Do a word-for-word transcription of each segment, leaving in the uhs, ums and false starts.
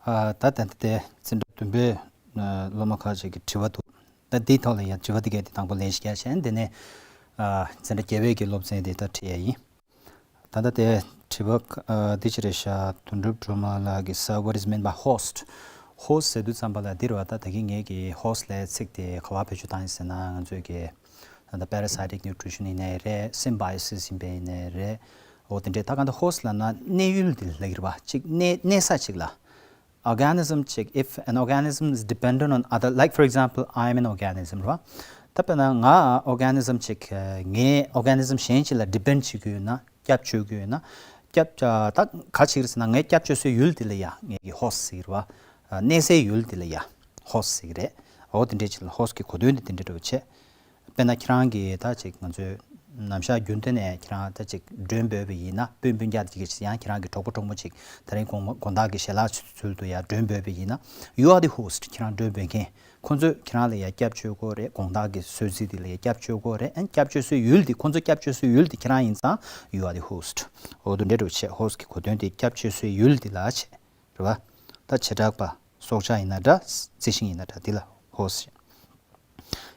ཨ། ད་ད་ལྟ་དེ་འཛིན་གྲྭ་བདུན་པའི་ཨ་སློབ་མ་ཁག་ཅིག་གིས་དྲི་བ་འདུག་ད་འདིའི་ཐོག་ལ་ཡང་དྲི་བ་འདི་གས་དེ་དང་པོ་ལན་ཞིག་རྒྱག་བྱས། དེ་ནས་ཨ་འཛིན་གྲྭ་བརྒྱད་པའི་གི་སློབ་ཚན་དེ་ད་ཁྲིད་ཡ་ཡིན། ད་ལྟ་དེ་དྲི་བ་ཨ་འདི་ཅི་རེད་ཤག་དོན་གྲུབ་སྒྲོལ་མ་ལགས་ཀྱིས། Sir, what is meant by host? Host ཟེར་དུས་ཙམ་པ་ལ་འདི་རེད་བ། ད་ད་གིན་ངས་ཀྱི་host ལབ་ཚིག་དེ་ག་པར་བེད་སྤྱོད་བཏང་ཡིན་ཟེར་ན། ང་ཚོས་ཀྱི་ད་ལྟ་parasitic nutrition ཡིན་ནའི་རེད། symbiosis ཡིན་པ་ཡིན་ནའི་རེད། འོ་དེ་འདྲས། ད་ག་འདི་host ལབ་ན་གནས་ཡུལ་དེ་ལབ་ཀྱི་རེད་བ། གཅིག་གནས་གནས་ས་གཅིག་ལ། organism གཅིག if an organism is dependent on other, like, for example, I am an organism རེད་བ། ད་དཔེར་ན་ང་organism གཅིག་ངའི་organism གཞན་གཅིག་ལ་depend བྱེད་ཀྱི་ཡོད་ན། སྐྱབས་བཅོལ་གྱི་ཡོད་ན། སྐྱབས་ཨ་ད་ག་ཅི་རེད་ཟེར་ན། ངའི་སྐྱབས་བཅོལ་སའི་ཡུལ་དེ་ལ་ཡ་ངས་ཀྱི་host ཟེར་གྱི་རེད་བ། ཨ་གནས་སའི་ཡུལ་དེ་ལ་ཡ་host ཟེར་གྱི་རེད། འོ་དེ་འདྲས་ཅིག་ལ་host གི་གོ་དོན་དེ་དེ་འདྲས་འདྲ་བོ་བྱས། དཔེར་ན་ཁྱེད་རང་གིས་ད་ཅིག་ང་ཚོའི་ནམ་ཞག་རྒྱུན་དུ་ནས་ཁྱེད་རང་ད་ཅིག་མགྲོན་འབོད་པ་ཡིན་ན། སྤུན་སྤུན་ཀྱག་ཅིག་གིས་ཡང་ཁྱེད་རང་གི་གྲོགས་པོ་གྲོགས་མོ་ཅིག་དེ་རིང་དགོང་དགོང་དག་གི་ཞལ་ལག་ཚུལ་དུ་ཡ་མགྲོན་འབོད་པ་ཡིན་ན། You are the host. ཁྱེད་རང་མགྲོན་འབོད་མཁན། ཁོ་ཚོས་ཁྱེད་རང་ལ་ཡ་སྐྱབས་བཅོལ་དགོས་རེད། དགོང་དག་གི་གསོལ་ཚིགས་དེ་ལ་ཡ་སྐྱབས་བཅོལ་དགོས་རེད། ཨན་སྐྱབས་བཅོལ་སའི་ཡུལ་དེ། ཁོ་ཚོ་སྐྱབས་བཅོལ་སའི་ཡུལ་དེ་ཁྱེད་རང་ཡིན་ཙང་། You are the host. འོ་དེ་འདྲས་འདྲ་བོ་བྱས། host གི་གོ་དོན་དེ་སྐྱབས་བཅོལ་སའི་ཡུལ་དེ་ལ་བྱས། རེད་བ། ད་བྱེ་བྲག་པ་སྲོག་ཆགས་ཡིན་ན་འདྲ། རྩི་ཤིང་ཡིན་ན་འདྲ། དེ་ལ་host།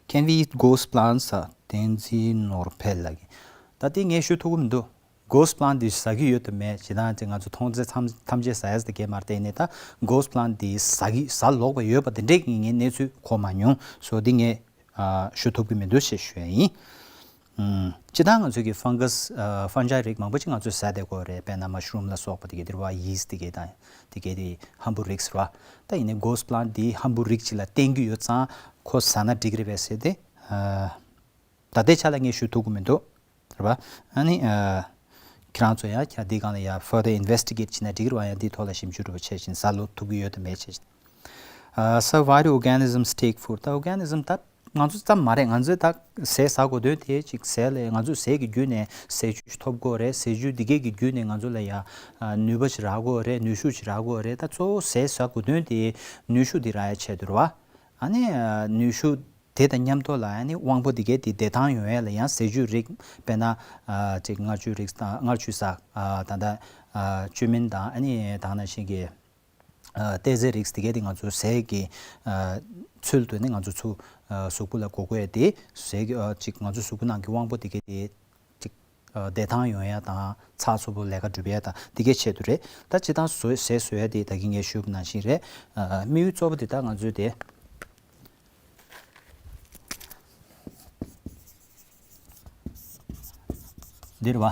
Can we eat ghost plants? ཨ་བསྟན་འཛིན་ནོར་འཕེལ་ལགས་ཀྱིས། ད་དེ་ངས་ཞུ་ཐུབ་ཀྱི་མི་འདུག ghost plant འདི་ཟ་གི་ཡོད་དམ་མེད། ཇི་ལྟར་ཅིག་ང་ཚོ་མཐོང་ཚད་ཐམས་ཐམས་ཅད་ཟ་ཡ་ཟེར་གྱི་མ་རེད། དེ་ནས་ད་ghost plant འདི་ཟ་གི་ཟ་ལོག་པ་ཡོད་པ་དེ་འདྲས་ཀྱི་ངས་གནས་ཚུལ་གོ་མ་མྱོང་། སོ་འདི་ངས་ཨ་ཞུ་ཐུབ་ཀྱི་མི་འདུག་ཞེས་ཞུ་ཡ་ཡིན། ཨུམ། སྤྱིར་བཏང་ང་ཚོའི་གི་fungus ཨ་fungi རིགས་མང་པོ་ཅིག་ང་ཚོས་ཟ་བསྡད་ཀྱི་ཡོད་རེད། དཔེར་ན་mushroom ལ་སོགས་པ་དེ་གའི་དེ་རེད་བ། yeast དེ་གའི་དང་དེ་གའི་དེ་ལྷམ་བུ་རིགས་རེད་བ། ད་ཡིན་ནའི་ghost plant འདི་ལྷམ་བུ་རིགས་ཅིག་ལ་བརྟེན་གྱི་ཡོད་ཙང་ཁོ་ཟ་ན་འགྲིག་གི་རེད་པས་ཟེར་ཏེ། ཨ་ད་ལྟའི་ཆ་ལ་ངས་ཞུ་ཐུབ་ཀྱི་མི་འདུག་རེད་བ། ཨ་ནི་ཨ་ཁྱེད་རང་ཚོ་ཡང་ཁྱེད་འདིའི་སྒང་ལ་ཡང་further investigate བྱས་ན་འགྲིག་གི་རེད་བ། ཡང་འདིའི་ཐོག་ལ་ཞིབ་འཇུག་འདྲ་པོ་བྱས་ཤིང་ཟ་ལོ་ཐུབ་ཀྱི་ཡོད་དམ་མེད་བྱས་ཤིང་། ཨ་So, why do organisms take food? ད་organism ད་ང་ཚོ་ཙམ་མ་རེད། ང་ཚོས་ད་ཟས་ཟ་དགོས་དོན་དེ་ཅིག་ཟས་ལས། ང་ཚོས་ཟས་ཀྱི་བརྒྱུད་ནས་ཟས་བཅུད་ཐོབ་དགོས་རེད། ཟས་བཅུད་འདི་གས་ཀྱི་བརྒྱུད་ནས་ང་ཚོ་ལ་ཡ་ཨ་ནུས་པ་ཞིག་རག་དགོས་རེད། ནུས་ཤུགས་ཞིག་རག་དགོས་རེད། ད་གཙོ་བོ་ཟས་ཟ་དགོས་དོན་དེ་ནུས་ཤུགས་འདི་རག་ཡ་ཆེད་དུ་རེད་བ། ཨ་ནི་ཨ་ནུས་ཤུགས་དེ་དང་མཉམ་དུ་ལ་ཨ་ནི་དབང་པོ་འདི་གས་དེ་བདེ་ཐང་ཡོང་ཡ་ལ་ཡང་ཟས་བཅུད་རིགས། དཔེར་ན་ཨ་ཅིག་མངར་ཆུ་རིགས་དང་། མངར་ཆུ་ཟ། ཨ་ད་ལྟ་ཨ་བཅུད་སྨན་དང་། ཨ་ནི་ད་ག་ནང་བཞིན་གྱི་ཨ་ཏོག་ཙེ་རིགས་དེ་གས་དེ་ང་ཚོ་ཟས་ཀྱི་ཨ་ཚུལ་དུ་ནི་ང་ཚོ་ཚུ་ཨ་གཟུགས་པོ་ལ་དགོས་དགོས་དེ། ཟས་ཀྱི་ཨ་ཅིག་ང་ཚོ་གཟུགས་པོ་ནང་གི་དབང་པོ་དེ་གས་དེ་ཅིག་ཨ་བདེ་ཐང་ཡོང་ཡ་དང་། ཚགས་ཚུད་པོ་ལས་ཀ་སྒྲུབ་ཡ་དང་དེ་གས་ཆེད་དུ་རེད། ད་སྤྱིར་བཏང་བཟོ་ཟས་བཟོ་ཡ་དེ་ད་གིན་ངས་ཞུས་པ་ནང་བཞིན་རེད། ཨ་དམིགས་ཡུལ་གཙོ་བོ་དེ་ད་ང་ཚོའི་དེ། འདི་རེད་བ།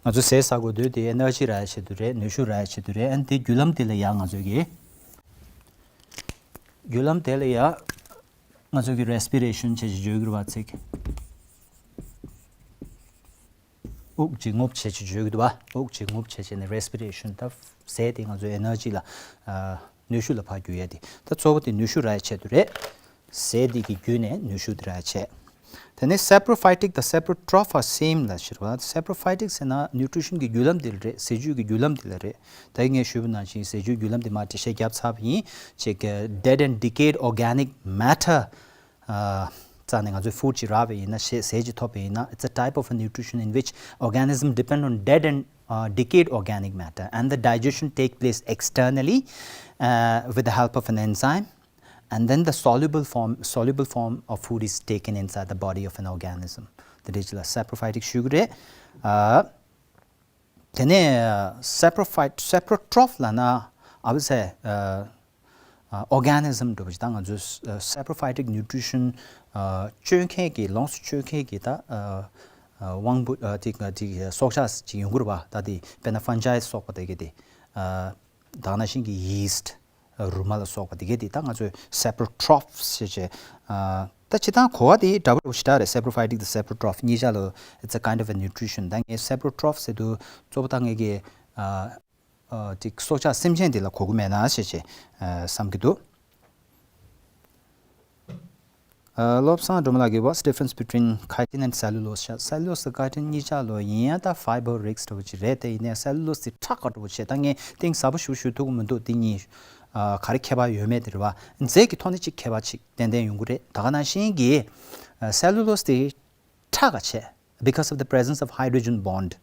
ང་ཚོ་ཟས་ཟ་དགོས་དུས་དེ་ཨེ་ནར་ཇི་རག་ཡ་ཆེད་དུ་རེད། ནུས་ཤུགས་རག་ཡ་ཆེད་དུ་རེད། ཨ་ནི་དེ་བརྒྱུད་ལམ་དེ་ལ་ཡ་ང་ཚོ་གི་བརྒྱུད་ལམ་དེ་ལ་ཡ་ང་ཚོ་གི་respiration བྱེད་ཅིག་བརྗོད་ཀྱི་རེད་བ། ཚིག་དབུགས་ཅིག་རྔུབ་བྱེད་ཅིག་བརྗོད་ཀྱི་འདུག་བ། དབུགས་ཅིག་རྔུབ་བྱེད་ཅིག་ནས་respiration། ད་ཟས་དེ་ང་ཚོའི་ཨེ་ནར་ཇི་ལ་ཨ་ནུས་ཤུགས་ལ་ཕར་བསྒྱུར་ཡ་དེ། ད་གཙོ་བོ་དེ་ནུས་ཤུགས་རག་ཡ་ཆེད་དུ་རེད། ཟས་འདི་གི་བརྒྱུད་ནས་ནུས་ཤུགས་འདི་རག་བྱས། དེ་ནས་saprophytic དང་saprotroph are same ལ་ཕྱིར་བ། Saprophytic ཟེར་ན་nutrition གི་བརྒྱུད་ལམ་འདི་ལ་རེད། ཟས་བཅུད་ཀྱི་བརྒྱུད་ལམ་འདི་ལ་རེད། ད་ངས་ཞུས་པ་ནང་བཞིན་ཟས་བཅུད་བརྒྱུད་ལམ་འདི་མར་འགྲེལ་བཤད་བརྒྱབ་ཚར་བ་ཡིན། ཅིག་dead and decayed organic matter ཨ་རྩ་ནས་ང་ཚོས་food ཅིག་རག་པ་ཡིན་ན། ཟས་ཟས་ཅིག་ཐོབ་པ་ཡིན་ན། It's a type of a nutrition in which organism depend on dead and uh, decayed organic matter, and the digestion take place externally uh, with the help of an enzyme, and then the soluble form soluble form of food is taken inside the body of an organism. དེ་འདྲ་ཅིག་ལ་saprophytic ཞུ་གི་རེད། ཨ་དེ་ནས་saprophyte saprotroph ལབ་ན་I would say ཨ་ཨ་organism འདྲ་པོ་ཅིག་ད་ང་ཚོས་ཨ་saprophytic nutrition ཨ་སྤྱོད་མཁན་གྱི། ལོངས་སུ་སྤྱོད་མཁན་གྱི་ད་ཨ་ཨ་དབང་པོ་ཨ་དེ་དེ་སྲོག་ཆགས་ཅིག་ཡོང་གི་རེད་བ། ད་དེ་དཔེར་ན་fungi སོགས་པ་དེ་གི་དེ་ཨ་ད་ག་ནང་བཞིན་གྱི་yeast རུ་མ་ལ་སོགས་པ་དེ་གའི་དེ་ད་ང་ཚོས་saprotroph ཞེས་བྱས། ཨ་ད་སྤྱིར་བཏང་གོ་བ་དེ་འདྲ་པོ་ཞེ་དྲག་རེད། Saprophytic དང་saprotroph གཉིས་ཆ་ལ་it's a kind of a nutrition། ད་ངས་saprotroph ཟེར་དུས་གཙོ་བོ་ད་ངས་ཀྱི་ཨ་ཨ་ཅིག་སྲོག་ཆགས་སེམས་ཅན་དེ་ལ་གོ་གི་མེད་ན་ཞེས་བྱས་ཨ་བསམ་གྱི་འདུག་ཨ་བློ་བཟང་སྒྲོལ་མ་ལགས་ཀྱིས། What's the difference between chitin and cellulose? Cellulose དང་chitin གཉིས་ཆ་ལོ་ཡིན་ཡང་ད་fiber རིགས་འདྲ་པོ་ཅིག་རེད། དེ་ཡིན་ནའི་cellulose དེ་ཁྲག་དཀར་པོ་བྱས། ད་ངས་གཏིང་ཟབ་པོ་ཞིག་ཞུ་ཐུབ་ཀྱི་མི་འདུག་དེ་གཉིས་ཨ་ག་རེ་ཁྱད་པར་ཡོད་མེད་དེ་རེད་བ། རྫས་ཀྱི་ཐོག་ནས་ཅིག་ཁྱད་པར་ཅིག་ཏན་ཏན་ཡོང་གི་རེད། ད་ག་ནང་བཞིན་གྱི་ཨ་cellulose དེ་ཁྲག་ག་བྱས། Because of the presence of hydrogen bond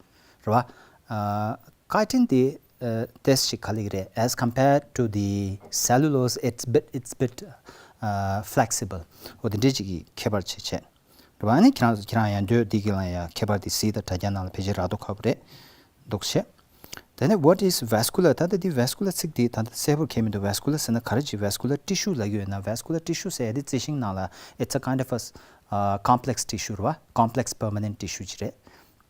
རེད་བ། ཨ་chitin དེ་ ཨ་ཏོག་ཙམ་ཞིག་ག་རེ་ཟེར་རེད། As compared to the cellulose, it's bit, it's bit, uh, flexible. འོ་དེ་འདྲའི་ཅིག་གི་ཁྱད་པར་ཕྱེ་བྱས། རེད་པ། ཨ་ནི་ཁྱེད་རང་ཁྱེད་རང་ཡང་འདོད་འདི་གི་ལ་ཡང་ཁྱད་པར་དེ་གཟིགས་དང་། དྲ་རྒྱ་ནང་ལ་ཕལ་ཆེར་རག་མདོག་ཁ་པོ་རེད་འདུག་བྱས། དེ་ནས་what is vascular? ད་ལྟ་འདི་vascular ཚིག་འདི་ད་ལྟ་གསལ་པོར་གྱེས་མི་འདུག Vascular ཟེར་ན་ག་རེ་ཅིག Vascular tissue ལབ་ཀྱི་ཡོད་ན། Vascular tissue ཟེར་ཡ་དེ་རྩི་ཤིང་ནང་ལ་it's a kind of a, uh, complex tissue རེད་པ། Complex permanent tissue ཅིག་རེད།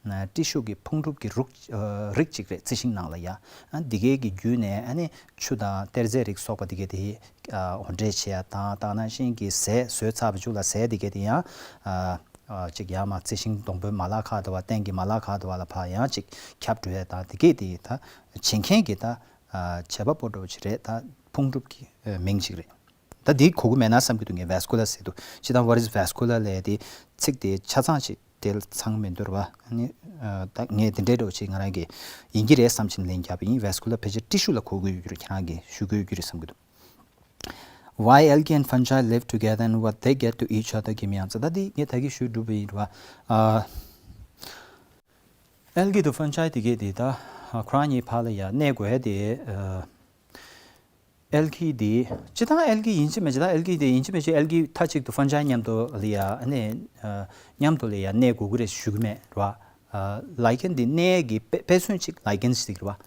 ན་ཊི་ཤུ་གི་ཕུང་གྲུབ་ཀྱི་རིགས་ཨ་རིགས་གཅིག་རེད། རྩི་ཤིང་ནང་ལ་ཡ། ཨ་འདི་གའི་གི་བརྒྱུད་ནས་ཨ་ནི་ཆུ་དང་གཏེར་རྫས་རིགས་སོགས་པ་འདི་གའི་དེ་ཨ་འོར་འདྲེན་བྱེད་ཡ་དང་། དེ་ནང་བཞིན་གྱི་ཟས་ཟོས་ཚར་བའི་མཇུག་ལ་ཟས་འདི་གའི་དེ་ཡང་ཨ་ཨ་ཅིག་ཡར་མར་རྩི་ཤིང་སྡོང་པོའི་མ་ལག་ཁག་དེ་བ། སྟེང་གི་མ་ལག་ཁག་དེ་བ་ལ་ཕར་ཡང་ཅིག་ཁྱབ་འགྲོ་ཡ་དང་། འདི་གའི་དེ་ད་བྱེད་མཁན་གྱི་ད་ཨ་བྱེད་པ་པོ་འདྲ་བོ་ཅིག་རེད། ད་ཕུང་གྲུབ་ཀྱི་ཨ་མིང་ཅིག་རེད། ད་འདི་གོ་གི་མེད་ན་བསམ་གྱི་འདུག་ངས་vascular ཟེར་དུས། སྤྱིར་བཏང་what is vascular ལབ་ཡ་དེ་ཚིག་དེ་ཆ་ཚང་ཅིག་དེ་ཚང་མི་འདུག་རེད་པ། ཨ་ནི་ཨ་ད་ངས་དེ་འདྲའི་འདྲ་བོ་ཅིག་ང་རང་གིས་ཡིན་གྱི་རེད་བསམ་བྱས་ལན་བརྒྱབ་པ་ཡིན། Vascular ཕལ་ཆེར་ཊི་ཤུ་ལ་གོ་གི་ཡོད་རྒྱུ་རེད། ཁྱེད་རང་གིས་ཞུ་གི་ཡོད་རྒྱུ་རེད་བསམ་གྱི་འདུག Why algae and fungi live together and what they get to each other give me answer. ད་འདི་ངས་ད་གིན་ཞུས་གྲུབ་པ་ཡིན་རེད་པ། ཨ་ཨལ་གི་དང་ཕན་ཇི་དེ་གས་དེ་ད་ཁོ་རང་གཉིས་བར་ལ་ཡ་གནས་དགོས་ཡ་དེ་ཨ་ཨལ་གི་དེ་སྤྱིར་བཏང་ཨལ་གི་ཡིན་གཅིག་མིན་གཅིག་ད་ཨལ་གི་དེ་ཡིན་གཅིག་མིན་གཅིག་ཨལ་གི་མཐའ་གཅིག་ཏུ་ཕན་ཇི་མཉམ་དུ་ལ་ཡ་ཨ་ནི་ཨ་མཉམ་དུ་ལ་ཡ་གནས་དགོས་ཀྱི་རེད་ཞུ་གི་མེད་རེད་པ། ཨ་ལའི་ཀན་དེ་གནས་ཀྱི་དཔེ་དཔེ་མཚོན་གཅིག་ལའི་ཀན་ཟེར་གྱི་རེད་པ།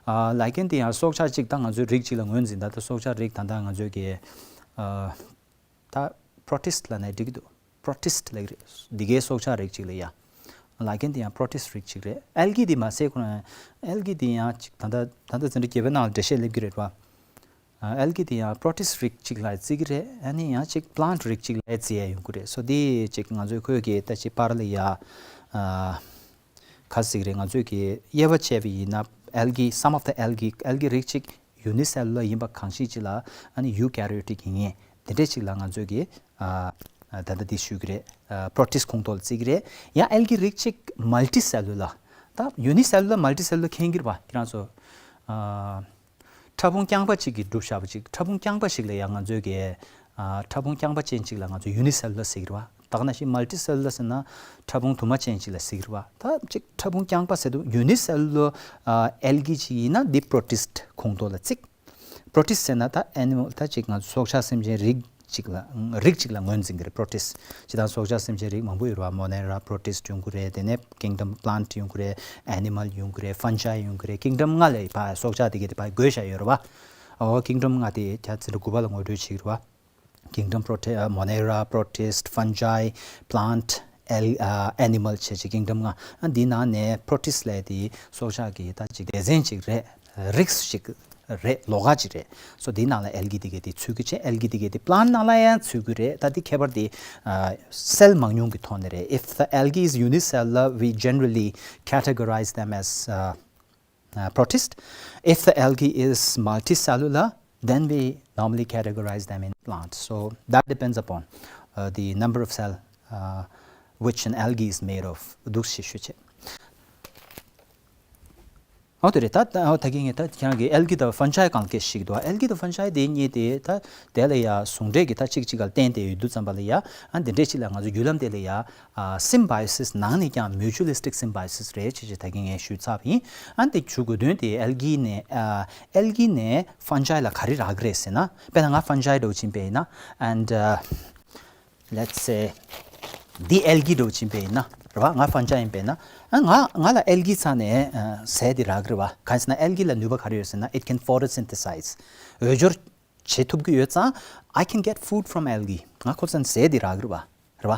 ཨ་ལའི་ཀན་དེ་ཡང་སྲོག་ཆགས་གཅིག་ད་ང་ཚོའི་རིགས་གཅིག་ལ་ངོས་འཛིན། ད་ལྟ་སྲོག་ཆགས་རིགས་ད་ལྟ་ང་ཚོའི་གི་ཨ་ད་པྲོ་ཊིསཊ་ལབ་ན་འགྲིག་གི་འདུག་པྲོ་ཊིསཊ་ལབ་ཀྱི་རེད། འདི་གའི་སྲོག་ཆགས་རིགས་གཅིག་ལ་ཡ། ལའི་ཀན་དེ་ཡང་པྲོ་ཊིསཊ་རིགས་གཅིག་རེད། ཨལ་གི་དེ་མ་ཟད་ཁོ་ན་ཨལ་གི་དེ་ཡང་གཅིག་ད་ལྟ་ད་ལྟ་འཛིན་གྲྭ་བརྒྱད་པའི་ནང་ལ་འགྲེལ་བཤད་སླེབས་ཀྱི་རེད་པ། ཨལ་གི་དེ་ཡང་པྲོ་ཊིསཊ་རིགས་གཅིག་ལ་བརྩི་གི་རེད། ཨ་ནི་ཡང་གཅིག་པི་ལན་ཊི་རིགས་གཅིག་ལ་བརྩི་ཡ་ཡོང་གི་རེད། སོ་དེ་གཅིག་ང་ཚོའི་ཁོས་གི་ད་ཅིག་པར་ལ་ཡ་ཨ་ག་ཟེར་གྱི་རེད། ང་ཚོས་གི་དབྱེ་བ་ཕྱེ་བ་ཡིན་ན་ཨལ་གི་some of the algae ཨལ་གི་རིགས་གཅིག་ཡུ་ནི་སེ་ལུ་ལར་ཡིན་པ་གང་ཞིག་ཅིག་ལ། ཨ་ནི་ཡུ་ཀེ་རི་ཡོ་ཊིག་ཡིན་མཁན་དེ་འདྲས་ཅིག་ལ་ང་ཚོས་ཀྱི་ཨ་ཨ་ད་ལྟ་འདི་ཞུ་གི་རེད། ཨ་པྲོ་ཊིསཊ་ཁོངས་གཏོགས་ལ་བརྩི་གི་རེད། ཡང་ཨལ་གི་རིགས་གཅིག་མལ་ཊི་སེ་ལུ་ལར། ད་ཡུ་ནི་སེ་ལུ་ལར་མལ་ཊི་སེ་ལུ་ལར་མཁྱེན་གྱི་རེད་པ་ཁྱེད་རང་ཚོ། ཨ་ཕྲ་ཕུང་རྐྱང་པ་གཅིག་གིས་གྲུབ་བཞག་པ་ཅིག་ཕྲ་ཕུང་རྐྱང་པ་ཞིག་ལ་ཡང་ང་ཚོས་ཀྱི་ཨ་ཕྲ་ཕུང་རྐྱང་པ་ཅན་གཅིག་ལ་ང་ཚོས་ཡུ་ནི་སེ་ལུ་ལར་ཟེར་གྱི་རེད་པ། ད་ག་ནང་བཞིན་མལ་ཊི་སེ་ལུ་ལར་ཟེར་ན་ཕྲ་ཕུང་དུ་མ་ཅན་ཅིག་ལ་ཟེར་གྱི་རེད་པ། ད་ཅིག་ཕྲ་ཕུང་རྐྱང་པ་ཟེར་དུས་ཡུ་ནི་སེ་ལུ་ལར་ཨ་ཨལ་གི་ཅིག་ཡིན་ན་འདི་པྲོ་ཊིསཊ་ཁོངས་གཏོགས་ལ་བརྩི། པྲོ་ཊིསཊ་ཟེར་ན་ད་ཨེ་ནི་མལ་ད་ཅིག་ང་ཚོ་སྲོག་ཆགས་སེམས་ཅན་རིགས་གཅིག་ལ་རིགས་གཅིག་ལ་ངོས་འཛིན་གྱི་རེད། པྲོ་ཊིསཊ་ཅིག་དང་སྲོག་ཆགས་སེམས་ཅན་རིགས་མང་པོ་ཡོད་རེད་པ། མོ་ནེ་ར་པྲོ་ཊིསཊ་ཡོང་གི་རེད། དེ་ནས་ཀིང་ཌམ་པི་ལན་ཊི་ཡོང་གི་རེད། ཨེ་ནི་མལ་ཡོང་གི་རེད། ཕན་ཇི་ཡོང་གི་རེད། ཀིང་ཌམ་ལྔ་ལ་ཕར་སྲོག་ཆགས་དེ་གའི་དེ་ཕར་བགོས་བཞག་ཡོད་རེད་པ། ཨོ་ཀིང་ཌམ་ལྔ་དེ་ཁྱེད་འཛིན་གྲྭ་དགུ་པ་ལ་ངོ་སྤྲོད་བྱེད་ཀྱི་རེད་པ། ཀིང་ཌམ་པྲོ་ཊི་ཨ་མོ་ནེ་ར། པྲོ་ཊིསཊ། ཕན་ཇི། པི་ལན་ཊི། ཨེལ་ཨ་ཨེ་ནི་མལ་བྱས་བྱས་ཀིང་ཌམ་ལྔ། ཨ་འདི་ནང་ནས་པྲོ་ཊིསཊ་ལབ་དེ་སྲོག་ཆགས་ཀྱི་ད་ཅིག་སྡེ་ཚན་ཅིག་རེད། རིགས་ཤིག་རེད། ལོགས་ཀ་ཅིག་རེད། སོ་འདི་ནང་ལ་ཨལ་གི་དེ་གའི་དེ་ཚུད་ཀྱི་བྱས། ཨལ་གི་དེ་གའི་དེ་པི་ལན་ཊི་ནང་ལ་ཡང་ཚུད་ཀྱི་རེད། ད་འདི་ཁྱད་པར་དེ་ཨ་སེལ་མང་ཉུང་གི་ཐོག་ནས་རེད། If the algae is unicellular, we generally categorize them as uh, uh, protist. If the algae is multicellular, then we normally categorize them in plants. So that depends upon uh, the number of cell uh, which an algae is made of. འདུག་སེ་ཞུ་བྱས། ཨོ་དེ་རེད། ད་ཨོ་ད་གིན་ངས་ད་ཁྱེད་རང་གིས་ཨལ་གི་དང་ཕན་ཇི་གང་གས་ཤིག་འདུག་ཨལ་གི་དང་ཕན་ཇི་དེ་གཉིས་དེ་ད་དེ་ལ་ཡ་ཟུང་འབྲེལ་གྱི་ད་གཅིག་གཅིག་ག་ལ་བརྟེན་ཏེ་ཡོད་དུས་ཙམ་པ་ལ་ཡ། ཨ་འདི་འདྲས་ཅིག་ལ་ང་ཚོ་བརྒྱུད་ལམ་དེ་ལ་ཡ། ཨ་སིམ་བྷའི་ཡོ་སིས་ནང་ནས་ཀྱང་མིའུ་ཅུ་ལི་སི་ཊིག་སིམ་བྷའི་ཡོ་སིས་རེད་ཅེས་ཅེས་ད་གིན་ངས་ཞུས་ཚར་བ་ཡིན། ཨ་འདི་ཞུ་དགོས་དོན་དེ་ཨལ་གི་ནས་ཨ་ཨལ་གི་ནས་ཕན་ཇི་ལ་ག་རེ་རག་གི་རེད་ཟེར་ན། དཔེར་ན་ང་ཕན་ཇི་འདྲ་བོ་ཕྱིན་པ་ཡིན་ན། And uh, let's say འདི་ཨལ་གི་འདྲ་བོ་ཕྱིན་པ་ཡིན་ན་རེད་པ། ང་ཕན་ཇི་ཡིན་པ་ཡིན་ན། ཨ་ང་ང་ལ་ཨལ་གི་རྩ་ནས་ཨ་ཟས་འདི་རག་གི་རེད་པ། གང་ཡིན་ཟེར་ན་ཨལ་གི་ལ་ནུས་པ་ག་རེ་ཡོད་ཟེར་ན། It can photosynthesize. འོས་སྦྱོར་བྱེད་ཐུབ་ཀྱི་ཡོད་ཙང་། I can get food from algae. ང་ཁོ་ཚོ་ནས་ཟས་འདི་རག་གི་རེད་པ། རེད་པ།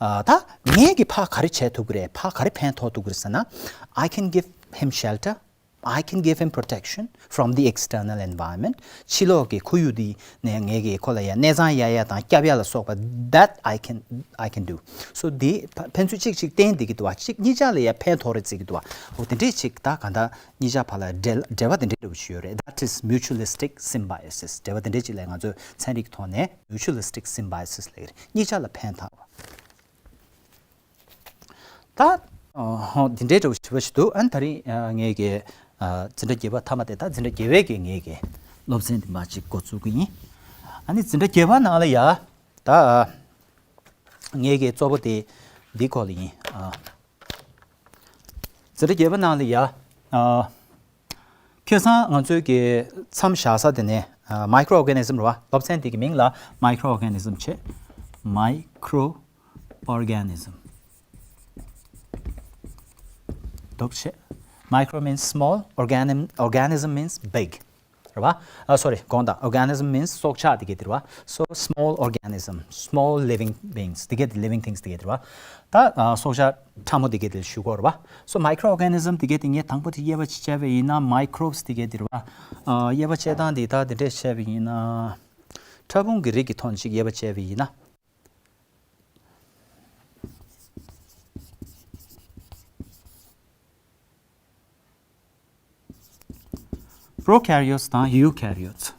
ཨ་ད་ངས་ཀྱིས་ཕར་ག་རེ་བྱེད་ཐུབ་ཀྱི་རེད། ཕར་ག་རེ་ཕན་ཐོགས་ཐུབ་ཀྱི་རེད་ཟེར་ན། I can give him shelter. I can give him protection from the external environment. ཕྱི་ལོགས་ཀྱི་ཁོར་ཡུག་འདི་ནས་ངས་ཀྱིས་ཁོ་ལ་ཡ་གནས་ཚང་གཡར་ཡ་དང་སྐྱོབ་ཡ་ལ་སོགས་པ། That I can, I can do. So འདི་ཕ་ཕན་ཚུན་གཅིག་གཅིག་བརྟེན་བསྡད་ཀྱི་འདུག་པ། གཅིག་གཉིས་ཆ་ལ་ཡ་ཕན་ཐོགས་རེད་བརྩི་གི་འདུག་པ། འོ་དེ་འདྲས་ཅིག་ད་གང་ལྟར་གཉིས་ཆ་བར་ལ་འབྲེལ་འབྲེལ་བ་དེ་འདྲས་འདྲ་བོ་ཞིག་ཡོད་རེད། That is mutualistic symbiosis. འབྲེལ་བ་དེ་འདྲས་ཅིག་ལ་ང་ཚོས་ཚན་རིག་ཐོག་ནས་mutualistic symbiosis ལབ་ཀྱི་རེད། གཉིས་ཆ་ལ་ཕན་ཐོགས་པ། ད་ཨ་ཧོ་འདི་འདྲའི་འདྲ་བོ་ཞིག་འདུག་ཨ་ནི་ད་རིང་ཨ་ངས་ཀྱི་ཨ་འཛིན་གྲྭ་བརྒྱད་པ་མཐའ་མ་དེ། ད་འཛིན་གྲྭ་བརྒྱད་པའི་གི་ངས་ཀྱི་སློབ་ཚན་འདི་མར་ཅིག་འགོ་བཙུགས་ཀྱི་ཡིན། ཨ་ནི་འཛིན་གྲྭ་བརྒྱད་པ་ནང་ལ་ཡ། ད་ཨ་ངས་ཀྱི་གཙོ་བོ་དེ་འདི་སྐོར་ལ་ཡིན། ཨ་འཛིན་གྲྭ་བརྒྱད་པ་ནང་ལ་ཡ། ཨ་ ཁ་སང་ང་ཚོའི་གི་མཚམས་བཞག་ས་དེ་ནས་མའི་ཀྲོ་ཨོར་ག་ནི་ཟམ་རེད་བ། སློབ་ཚན་དེ་གི་མིང་ལ་མའི་ཀྲོ་ཨོར་ག་ནི་ཟམ་བྱས། མའི་ཀྲོ་ཨོར་ག་ནི་ཟམ། འདུག་བྱས། Micro means small, organism, organism means big. རེད་བ། ཨ། སོ་རི། དགོངས་དག། Organism means སྲོག་ཆགས་དེ་ག་དེ་རེད་བ། So small organism, small living beings དེ་ག་དེ། living things དེ་ག་དེ་རེད་བ། ད་ཨ། སྲོག་ཆགས་ཕྲ་མོ་དེ་ག་དེ་ཞུ་གོ་རེད་བ། So microorganism དེ་ག་དེ་ངས་དང་པོ་དེ་དབྱེ་བ་ཕྱེ་བྱས་པ་ཡིན་ན། མའི་ཀྲོབ་སི་དེ་ག་དེ་རེད་བ། ཨ། དབྱེ་བ་ཕྱེ་སྟངས་དེ་ད་དེ་འདྲས་བྱས་པ་ཡིན་ན། ཕྲ་ཕུང་གི་རིགས་ཀྱི་ཐོག་ནས་ཅིག་དབྱེ་བ་ཕྱེ་བ་ཡིན་ན། Prokaryotes དང་Eukaryotes།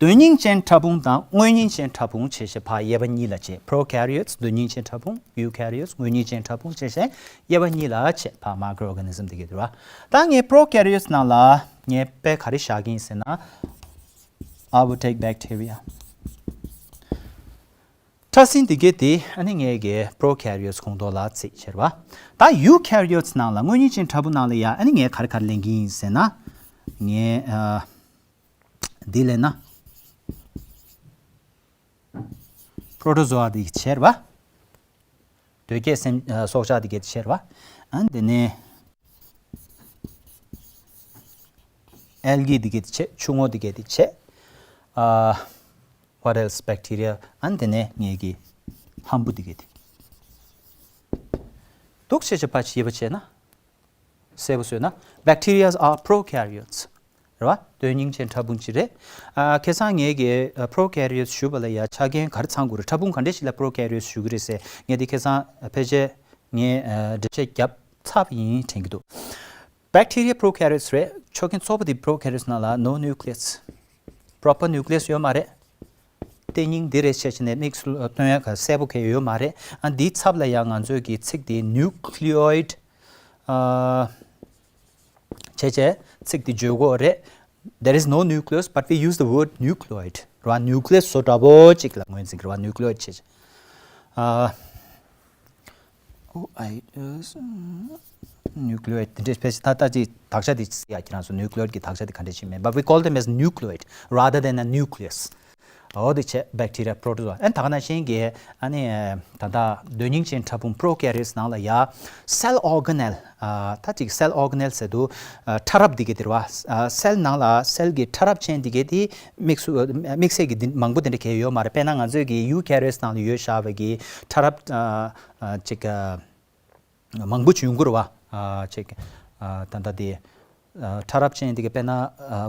དོན་སྙིང་ཅན་ཕྲ་ཕུང་དང་དངོས་སྙིང་ཅན་ཕྲ་ཕུང་བྱས་བྱས་ཕར་དབྱེ་བ་གཉིས་ལ་ཕྱེ། Prokaryotes དོན་སྙིང་ཅན་ཕྲ་ཕུང་། Eukaryotes དངོས་སྙིང་ཅན་ཕྲ་ཕུང་བྱས་བྱས་དབྱེ་བ་གཉིས་ལ་ཕྱེ། ཕར་མའི་ཀྲོ་ཨོར་ག་ནི་ཟམ་དེ་ག་དེ་རེད་བ། ད་ངས་Prokaryotes ནང་ལ་ངས་དཔེ་ག་རེ་བཞག་གི་ཡིན་ཟེར་ན། I would take bacteria. ཕྲ་སྲིན་དེ་ག་དེ་ཨ་ནི་ངས་གི་Prokaryotes ཁོངས་གཏོགས་ལ་བརྩིས་བྱས་རེད་བ། ད་Eukaryotes ནང་ལ་དངོས་སྙིང་ཅན་ཕྲ་ཕུང་ནང་ལ་ཡ་ཨ་ནི་ངས་ག་རེ་ག་རེ་ལེན་གྱི་ཡིན་ཟེར་ན། ངས་ཨ། འདི་ལེན་ན། Protozoa དེ་ག་བྱས་རེད་བ། དོལ་རྒྱལ་སེམས། ཨ། སྲོག་ཆགས་དེ་ག་བྱས་རེད་བ། ཨ། དེ་ནས་ཨལ་གྷི་དེ་ག་བྱས། ཆུ་བོ་དེ་ག་བྱས། ཨ། What else? Bacteria. ཨ། དེ་ནས་ངས་གི་ལྷམ་བུ་དེ་ག་དེ། འདུག་བྱས་བྱས་ཕར་ཕྱེ་བ་བྱས་ན། གསལ་པོ་བཟོས་ན། Bacteria are prokaryotes རེད་བ། དོན་སྙིང་ཅན་ཕྲ་ཕུང་ཅིག་རེད། ཨ། ཁ་སང་ངས་ཀྱི་Prokaryotes ཞུས་པ་ལ་ཡ་ཆ་རྐྱེན་ག་རེ་ཚང་དགོས་རེད། ཕྲ་ཕུང་ག་འདྲས་ཞིག་ལ་Prokaryotes ཞུ་གི་རེད་ཟེར། ངས་འདི་ཁ་སང་ཕལ་ཆེར་ངས་འགྲེལ་བཤད་བརྒྱབ་ཚར་བ་ཡིན་དྲན་གྱི་འདུག Bacteria prokaryotes རེད། ཆ་རྐྱེན་གཙོ་བོ་དེ་Prokaryotes ནང་ལ་no nucleus, proper nucleus ཡོད་མ་རེད། ལྟེ་སྙིང་འདི་རེད་བྱས་བྱས་ནས་དམིགས་སུ་སྟོན་ཡ་ག་གསལ་པོ་གང་ཡང་ཡོད་མ་རེད། ཨ། འདིའི་ཚབ་ལ་ཡང་ང་ཚོས་ཀྱི་ཚིག་དེ་nucleoid ཨ། བྱས་བྱས་ཚིག་དེ་བརྗོད་དགོས་རེད། There is no nucleus, but we use the word nucleoid རེད་བ། nucleus བཟོ་འདྲ་པོ་ཅིག་ལ་ངོས་འཛིན་གྱི་རེད་བ། nucleoid བྱས་བྱས། ཨ། Oh, I, uh, nucleoid དེ་འདྲས་ཕལ་ཆེར་ད་ལྟ་ཅིག་དག་ཆ་དེ་ཅིག་ཡ་ཁྱེད་རང་ཚོ་nucleoid གི་དག་ཆ་དེ་ག་འདྲས་ཅིག་མེད། But we call them as nucleoid rather than a nucleus. འོ་དེ་བྱས་bacteria, protozoa. ཨན་ད་ག་ནང་བཞིན་གྱི་ཨ་ནི་ད་ལྟ་དོན་སྙིང་ཅན་ཕྲ་ཕུང་Prokaryotes ནང་ལ་ཡ་cell organelle ཨ། ད་ཅིག་cell organelle ཟེར་དུས་ཨ། ཕྲ་རབ་དེ་ག་དེ་རེད་བ། ཨ། cell ནང་ལ་cell གི་ཕྲ་རབ་ཅན་དེ་ག་དེ་དམིགས་སུ་དམིགས་བསལ་གྱི་འདི་མང་པོ་དེ་འདྲ་གང་ཡང་ཡོད་མ་རེད། དཔེར་ན་ང་ཚོས་ཀྱི་Eukaryotes ནང་ལ་ཡོད་བཞག་པའི་གི་ཕྲ་རབ་ཨ། ཨ། ཅིག་ཨ། མང་པོ་ཅིག་ཡོང་གི་རེད་བ། ཨ། ཅིག་ཨ། ད་ལྟ་དེ་ཨ། ཕྲ་རབ་ཅན་དེ་ག་དཔེར་ན་ཨ།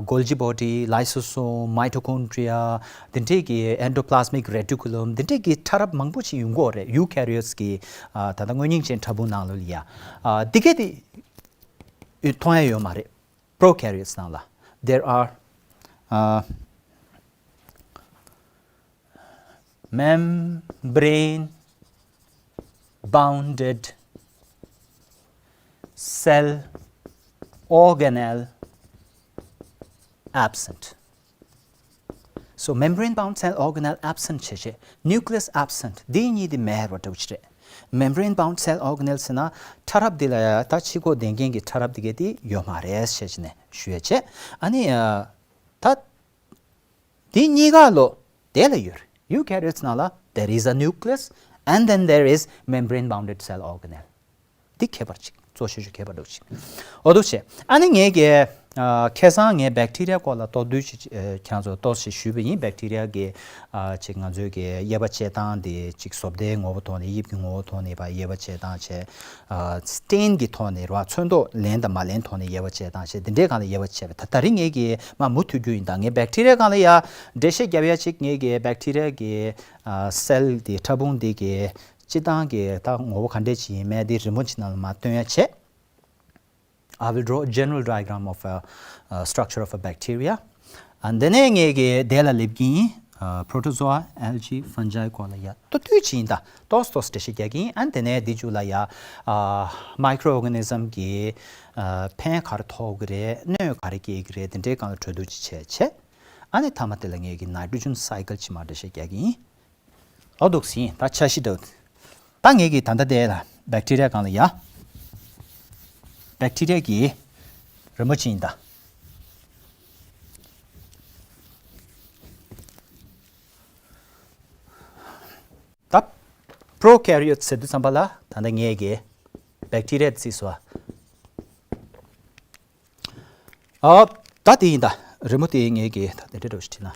Golgi body, lysosome, mitochondria དེ་འདྲས་ཀྱི་endoplasmic reticulum དེ་འདྲས་ཀྱི་ཕྲ་རབ་མང་པོ་ཅིག་ཡོང་གི་ཡོད་རེད། Eukaryotes གི་ཨ། ད་ལྟ་དངོས་སྙིང་ཅན་ཕྲ་ཕུང་ནང་ལོགས་ལ་ཡ། ཨ། དེ་ག་དེ་མཐོང་ཡ་ཡོད་མ་རེད། Prokaryotes ནང་ལ། There are ཨ། membrane bounded cell organelle absent. So membrane bound cell organelle absent བྱས་བྱས། Nucleus absent འདི་གཉིས་དེ་མེད་པ་འདྲ་བོ་ཅིག་རེད། Membrane bound cell organelle ཟེར་ན་ཕྲ་རབ་འདི་ལ་ཡ་ད་ཕྱི་ཁོག་ལྡན་མཁན་གྱི་ཕྲ་རབ་འདི་ག་དེ་ཡོད་མ་རེད་བྱས་བྱས་ནས་ཞུ་ཡ་བྱས། ཨ་ནི་ཨ། ད་འདི་གཉིས་ཀ་ལོ་དེ་ལ་ཡོད་རེད། Eukaryotes ནང་ལ་there is a nucleus and then there is membrane bounded cell organelle. འདི་ཁྱད་པར་ཅིག་གཙོ་ཆེ་ཤོས་ཁྱད་པར་འདུག་ཅིག་འོ་འདུག་བྱས། ཨ་ནི་ངས་ཀྱི་ཨ། ཁ་སང་ངས་bacteria སྐོར་ལ་ཏོག་བསྡུས་ཅིག་ཨ། ཁྱེད་རང་ཚོ་ཏོག་ཙམ་ཞུས་པ་ཡིན། bacteria གི་ཨ། ཅིག་ང་ཚོའི་གི་དབྱེ་བ་དཔྱད་སྟངས་དེ་ཅིག་བཟོ་ལྟའི་ངོ་བོ་ཐོག་ནས་དབྱིབས་ཀྱི་ངོ་བོ་ཐོག་ནས་ཕར་དབྱེ་བ་དཔྱད་སྟངས་བྱས། ཨ། stain གི་ཐོག་ནས་རེད་བ། ཚོན་མདོག་ལེན་དང་མ་ལེན་ཐོག་ནས་དབྱེ་བ་དཔྱད་སྟངས་བྱས། དེ་འདྲའི་སྒང་ལ་དབྱེ་བ་དཔྱད་པ། ད་ད་རིང་ངས་ཀྱི་མར་མུ་མཐུད་རྒྱུ་ཡིན། ད་ངས་bacteria སྒང་ལ་ཡ་འགྲེལ་བཤད་རྒྱབ་ཡ་ཅིག་ངས་ཀྱི་bacteria གི་ཨ། cell དེ་ཕྲ་ཕུང་དེ་གི་སྤྱིར་བཏང་གི་ད་ངོ་བོ་ག་འདྲས་ཅིག་ཡིན་མིན་དེ་རིན་པོ་ཆེ་ནང་ལ་མར་སྟོན་ཡ་བྱས། I will draw a general diagram of a, uh, structure of a bacteria. And then ངས་ཀྱི་དེ་ལ་སླེབས་ཀྱིན་ཨ། protozoa, algae, fungi སྐོར་ལ་ཡ་ཏོག་ཏོག་ཅིག་ཡིན་ད། ཏོག་ཙམ་ཏོག་ཙམ་འགྲེལ་བཤད་རྒྱག་གིན། ཨ་ནི་དེ་ནས་འདི་མཇུག་ལ་ཡ་ཨ། microorganism གི་ཨ། ཕན་ག་རེ་ཐོགས་ཀྱི་རེད། གནོད་ག་རེ་སྐྱེལ་གྱི་རེད། དེ་འདྲའི་སྒང་ལ་གྲོས་བསྡུར་ཅིག་བྱས་བྱས། ཨ་ནི་མཐའ་མ་དེ་ལ་ངས་ཀྱི་nitrogen cycle ཅིག་མར་འགྲེལ་བཤད་རྒྱག་གིན། ཨོ་འདུག་སེ་ཡིན། ད་འཆར་གཞི་འདྲ་བོ། ད་ངས་ཀྱི་ད་ལྟ་དེ་ལ་bacteria སྒང་ལ་ཡ། bacteria གི་རི་མོ་ཅིག་ཡིན་ད། ད་prokaryote ཟེར་དུས་ཙམ་པ་ལ་ད་ལྟ་ངས་གི་bacteria བརྩིས་སོ། ཨ། ད་དེ་ཡིན་ད། རི་མོ་དེ་ངས་གི་ད་དེ་འདྲ་འདྲ་བོ་ཞིག་བྲིས་ན།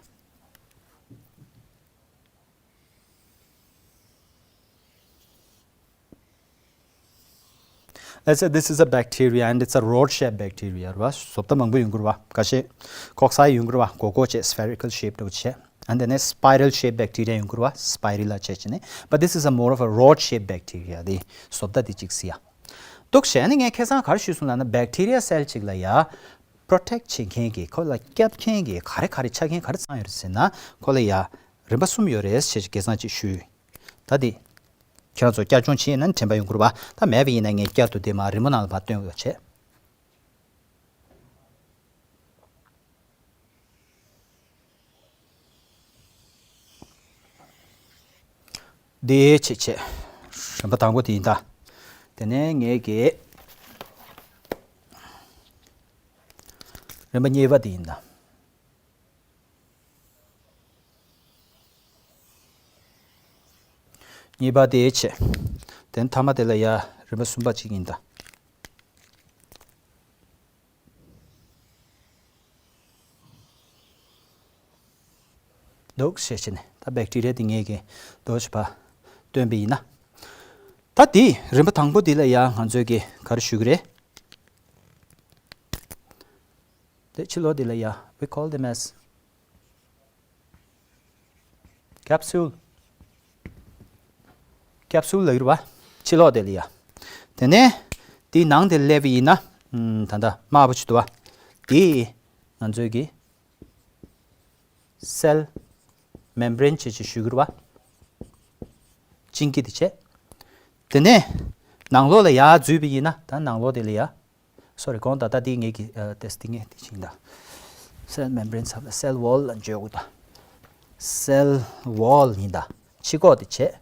Let's say this is a bacteria and it's a rod shaped bacteria རེད་བ། བཟོ་ལྟ་མང་པོ་ཡོང་གི་རེད་བ། ཁ་ཤས་ལྐོག་ཟ་ཡོང་གི་རེད་བ། སྒོར་སྒོར་བྱས་spherical shape འདྲ་བོ་བྱས། And then a spiral shaped bacteria ཡོང་གི་རེད་བ། Spirilla བྱས་བྱས་ནས། But this is a more of a rod shaped bacteria དེ་བཟོ་ལྟ་དེ་གཅིག་ཟེར་ཡ། འདུག་བྱས་ནས་ངས་ཁ་སང་ག་རེ་ཞུས་སོང་ལབ་ན་bacteria cell གཅིག་ལ་ཡ་protect བྱེད་མཁན་གྱི་ཁོ་ལ་སྐྱབས་མཁན་གྱི་ག་རེ་ག་རེ་ཆ་རྐྱེན་ག་རེ་ཚང་ཡོད་རེད་ཟེར་ན། ཁོ་ལ་ཡ་རིམ་པ་གསུམ་ཡོད་རེད་ཞེས་སྐད་གསང་ཅིག་ཞུས། ད་དེ། ཁྱེད་རང་ཚོ་བསྐྱར་སྦྱོང་བྱས་ན་དྲན་པ་ཡོང་གི་རེད་བ། ད་མེད་པ་ཡིན་ན་ངས་བསྐྱར་དུ་དེ་མར་རི་མོ་ནང་ལ་ཕར་སྟོན་དགོས་བྱས། དེ་བྱས་བྱས། རིམ་པ་དང་པོ་དེ་ཡིན་ད། དེ་ནས་ངས་ཀྱི་རིམ་པ་གཉིས་པ་དེ་ཡིན་ད། གཉིས་པ་དེ་བྱས། དེ་མཐའ་མ་དེ་ལ་ཡ་རིམ་པ་གསུམ་པ་གཅིག་ཡིན་ད། འདུག་ཞེས་བྱས་ནས་ད་bacteria དེ་ངས་ཀྱི་འདུག་བྱས་པ་སྟོན་པ་ཡིན་ན། ད་དེ་རིམ་པ་དང་པོ་དེ་ལ་ཡ་ང་ཚོས་ཀྱི་ག་རེ་ཞུ་གི་རེད། དེ་ཕྱི་ལོགས་དེ་ལ་ཡ། We call them as capsule. capsule ལབ་ཀྱི་རེད་བ། ཕྱི་ལོགས་དེ་ལ་ཡ། དེ་ནས་དེའི་ནང་དེ་སླེབས་པ་ཡིན་ན། ཨམ། ད་ལྟ་དམར་པོ་ཅིག་འདུག་བ། དེ་ང་ཚོས་ཀྱི་cell membrane བྱས་ཅིག་ཞུ་གི་རེད་བ། གཅིན་སྐྱི་དེ་བྱས། དེ་ནས་ནང་ལོགས་ལ་ཡར་འཛུལ་བ་ཡིན་ན། ད་ནང་ལོགས་དེ་ལ་ཡ། Sorry གོང་ད་ལྟ་དེ་ངས་ཀྱི་ཨ། དེ་དེ་ངས་དེ་ཕྱིན་ད། cell membrane ཚབ་ལ་cell wall ལ་འཇོག་དགོས་ད། cell wall ཡིན་ད། ཕྱི་ཁོག་དེ་བྱས།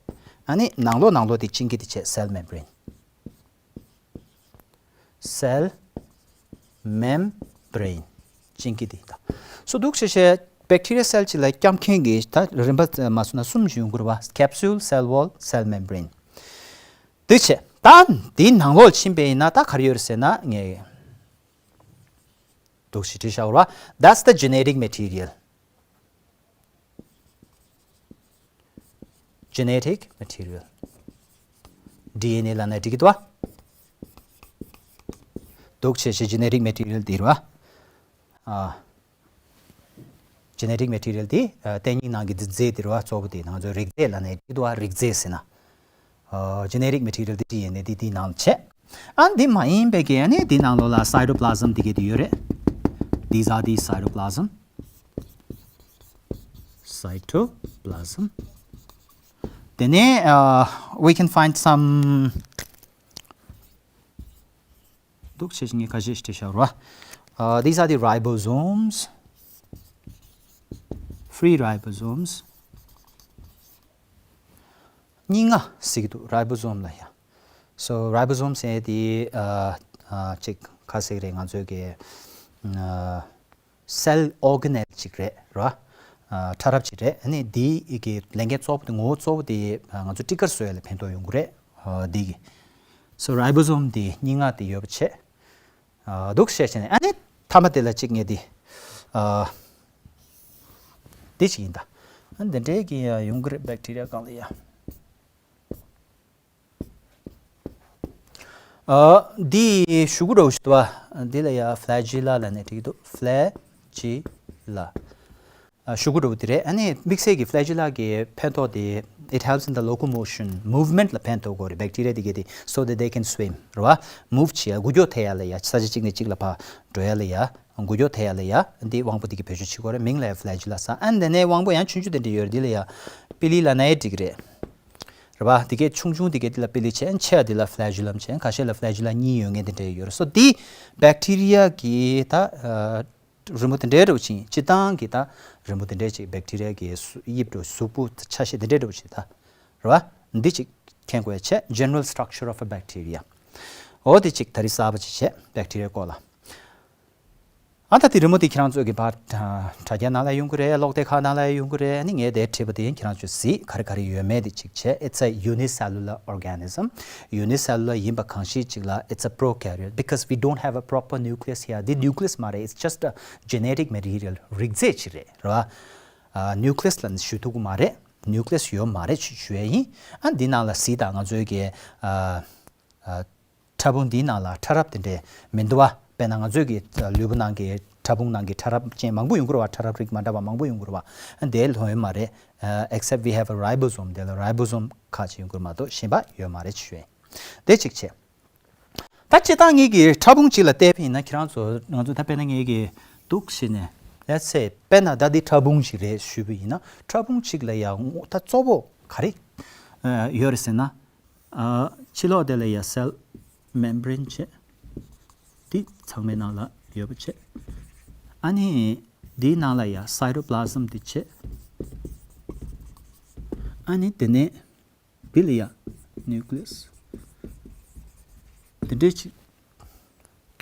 ཨ་ནི་ནང་ལོགས་ནང་ལོགས་དེ་གཅིན་སྐྱི་དེ་བྱས། cell membrane. cell membrane གཅིན་སྐྱི་དེ་ཡིན་ད། སོ་འདུག་བྱས་བྱས་bacteria cell གཅིག་ལ་སྐྱབས་མཁན་གྱི་ད་རིམ་པ་མ་སོང་ན་གསུམ་ཞིག་ཡོང་གི་རེད་བ། capsule, cell wall, cell membrane. དེ་བྱས། ད་དེའི་ནང་ལོགས་ཕྱིན་པ་ཡིན་ན་ད་ག་རེ་ཡོད་རེད་ཟེར་ན། ངས་འདུག་ཞེས་བྲིས་བཞག་པ་རེད་བ། That's the genetic material. genetic material. ཌི་ཨེན་ཨེ་ལབ་ན་འགྲིག་གི་འདུག་བ། འདུག་བྱས་བྱས་genetic material དེ་རེད་བ། ཨ། genetic material དེ་ཨ། གཏན་ཉིད་ནང་གི་རྫས་དེ་རེད་བ། གཙོ་བོ་དེ་ནང་ཚོ་རིགས་རྫས་ལབ་ན་འགྲིག་གི་འདུག་བ། རིགས་རྫས་ཟེར་ན། ཨ། genetic material དེ་ཌི་ཨེན་ཨེ་དེ་དེའི་ནང་ལ་བྱས། ཨ། འདི་མ་ཡིན་པའི་གི་ཨ་ནི་དེའི་ནང་ལོགས་ལ་cytoplasm དེ་གི་དེ་ཡོད་རེད། These are the cytoplasm. cytoplasm. དེ་ནས་ཨ། we can find some འདུག་བྱས་ངས་ཁ་ཤས་ཤིག་བྲིས་བཞག་ར། Uh, these are the ribosomes. Free ribosomes. སྙིང་ང་ཟེར་གྱི་འདུག ribosome ལ་ཡ། So ribosomes ཟེར་དེ་ཨ། ཨ། ཅིག་ག་ཟེར་གྱི་རེད། ང་ཚོའི་གི་ཨ། cell organelle ཅིག་རེད་ར། ཨ། ཕྲ་རབ་ཅིག་རེད། ཨ་ནི་འདི་གི་ལས་འགན་གཙོ་བོ་དེ། ངོ་བོ་གཙོ་བོ་དེ་ང་ཚོ་སྤྲི་དཀར་བཟོ་ཡ་ལ་ཕན་ཐོགས་ཡོང་གི་རེད། ཨ། འདི་གི། So ribosome དེ་སྙིང་ང་དེ་ཡོད་པ་བྱས། ཨ། འདུག་བཤད་བྱས་ནས། ཨ་ནི་མཐའ་མ་དེ་ལ་གཅིག་ངས་འདི། ཨ། འདི་ཅིག་ཡིན་ད། ཨ། འདི་འདྲའི་གི་ཡོང་གི་རེད། bacteria སྒང་ལ་ཡ། ཨ། འདི་ཤུ་གུ་འདྲ་བོ་ཞིག་འདུག་བ། འདི་ལ་ཡ་flagella ལབ་ནས་བྲིས་འདུག flagella. ཨ། ཤུ་གུ་འདྲ་བོ་དེ་རེད། ཨ་ནི་དམིགས་བསལ་གྱི་flagella གི་ཕན་ཐོགས་དེ། It helps in the locomotion, movement ལ་ཕན་ཐོགས་ཀྱི་རེད། bacteria དེ་གས་དེ། So that they can swim རེད་བ། move བྱེད་ཡ། འགུལ་སྐྱོད་ཐེབས་ཡ་ལ་ཡ། ས་ཆ་གཅིག་ནས་གཅིག་ལ་ཕར་འགྲོ་ཡ་ལ་ཡ། འགུལ་སྐྱོད་ཐེབས་ཡ་ལ་ཡ། འདི་དབང་པོ་དེ་གས་བེད་སྤྱོད་བྱེད་ཀྱི་རེད། མིང་ལ་ཡ་flagella ཟེར། ཨ་ནི་དེ་ནས་དབང་པོ་ཡང་ཆུང་ཆུང་དེ་འདྲ་ཡོད་རེད། འདི་ལ་ཡ་པི་ལི་ལབ་ན་ཡང་འགྲིག་གི་རེད། རེད་བ། དེ་གས་ཆུང་ཆུང་དེ་གས་དེ་ལ་པི་ལི་བྱས། ཆེ་བ་དེ་ལ་flagellum བྱས། ཁ་ཤས་ལ་flagella གཉིས་ཡོད་མཁན་དེ་འདྲ་ཡོད་རེད། So འདི་bacteria གི་ད། ཨ། རི་མོ་དེ་འདྲའི་འདྲ་བོ་ཅིག་སྤྱིར་བཏང་གི་ད་རི་མོ་དེ་འདྲའི་ཅིག bacteria གི་གཟུགས། དབྱིབས་འདྲ་བོ། གཟུགས་པོ་ཆ་ཤས་དེ་འདྲའི་འདྲ་བོ་ཅིག་ད། རེད་བ། འདི་ཅིག་མཁྱེན་དགོས་ཡ་བྱས། General structure of a bacteria. འོ་དེ་གཅིག་ད་རེས་གསར་པ་ཅིག་བྱས་བེག་ཊི་རི་ཡའི་སྐོར་ལ། ཨ་ད་དེ་རི་མོ་དེ་ཁྱེད་རང་ཚོ་གི་ཕར་དྲ་དྲ་རྒྱ་ནང་ལ་ཡོང་གི་རེད། ཀློག་དེབ་ཁག་ནང་ལ་ཡོང་གི་རེད། ཨ་ནི་ངས་དེ་བྲིས་པ་དེ་ཁྱེད་རང་ཚོས་གཟིགས། ག་རེ་ག་རེ་ཡོད་མེད་དེ་གཅིག་བྱས། It's a unicellular organism. Unicellular ཡིན་པ་གང་ཞིག་ཅིག་ལ it's a prokaryote because we don't have a proper nucleus here. འདི་nucleus མ་རེད། It's just a genetic material. རིགས་རྫས་ཅིག་རེད། རེད་བ། ཨ་nucleus ལ་ཞུ་ཐུབ་ཀྱི་མ་རེད། nucleus ཡོད་མ་རེད་ཞུ་ཞུ་ཡས་ཡིན། ཨ་འདི་ནང་ལ་གཟིགས་དང་། ང་ཚོའི་གི་ཨ་ཨ་ཕྲ་ཕུང་འདིའི་ནང་ལ་ཕྲ་རབ་དེ་འདྲས་མི་འདུག་བ། དཔེར་ན་ང་ཚོའི་གི་ལུས་པོ་ནང་གི་ཕྲ་ཕུང་ནང་གི་ཕྲ་རབ་ཅན་མང་པོ་ཡོང་གི་རེད་བ། ཕྲ་རབ་རིགས་མ་འདྲ་བ་མང་པོ་ཡོང་གི་རེད་བ། ཨ་འདི་ལོས་ཡོད་མ་རེད། ཨ་except we have a ribosome. དེ་ལ་ribosome ཁག་ཅིག་ཡོང་གི་རེད་མ་གཏོགས་གཞན་པ་ཡོད་མ་རེད་ཞུ་ཡས། དེ་གཅིག་བྱས། ད་སྤྱིར་བཏང་ངེད་ཀྱི་ཕྲ་ཕུང་གཅིག་ལ་བལྟས་པ་ཡིན་ན། ཁྱེད་རང་ཚོ་ང་ཚོ་ད་དཔེར་ན་ངེད་ཀྱི་འདུག་ཟེར་ནས། let's say དཔེར་ན་ད་འདི་ཕྲ་ཕུང་ཞིག་རེད་ཞུས་པ་ཡིན་ན། ཕྲ་ཕུང་གཅིག་ལ་ཡང་ད་གཙོ་བོ་ག་རེ་ཨ་ཡོད་རེད་ཟེར་ན། ཨ་ཕྱི་ལོགས་དེ་ལ་ཡང་cell membrane བྱས། འདི་ཚང་མའི་ནང་ལ་ཡོད་པ་བྱས། ཨ་ནི་འདིའི་ནང་ལ་ཡང་cytoplasm འདི་བྱས། ཨ་ནི་དེ་ནས་འདི་ལ་ཡང་nucleus འདི་འདྲས་ཅིག་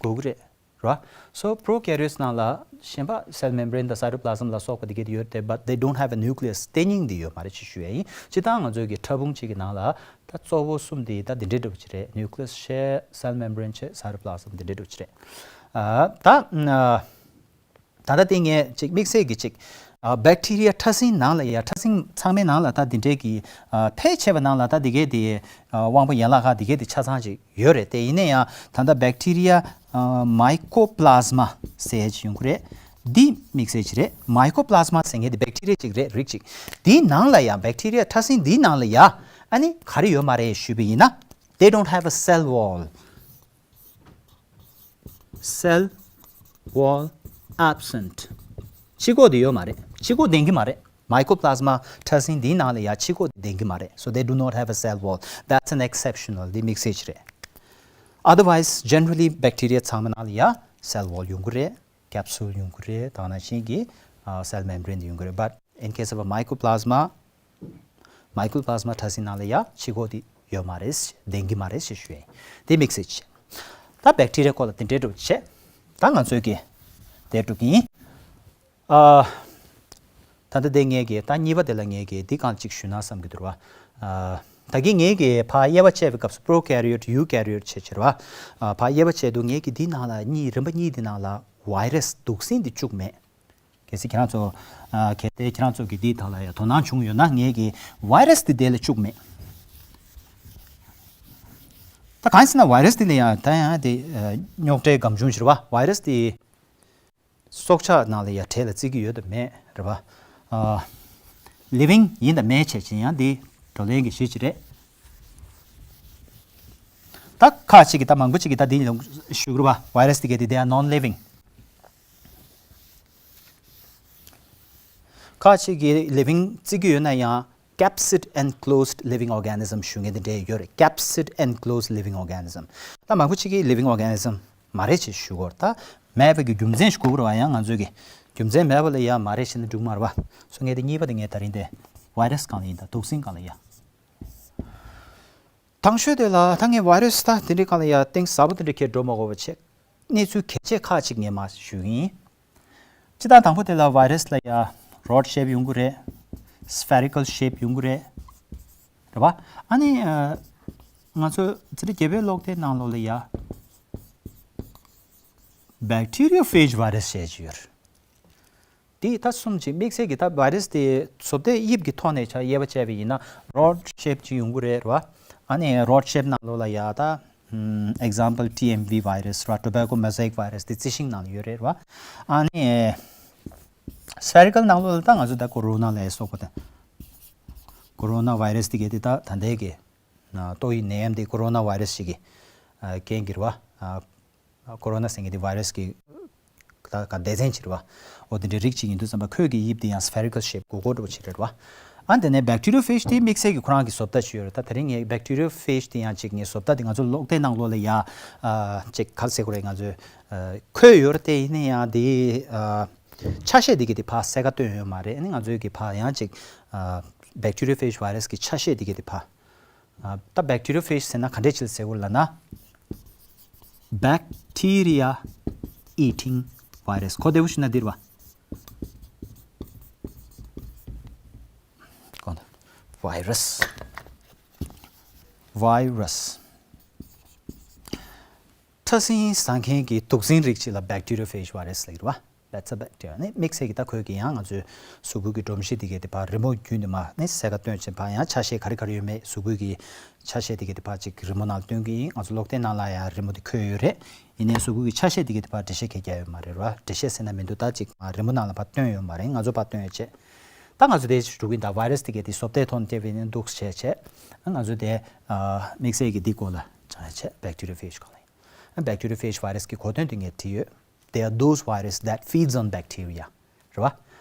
དགོས་ཀྱི་རེད། རེད་བ། So prokaryotes ནང་ལ་གཞན་པ་cell membrane དང་cytoplasm ལ་སོགས་པ་དེ་གས་དེ་ཡོད་དེ། But they don't have a nucleus. དེ་སྙིང་དེ་ཡོད་མ་རེད་ཅེས་ཞུ་ཡས་ཡིན། སྤྱིར་བཏང་ང་ཚོའི་གི་ཕྲ་ཕུང་གཅིག་གི་ནང་ལ་ད་གཙོ་བོ་གསུམ་དེ་ད་འདི་འདྲས་འདྲ་པོ་ཅིག་རེད། nucleus བྱས། cell membrane བྱས། cytoplasm འདི་འདྲས་འདྲ་པོ་ཅིག་རེད། ཨ་ད་ཨ། ད་ལྟ་དེ་ངས་ཅིག་དམིགས་བསལ་གྱི་ཅིག་ཨ་bacteria ཕྲ་སྲིན་ནང་ལ་ཡ། ཕྲ་སྲིན་ཚང་མའི་ནང་ལ་ད་འདི་འདྲའི་གི་ཨ་ཕལ་ཆེ་བ་ནང་ལ་ད་འདི་གའི་དེ་ཨ་དབང་པོ་ཡན་ལག་ཁག་འདི་གའི་དེ་ཆ་ཚང་ཅིག་ཡོད་རེད་དེ། ཡིན་ན་ཡང་ད་ལྟ་bacteria ཨ་mycoplasma ཟེར་ཅིག་ཡོང་གི་རེད། འདི་དམིགས་བསལ་ཅིག་རེད། mycoplasma ཟེར་མཁན་དེ་bacteria ཅིག་རེད། རིགས་ཅིག་འདིའི་ནང་ལ་ཡ། bacteria ཕྲ་སྲིན་འདིའི་ནང་ལ་ཡ་ཨ་ནི་ག་རེ་ཡོད་མ་རེད་ཞུས་པ་ཡིན་ན། They don't have a cell wall. Cell wall absent. ཕྱི་ཁོག་དེ་ཡོད་མ་རེད། ཕྱི་ཁོག་ལྡན་གྱི་མ་རེད། mycoplasma ཕྲ་སྲིན་འདིའི་ནང་ལ་ཡ་ཕྱི་ཁོག་དེ་ལྡན་གྱི་མ་རེད། So they do not have a cell wall. That's an exceptional. འདི་དམིགས་བསལ་ཅིག་རེད། Otherwise, generally bacteria ཚང་མ་ནང་ལ་ཡ་cell wall ཡོང་གི་རེད། capsule ཡོང་གི་རེད། དེ་ནང་བཞིན་གྱི་ཨ་cell membrane དེ་ཡོང་གི་རེད། But in case of a mycoplasma, mycoplasma ཕྲ་སྲིན་ནང་ལ་ཡ་ཕྱི་ཁོག་དེ་ཡོད་མ་རེད། ལྡན་གྱི་མ་རེད་ཞེས་ཞུ་ཡས། དེ་དམིགས་བསལ་བྱས། ད་bacteria སྐོར་ལ་དེ་འདྲས་འདྲ་པོ་བྱས། ད་ང་ཚོའི་གི་དེ་འགྲོ་གི་ཡིན། ཨ། ད་ལྟ་དེ་ངས་གི་ད་གཉིས་པ་དེ་ལ་ངས་གི་འདི་གང་ཅིག་ཞུ་ན་བསམ་གྱི་འདུག་ར་བ། ཨ། ད་གིན་ངས་གི་ཕར་དབྱེ་བ་ཕྱེ་བའི་སྐབས་སུ་prokaryote, eukaryote བྱས་བྱས་ར་བ། ཨ། ཕར་དབྱེ་བ་ཕྱེ་དུས་ངས་གི་འདི་ནང་ལ་གཉིས། རིམ་པ་གཉིས་འདི་ནང་ལ་virus དུག་སྲིན་འདི་བཅུག་མེད། གལ་སྲིད་ཁྱེད་རང་ཚོ། ཨ། གལ་ཏེ་ཁྱེད་རང་ཚོ་གིས་འདིའི་ཐོག་ལ་ཡང་དོ་སྣང་བྱུང་ཡོད་ན། ངས་ཀྱིས་virus འདི་དེ་ལ་བཅུག་མེད། ད་གང་ཡིན་ཟེར་ན་virus འདི་ལ་ཡང་ད་ཡང་དེ། ཨ། རྙོག་དྲའི་སྒམ་ཆུང་ཞིག་རེད་བ། virus འདི་སྲོག་ཆགས་ནང་ལ་ཡང་གྲས་ལ་བརྩི་གི་ཡོད་དམ་མེད་རེད་བ། ཨ། living ཡིན་དང་མེད་བྱས་ཅིག་ཡང་འདི་བགྲོ་གླེང་གི་གཞི་ཅིག་རེད། ད་ཁ་ཅིག་གིས། ད་མང་པོ་ཅིག་གིས་ད་འདི་ལ་ཞུ་གི་རེད་བ། virus འདི་གས་དེ་they are non living. ཁ་ཅིག་གིས་living བརྩི་གི་ཡོད་ན་ཡང་capsid enclosed living organism ཞུ་མཁན་དེ་འདྲས་ཡོད་རེད། capsid enclosed living organism. ད་མང་པོ་ཅིག་གིས་living organism མ་རེད་ཅེས་ཞུ་གི་ཡོད་རེད། ད་མེད་པའི་གི་རྒྱུ་མཚན་ཞིག་དགོས་ཀྱི་རེད་བ། ཡང་ང་ཚོས་གི་རྒྱུ་མཚན་མེད་པ་ལ་ཡང་མ་རེད་ཞེས་ན་འགྲིག་མ་རེད་བ། སོ་ངས་དེ་གཉིས་པ་དེ་ངས་ད་རིང་དེ་virus སྒང་ལ་ཡིན། ད་དུག་སྲིན་སྒང་ལ་ཡ། དང་ཤོས་དེ་ལ་ད་ངས་virus ད་དེ་འདྲའི་སྒང་ལ་ཡ་གཏིང་ཟབ་པོ་དེ་འདྲའི་ཁྱེར་འགྲོ་མ་དགོས་པ་བྱས། གནས་ཚུལ་གལ་ཆེ་ཁག་ཅིག་ངས་མར་ཞུ་གི་ཡིན། སྤྱིར་བཏང་དང་པོ་དེ་ལ་virus ལ་ཡ་rod shape ཡོང་གི་རེད། spherical shape ཡོང་གི་རེད། རེད་བ། ཨ་ནི། ཨ། ང་ཚོ་འཛིན་གྲྭ་བརྒྱད་པའི་ཀློག་དེབ་ནང་ལོགས་ལ་ཡ་bacteriophage virus ཞེས་ཅིག་ཡོད་རེད། དེ་ད་གསུམ་ཅིག་དམིགས་བསལ་གྱི་ད་virus དེ་བཟོ་ལྟའི་དབྱིབས་ཀྱི་ཐོག་ནས་ཆ་དབྱེ་བ་བྱས་པ་ཡིན་ན་rod shape ཅིག་ཡོང་གི་རེད་ར་བ། ཨ་ནི་rod shape ནང་ལོགས་ལ་ཡ་ད་ཨམ་example T M V virus ར། tobacco mosaic virus དེ་རྩི་ཤིང་ནང་ལ་ཡོད་རེད་ར་བ། ཨ་ནི་spherical ནང་ལོགས་ལ་ད་ང་ཚོ་ད་corona ལ་སོགས་པ་དང་། corona virus དེ་གས་དེ་ད་ད་ལྟའི་གི་ཏོག་དབྱིབས་ནད་ཡམས་དེ་corona virus ཞིག་གི་རྐྱེན་གྱིས་རེད་བ། ཨ། corona ཟེར་མཁན་དེ་virus གི་ད་ག་སྡེ་ཚན་ཅིག་རེད་བ། འོ་དེ་འདྲའི་རིགས་ཅིག་ཡིན་དུས་ཙམ་པ་ཁོས་ཀྱི་དབྱིབས་དེ་ཡང་spherical shape གོ་གོ་འདྲ་པོ་ཅིག་རེད་བ། ཨ་དེ་ནས་bacteriophage དེ་དམིགས་བསལ་གྱི་ཁོ་རང་གི་བཟོ་ལྟ་ཅིག་ཡོད་རེད། ད་དེ་རིང་ངས་bacteriophage དེ་ཡང་ཅིག་ངས་བཟོ་ལྟ་དེ་ང་ཚོ་ཀློག་དེབ་ནང་ལོགས་ལ་ཡ་ཨ་ཅིག་ག་རེ་ཟེར་དགོས་རེད། ང་ཚོས་ཨ་འཁོད་ཡོད་རེད་དེ། ཡིན་ན་ཡང་དེ་ཨ་ཆ་ཤས་དེ་གི་དེ་ཕར་གསལ་ཁ་སྟོན་ཡོད་མ་རེད། ཨ་ནི་ང་ཚོས་གི་ཕར་ཡང་ཅིག་ཨ་bacteriophage virus གི་ཆ་ཤས་དེ་གི་དེ་ཕར། ཨ་ད་bacteriophage ཟེར་ན་ག་འདྲས་ཅིག་ཟེར་དགོས་ལབ་ན། bacteria eating virus. གོ་བདེ་པོ་ཞུས་ན་འདིར་བ། གོ་ན། virus. virus. ཕྲ་སྲིན་ཟ་མཁན་གྱི་དུག་སྲིན་རིགས་ཅིག་ལ་bacteriophage virus ལབ་ཀྱི་རེད་བ། That's a bacteria. ནི་དམིགས་བསལ་གྱི་ད་ཁོས་ཀྱི་ཡང་ང་ཚོའི་གཟུགས་པོ་གི་སྒྲོམ་གཞི་དེ་གའི་དེ་ཕར་རི་མོ་བརྒྱུད་ནས་མར་ནི་གསལ་ཁ་སྟོན་བྱེད་པ་ཡང་ཆ་ཤས་ག་རེ་ག་རེ་ཡོད་མེད་གཟུགས་པོ་གི་ཆ་ཤས་དེ་གའི་དེ་ཕར་ཅིག་རི་མོ་ནང་སྟོན་གྱི་ཡིན། ང་ཚོ་གློག་བརྙན་ནང་ལ་ཡང་རི་མོ་དེ་འཁོད་ཡོད་རེད། ཡིན་ནའི་གཟུགས་པོ་གི་ཆ་ཤས་དེ་གའི་དེ་ཕར་འགྲེལ་བཤད་གང་ཡང་ཡོད་མ་རེད་བ། འགྲེལ་བཤད་ཟེར་ན་མི་འདུག་ད་ཅིག་རི་མོ་ནང་ལ་ཕར་སྟོན་ཡོད་མ་རེད། ང་ཚོ་ཕར་སྟོན་ཡོད་ཅེས། ད་ང་ཚོ་དེ་འགྲོ་གི་ཡིན། ད་virus དེ་གའི་དེ་བཟོ་ལྟའི་ཐོག་ནས་བལྟས་པ་ཡིན་ན་འདུག་བྱས་བྱས། ང་ཚོ་དེ་དམིགས་བསལ་གྱི་འདི་སྐོར་ལ་སྦྱང་ཡ་བྱས། bacteriophage སྐོར་ལ་ཡིན། bacteriophage virus གི་གོ་དོན་དེ་ངས་བྲིས་ཡོད། They are those virus that feeds on bacteria. རེད་བ།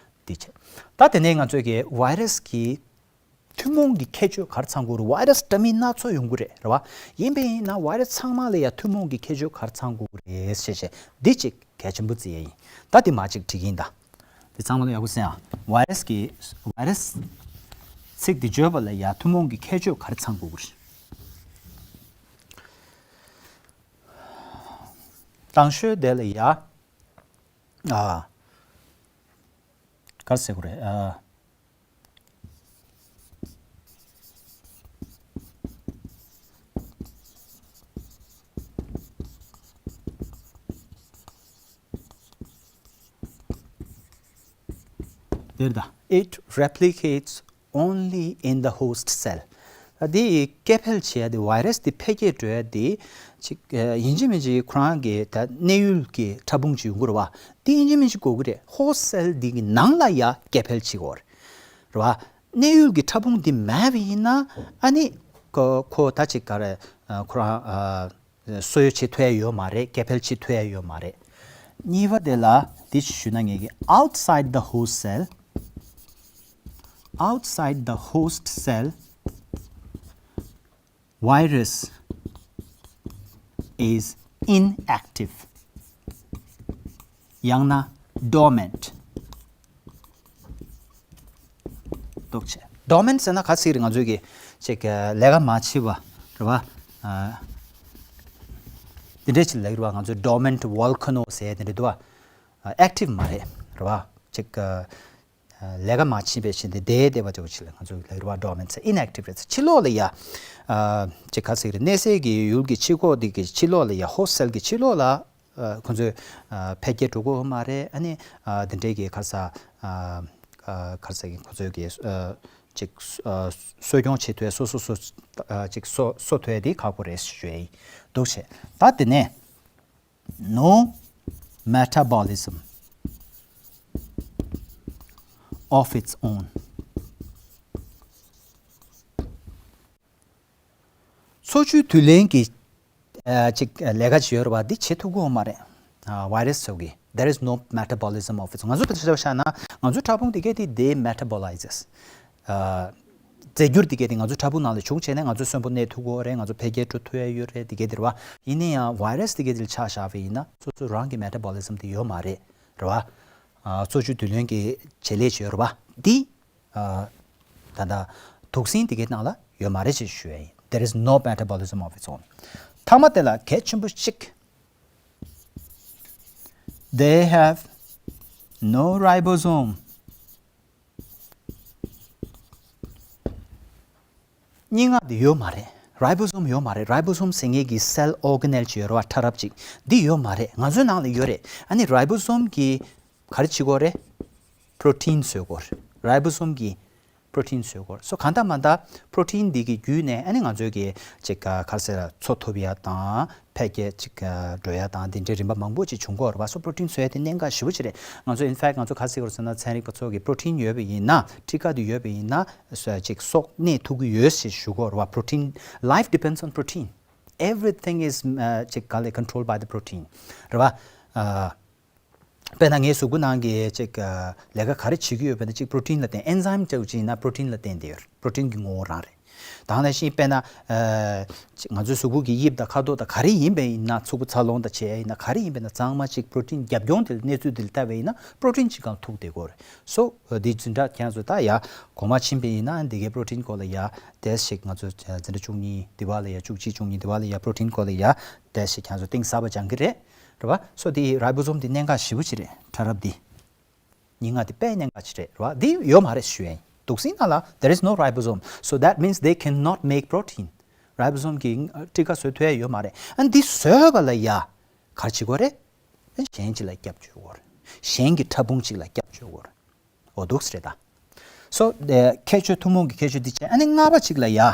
འདི་བྱས། ད་དེ་ནས་ང་ཚོས་ཀྱི་virus གི་ཐུན་མོང་གི་ཁྱད་ཆོས་ག་རེ་ཚང་དགོས་རེད། virus འདྲ་མིན་སྣ་ཚོགས་ཡོང་གི་རེད། རེད་བ། ཡིན་པས་ཡིན་ན་virus ཚང་མ་ལ་ཡ་ཐུན་མོང་གི་ཁྱད་ཆོས་ག་རེ་ཚང་དགོས་རེད་ཞེས་བྱས། འདི་གཅིག་གལ་ཆེན་པོ་བརྩི་ཡ་ཡིན། ད་འདི་མར་གཅིག་བྲིས་ཀྱི་ཡིན་ད། འདི་ཚང་མ་ལ་ཡག་པོ་གསན་ཨ། virus གི་virus ཚིག་འདི་བརྗོད་པ་ལ་ཡ་ཐུན་མོང་གི་ཁྱད་ཆོས་ག་རེ་ཚང་དགོས་རེད། དང་ཤོས་དེ་ལ་ཡ། ཨ། ག་རེ་ཟེར་དགོས་རེད། ཨ། འདིར་ད། It replicates only in the host cell. ད་འདི་སྐྱེ་འཕེལ་བྱེད་ཡ་དེ་virus དེ་འཕེལ་རྒྱས་འགྲོ་ཡ་དེ་ཅིག་ཡིན་གཅིག་མིན་གཅིག་ཁོ་རང་གི་ད་གནས་ཡུལ་གྱི་ཕྲ་ཕུང་ཅིག་ཡོང་གི་རེད་བ། དེ་ཡིན་གཅིག་མིན་གཅིག་དགོས་ཀྱི་རེད། host cell འདི་གི་ནང་ལ་ཡ་སྐྱེ་འཕེལ་བྱེད་དགོས་རེད་བ། གནས་ཡུལ་གྱི་ཕྲ་ཕུང་འདི་མེད་པ་ཡིན་ན་ཨ་ནི་ཁོ་ཁོ་ད་ཅིག་ག་རེ་ཁོ་རང་། གསོ་ཡོ་བྱེད་ཐུབ་ཡ་ཡོད་མ་རེད། སྐྱེ་འཕེལ་བྱེད་ཐུབ་ཡ་ཡོད་མ་རེད། གཉིས་པ་དེ་ལ་འདི་ཞུས་ན་ངེད་ཀྱི་outside the host cell, outside the host cell, virus is inactive. ཡང་ན་dormant. འདུག་བྱས། dormant ཟེར་ན་ག་ཚིག་རེད། ང་ཚོས་ཀྱི་ཅིག་ལས་ཀ་མ་བྱེད་པ་རེད་བ། འདི་འདྲས་ཅིག་ལབ་རེད་བ། ང་ཚོས་dormant volcano ཟེར་དེ་འདྲས་འདུག་བ། active མ་རེད་རེད་བ། ཅིག་ལས་ཀ་མ་བྱེད་པའི་ཕྱིར་དེ་བསྡད་བསྡད་པ་ཅིག་ལ་ང་ཚོས་ལབ་རེད་བ། dormant ཟེར། inactive རེད་ཟེར། ཕྱི་ལོགས་ལ་ཡ། ཅིག་ག་ཚིག་རེད། གནས་སའི་གི་ཡུལ་གྱི་ཕྱི་ཁོག་འདི་གི་ཕྱི་ལོགས་ལ་ཡ། host cell གི་ཕྱི་ལོགས་ལ། ཁོ་ཚོས་འཕེལ་རྒྱས་འགྲོ་གི་ཡོད་མ་རེད། ཨ་ནི་འདི་འདྲའི་གི་ག་ས་ག་ས་གི་ཁོ་ཚོས་གི་ཅིག་གསོ་སྐྱོང་བྱེད་ཐུབ་ཡ། སོ་སོ་སོ་ཅིག་གསོ་གསོ་ཐུབ་ཡ་དེ་ཁག་པོ་རེད་ཞུ་ཡ་ཡིན། འདུག་བྱས། ད་དེ་ནས་no metabolism of its own. འཚོ་བཅུད་བསྡུ་ལེན་གྱི་ཨ་ཅིག་ལས་ཀ་ཅིག་ཡོད་རེད་བ། འདི་བྱེད་ཐུབ་ཀྱི་ཡོད་མ་རེད། ཨ། virus ཚོ་གི། There is no metabolism of its own. ང་ཚོ་ད་ཆ་བཞག་ན་ང་ཚོའི་ཕྲ་ཕུང་དེ་གས་དེ་they metabolizes. ཨ། རྫས་འགྱུར་དེ་གས་དེ་ང་ཚོའི་ཕྲ་ཕུང་ནང་ལ་བྱུང་བྱས་ནས་ང་ཚོ་གསོན་པོ་གནས་ཐུབ་ཀྱི་ཡོད་རེད། ང་ཚོ་འཕེལ་རྒྱས་འགྲོ་ཐུབ་ཡ་ཡོད་རེད། དེ་གས་དེ་རེད་བ། ཡིན་ན་ཡང་virus དེ་གས་དེ་ལ་ཆ་བཞག་པ་ཡིན་ན་སོ་སོ་རང་གི་metabolism དེ་ཡོད་མ་རེད། རེད་བ། ཨ། འཚོ་བཅུད་བསྡུ་ལེན་གྱི་བྱེད་ལས་ཅིག་ཡོད་རེད་བ། འདི། ཨ། ད་ལྟ་དུག་སྲིན་དེ་གའི་ནང་ལ་ཡོད་མ་རེད་ཅེས་ཞུ་ཡ་ཡིན། There is no metabolism of its own. མཐའ་མ་དེ་ལ་གལ་ཆེན་པོ་གཅིག They have no ribosome. སྙན་ངག་འདི་ཡོད་མ་རེད། ribosome ཡོད་མ་རེད། ribosome ཟེར་མཁན་གྱི་cell organelle ཅིག་ཡོད་རེད་བ། ཕྲ་རབ་ཅིག་འདི་ཡོད་མ་རེད། ང་ཚོའི་ནང་ལ་ཡོད་རེད། ཨ་ནི་ribosome གི་ག་རེ་བྱེད་ཀྱི་ཡོད་རེད། protein བཟོ་གི་ཡོད་རེད། ribosome གི་protein བཟོ་གི་ཡོད་རེད། སོ་གང་ལྟར་མ་ལྟར་protein འདི་གི་བརྒྱུད་ནས་ཨ་ནི་ང་ཚོའི་གི་ཅིག་ག་རེ་ཟེར་འཚོ་ཐུབ་ཡ་དང་འཕེལ་རྒྱས་ཅིག་འགྲོ་ཡ་དང་འདི་འདྲའི་རིམ་པ་མང་པོ་ཅིག་བྱུང་གི་ཡོད་རེད་བ། སོ་protein བཟོ་ཡ་དེ་གནད་འགག་ཞེ་པོ་ཅིག་རེད། ང་ཚོ་in fact ང་ཚོ་ག་རེ་ཟེར་གི་ཡོད་རེད་ཟེར་ན་ཚན་རིག་པ་ཚོ་གི་protein ཡོད་པ་ཡིན་ན། ཊི་ཀ་དེ་ཡོད་པ་ཡིན་ན་ཅིག་སྲོག་གནས་ཐུབ་ཀྱི་ཡོད་ཞེས་ཞུ་གི་ཡོད་རེད་བ། protein, life depends on protein. Everything is ཅིག་ག་ལས་controlled by the protein རེད་བ། དཔེར་ན་ངའི་གཟུགས་པོ་ནང་གི་ཅིག་ལས་ཀ་ག་རེ་བྱེད་ཀྱི་ཡོད་པ་དེ་ཅིག་protein ལ་བརྟེན། enzyme ཅིག་ཡིན་ན་protein ལ་བརྟེན་ཏེ་ཡོད་རེད། protein གི་ངོ་བོ་རང་རེད། ད་ག་ནང་བཞིན་དཔེར་ན་ཨ་ང་ཚོའི་གཟུགས་པོ་གི་དབྱིབས་དང་ཁ་དོག་དང་ག་རེ་ཡིན་པ་ཡིན་ན། ཚུགས་པ་འཚར་ལོངས་དང་བྱས་ཡིན་ན། ག་རེ་ཡིན་པ་ཡིན་ན། གཙང་མ་གཅིག་པྲོ་ཊིན་རྒྱབ་ལྗོངས་དེ་ལ་གནས་ཚུལ་དེ་ལ་ལྟ་བ་ཡིན་ན་པྲོ་ཊིན་གཅིག་གང་ཐུག་བསྡད་ཀྱི་ཡོད་རེད། སོ་འདི་འཛིན་གྲྭ་ཁྱེད་ཚོ་ད་ཡ་གོང་མ་ཕྱིན་པ་ཡིན་ན་འདི་གའི་པྲོ་ཊིན་སྐོར་ལ་ཡ་ཏོག་ཙམ་ཞིག་ང་ཚོ་འཛིན་གྲྭ་བཅུ་གཉིས་འདི་བ་ལ་ཡ། བཅུ་གཅིག་བཅུ་གཉིས་འདི་བ་ལ་ཡ་པྲོ་ཊིན་སྐོར་ལ་ཡ་ཏོག་ཙམ་ཞིག་ཁྱེད་ཚོ་གཏིང་ཟབ་པ་སྦྱང་གི་རེད། རེད་བ། སོ་འདི་རའི་བོ་སོམ་འདི་གནད་འགག་ཞེ་པོ་ཅིག་རེད། ཕྲ་རབ་འདི། ཉིན་ལྔ་དེ་དཔེ་གནད་འགག་ཅིག་རེད། རེད་བ། འདི་ཡོད་མ་རེད་ཞུ་ཡ་ཡིན། དུག་སྲིན་ནང་ལ་there is no ribosome, so that means they cannot make protein. རའི་བོ་སོམ་གྱིས་སྤྲི་ཁ་བཟོ་ཐུབ་ཡ་ཡོད་མ་རེད། ཨ་འདི་བཟོས་པ་ལ་ཡ་ག་རེ་བྱེད་དགོས་རེད། གཞན་ཅིག་ལ་སྐྱབས་བཅོལ་དགོས་རེད། གཞན་གྱི་ཕྲ་ཕུང་ཅིག་ལ་སྐྱབས་བཅོལ་དགོས་རེད། འོ་འདུག་སེ་རེད་ད། སོ་ཁྱད་ཆོས་ཐུན་མོང་གི་ཁྱད་ཆོས་འདི་བྱས། ཨ་ནི་ལྔ་པ་ཅིག་ལ་ཡ། ཨ།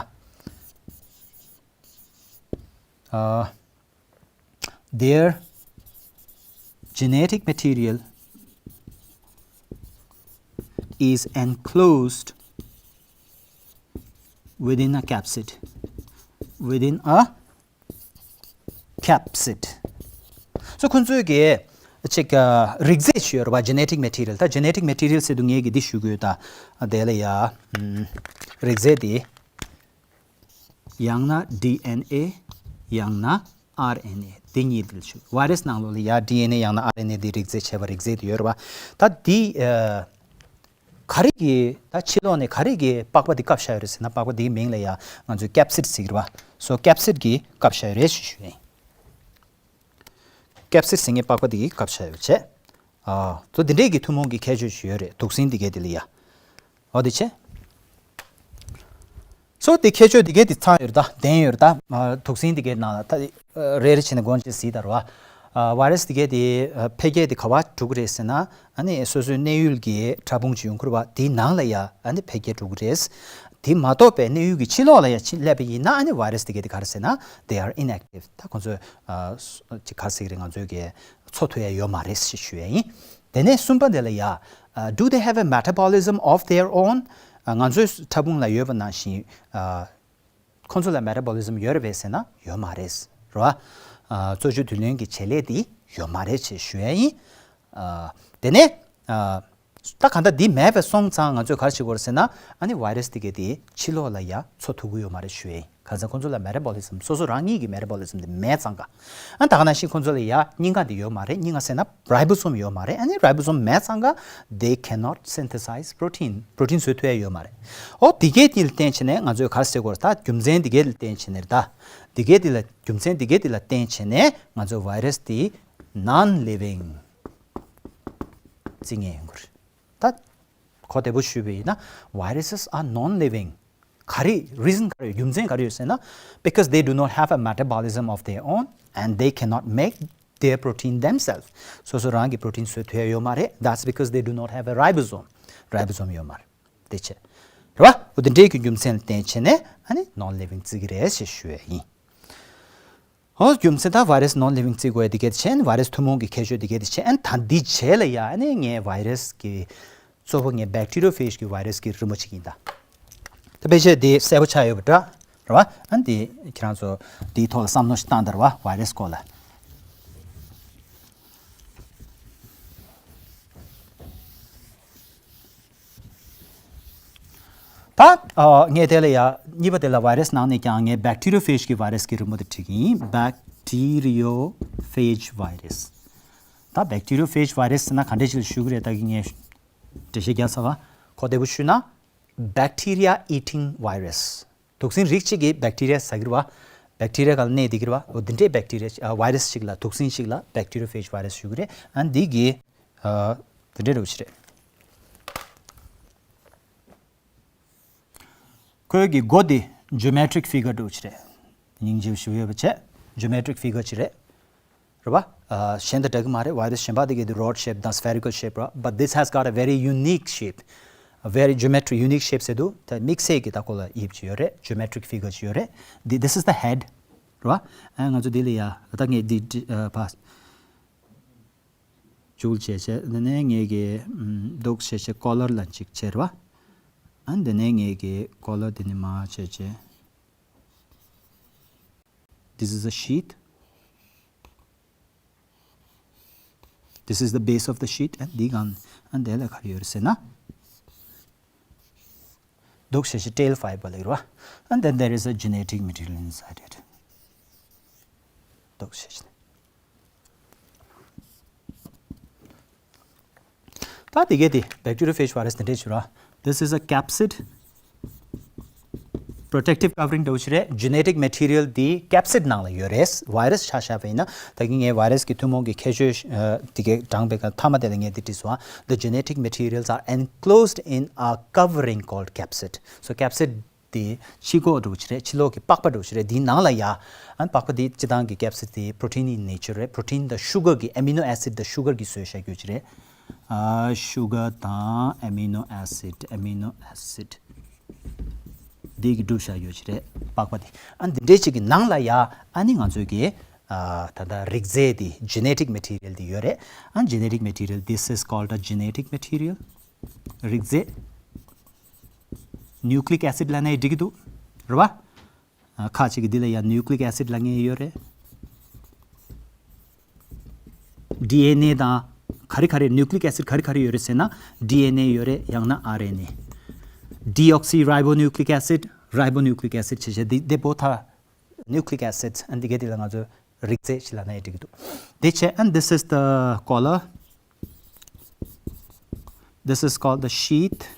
Their genetic material is enclosed within a capsid. Within a capsid. སོ་ཁོང་ཚོའི་གི་ཅིག་རིགས་རྫས་ཅིག་ཡོད་རེད་བ། genetic material. ད་genetic material ཟེར་དུས་ངས་གི་འདི་ཞུ་དགོས་ད། དེ་ལ་ཡ་རིགས་རྫས་དེ། ཡང་ན་ཌི་ཨེན་ཨེ། ཡང་ན་ཨར་ཨེན་ཨེ། འདི་གཉིས་དེ་ལ་ཞུ། བྷའི་རེ་སི་ནང་ལོགས་ལ་ཡ་ཌི་ཨེན་ཨེ་ཡང་ན་ཨར་ཨེན་ཨེ་འདི་རིགས་རྫས་བྱས་པ་རིགས་རྫས་དེ་ཡོད་རེད་བ། ད་འདི་ཨ་ག་རེ་གི་ད་ཕྱི་ལོགས་ནས་ག་རེ་གི་པགས་པ་འདི་བཀབ་བཞག་ཡོད་རེད་ཟེར་ན། པགས་པ་འདིའི་མིང་ལ་ཡ་ང་ཚོས་ཀེབ་སིཌ་ཟེར་གི་རེད་བ། སོ་ཀེབ་སིཌ་གིས་བཀབ་བཞག་ཡོད་རེད་ཞེས་ཞུ་ཡིན། ཀེབ་སིཌ་ཟེར་མཁན་པགས་པ་འདི་གིས་བཀབ་བཞག་ཡོད་བྱས། ཨ་ཚོ་འདི་འདྲས་ཀྱི་ཐུན་མོང་གི་ཁྱད་ཆོས་ཤིག་ཡོད་རེད། དུག་སྲིན་འདི་གས་འདི་ལ་ཡ། འོ་དེ་བྱས། སོ་དེ་ཁྱད་ཆོས་དེ་གས་དེ་ཚང་ཡོད་རེད་ད། ལྡན་ཡོད་རེད་ད། དུག་སྲིན་དེ་གས་ནང་ལ་ད་རེ་རེ་བྱས་ནས་སྒོ་ཕྱེ་གཟིགས་དང་རེད་བ། བྷའི་རེ་སི་དེ་གས་དེ་འཕེལ་རྒྱས་དེ་ག་པར་འགྲོ་གི་རེད་ཟེར་ན། ཨ་ནི་སོ་སོའི་གནས་ཡུལ་གྱི་ཕྲ་ཕུང་ཅིག་ཡོང་གི་རེད་བ། དེའི་ནང་ལ་ཡ་ཨ་ནི་འཕེལ་རྒྱས་འགྲོ་གི་རེད། དེ་མ་གཏོགས་པའི་གནས་ཡུལ་གྱི་ཕྱི་ལོགས་ལ་ཡ་ཕྱིན་སླེབས་པ་ཡིན་ན། ཨ་ནི་བྷའི་རེ་སི་དེ་གས་དེ་ག་རེ་ཟེར་ན། They are inactive. ད་ཁོང་ཚོས་ཅིག་ག་རེ་ཟེར་གི་རེད། ང་ཚོའི་གི་འཚོ་ཐུབ་ཡ་ཡོད་མ་རེད་ཞེས་ཞུ་ཡ་ཡིན། དེ་ནས་གསུམ་པ་དེ་ལ་ཡ། Do they have a metabolism of their own? ང་ཚོའི་ཕྲ་ཕུང་ལ་ཡོད་པ་ནང་བཞིན་ཁོང་ཚོ་ལ་མེ་ཊ་བོ་ལི་ཛམ་ཡོད་རེད་པས་ཟེར་ན་ཡོད་མ་རེད། རེད་བ། གཙོ་ཆེ་དུས་ལོན་གྱི་བྱེད་ལས་དེ་ཡོད་མ་རེད་ཅེས་ཞུ་ཡ་ཡིན། དེ་ནས། ད་གང་ལྟར་འདི་མེད་པ་སོང་ཙང་ང་ཚོས་ག་རེ་བྱེད་དགོས་རེད་ཟེར་ན། ཨ་ནི་བྷའི་རེ་སི་དེ་གས་དེ་ཕྱི་ལོགས་ལ་ཡ་འཚོ་ཐུབ་ཀྱི་ཡོད་མ་རེད་ཞུ་ཡ་ཡིན། གང་ཟེར་ཁོང་ཚོ་ལ་མེ་ཊ་བོ་ལི་ཛམ། སོ་སོ་རང་ཉིད་ཀྱི་མེ་ཊ་བོ་ལི་ཛམ་དེ་མེད་ཙང་ཀ། ཨ་ད་ག་ནང་བཞིན་ཁོང་ཚོ་ལ་ཡ་སྙིང་ག་དེ་ཡོད་མ་རེད། སྙིང་ག་ཟེར་ན་རའི་བོ་སོམ་ཡོད་མ་རེད། ཨ་ནི་རའི་བོ་སོམ་མེད་ཙང་ཀ་they cannot synthesize protein. པྲོ་ཊིན་བཟོ་ཐུབ་ཡ་ཡོད་མ་རེད། ཨོ་དེ་གས་དེ་ལ་བརྟེན་བྱས་ནས་ང་ཚོས་ག་རེ་ཟེར་དགོས་རེད། ད་རྒྱུ་མཚན་དེ་གས་ལ་བརྟེན་བྱས་ནས་རེད་ད། དེ་གས་དེ་ལ་རྒྱུ་མཚན་དེ་གས་དེ་ལ་བརྟེན་བྱས་ནས་ང་ཚོ་བྷའི་རེ་སི་དེ་ནོན་ལི་ཝིང་བརྩི་ངེས་ཡོང་གི་རེད། ད་གོ་བདེ་པོ་ཞུས་པ་ཡིན་ན། Viruses are non-living. ག་རེ་རི་ཛན་ག་རེ་ཡོད། རྒྱུ་མཚན་ག་རེ་ཡོད་ཟེར་ན། Because they do not have a metabolism of their own and they cannot make their protein themselves. སོ་སོ་རང་གི་པྲོ་ཊིན་བཟོ་ཐུབ་ཡ་ཡོད་མ་རེད། That's because they do not have a ribosome. རའི་བོ་སོམ་ཡོད་མ་རེད། དེ་བྱས། རེད་བ། འོ་དེ་འདྲའི་གི་རྒྱུ་མཚན་ལ་བརྟེན་བྱས་ནས་ཨ་ནི་ནོན་ལི་ཝིང་བརྩི་གི་རེད་ཞེས་ཞུ་ཡ་ཡིན། ཨོ་རྒྱུ་མཚན་ད་བྷའི་རེ་སི་ནོན་ལི་ཝིང་བརྩི་དགོས་ཡ་དེ་གས་དེ་བྱས། བྷའི་རེ་སི་ཐུན་མོང་གི་ཁྱད་ཆོས་དེ་གས་དེ་བྱས། ཨ་ནི་ད་འདི་རྗེས་ལ་ཡ་ཨ་ནི་ངས་བྷའི་རེ་སི་གི་གཙོ་བོ་ངས་བེག་ཊི་རི་ཡོ་ཕེཇ་གི་བྷའི་རེ་སི་གི་རི་མོ་ཅིག་ཡིན་ད། ད་ཕལ་ཆེར་དེ་གསལ་པོ་ཆགས་ཡོད་པ་འདྲ། རེད་བ། ཨ་ནི་དེ་ཁྱེད་རང་ཚོ་དེའི་ཐོག་ལ་བསམ་བློ་ཞིག་བཏང་དང་རེད་བ། བྷའི་རེ་སི་སྐོར་ལ། ད་ཨ་ངས་དེ་ལ་ཡ་གཉིས་པ་དེ་ལ་བྷའི་རེ་སི་ནང་ནས་ཀྱང་ངས་བེག་ཊི་རི་ཡོ་ཕེཇ་གི་བྷའི་རེ་སི་གི་རི་མོ་དེ་བྲིས་ཀྱི་ཡིན། བེག་ཊི་རི་ཡོ་ཕེཇ་བྷའི་རེ་སི། ད་བེག་ཊི་རི་ཡོ་ཕེཇ་བྷའི་རེ་སི་ཟེར་ན་ག་འདྲ་ཞིག་ལ་ཞུ་གི་རེད། ད་གི་ངས་འགྲེལ་བཤད་རྒྱག་ཚར་བ། གོ་བདེ་པོ་ཞུས་ན། Bacteria eating virus. དུག་སྲིན་རིགས་གཅིག་གི་བེག་ཊི་རི་ཡ་ཟ་གི་རེད་བ། བེག་ཊི་རི་ཡ་སྒང་ལ་གནས་བསྡད་ཀྱི་རེད་བ། འོ་འདི་འདྲའི་བེག་ཊི་རི་ཡ་ཨ་བྷའི་རེ་སི་ཞིག་ལ། དུག་སྲིན་ཞིག་ལ་བེག་ཊི་རི་ཡོ་ཕེཇ་བྷའི་རེ་སི་ཞུ་གི་རེད། ཨ་འདི་གི་ཨ་འདི་འདྲའི་རུ་ཞིག་རེད། ཁོའི་གི་མགོ་འདི་ཇི་ཡོ་མེ་ཊི་རིག་ཕི་གར་འདྲ་བོ་ཅིག་རེད། སྙིང་རྗེ་པོ་ཞེ་པོ་ཡོད་པ་བྱས། ཇི་ཡོ་མེ་ཊི་རིག་ཕི་གར་ཅིག་རེད། རེད་བ། ཨ་གཞན་དང་འདྲ་གི་མ་རེད། བྷའི་རེ་སི་གཞན་པ་དེ་གའི་དེ་རོཌ་ཤེབ་དང་སི་ཕེ་རི་ཀལ་ཤེབ་རེད་བ། But this has got a very unique shape. A very geometry unique shape ཟེར་དུས་ད་དམིགས་བསལ་གྱི་ད་ཁོ་ལ་དབྱིབས་ཅིག་ཡོད་རེད། ཇི་ཡོ་མེ་ཊི་རིག་ཕི་གར་ཅིག་ཡོད་རེད། འདི་this is the head རེད་བ། ཨ་ང་ཚོ་འདི་ལ་ཡ་ད་ངས་འདི་འདི་ཨ་ཕ། ཇུལ་བྱས་བྱས། འདི་ནས་ངས་ཀྱི་ཨམ་འདུག་བྱས་བྱས་ཀོ་ལར་ལ་གཅིག་བྱས་རེད་བ། ཨ་འདི་ནས་ངས་ཀྱི་ཀོ་ལར་འདི་ནས་མར་བྱས་བྱས། This is a sheath. This is the base of the sheath. And འདི་སྒང་ཨ་འདི་ལ་ག་རེ་ཡོད་རེད་ཟེར་ན། འདུག་ཞེས་བྱས་tail fiber ལབ་རེད་བ། And then there is a genetic material inside it. འདུག་ཞེས་བྱས། ད་དེ་གས་དེ་bacteriophage virus དེ་འདྲས་བྱུང་ར། This is a capsid. Protective covering འདྲ་བོ་ཞིག་རེད། genetic material དེ་capsid ནང་ལ་ཡོད་རེད། virus ཆ་བཞག་པ་ཡིན་ན། ད་གིན་ངས་virus གི་ཐུན་མོང་གི་ཁྱད་ཆོས་དེ་གས་དྲངས་པའི་སྐབས་མཐའ་མ་དེ་ལ་ངས་དེ་བྲིས་སོང་ཨ། The genetic materials are enclosed in a covering called capsid. So capsid དེ་ཕྱི་ལོགས་འདྲ་བོ་ཞིག་རེད། ཕྱི་ལོགས་ཀྱི་པགས་པ་འདྲ་བོ་ཞིག་རེད། དེའི་ནང་ལ་ཡ། ཨ་ནི་པགས་པ་དེ་སྤྱིར་བཏང་གི་capsid དེ་protein in nature རེད། protein དང་sugar གི་amino acid དང་sugar གི་བཟོས་བཞག་རྒྱུ་ཞིག་རེད། ཨ། sugar དང་amino acid, amino acid འདི་གི་གྲུབ་བཞག་རྒྱུ་ཞིག་རེད། པགས་པ་དེ། ཨ་ནི་འདི་འདྲའི་ཅིག་གི་ནང་ལ་ཡ། ཨ་ནི་ང་ཚོས་གི། ཨ། ད་ལྟ་རིགས་རྫས་དེ་genetic material དེ་ཡོད་རེད། ཨ། genetic material, this is called a genetic material. རིགས་རྫས། nucleic acid ལབ་ན་ཡང་འགྲིག་གི་འདུག་རེད་བ། ཨ། ཁ་ཅིག་གི་འདི་ལ་ཡང་nucleic acid ལབ་མཁན་ཡོད་རེད། ཌི་ཨེན་ཨེ་དང་ག་རེ་ག་རེ་nucleic acid ག་རེ་ག་རེ་ཡོད་རེད་ཟེར་ན། ཌི་ཨེན་ཨེ་ཡོད་རེད། ཡང་ན་ཨར་ཨེན་ཨེ། deoxyribonucleic acid, ribonucleic acid བྱས་བྱས་འདི་འདི་བོ་ད་nucleic acids ཨ་འདི་གས་འདི་ལ་ང་ཚོ་རིགས་རྫས་ཞིག་ལབ་ན་ཡང་འགྲིག་གི་འདུག་དེ་བྱས། And this is the collar. This is called the sheath.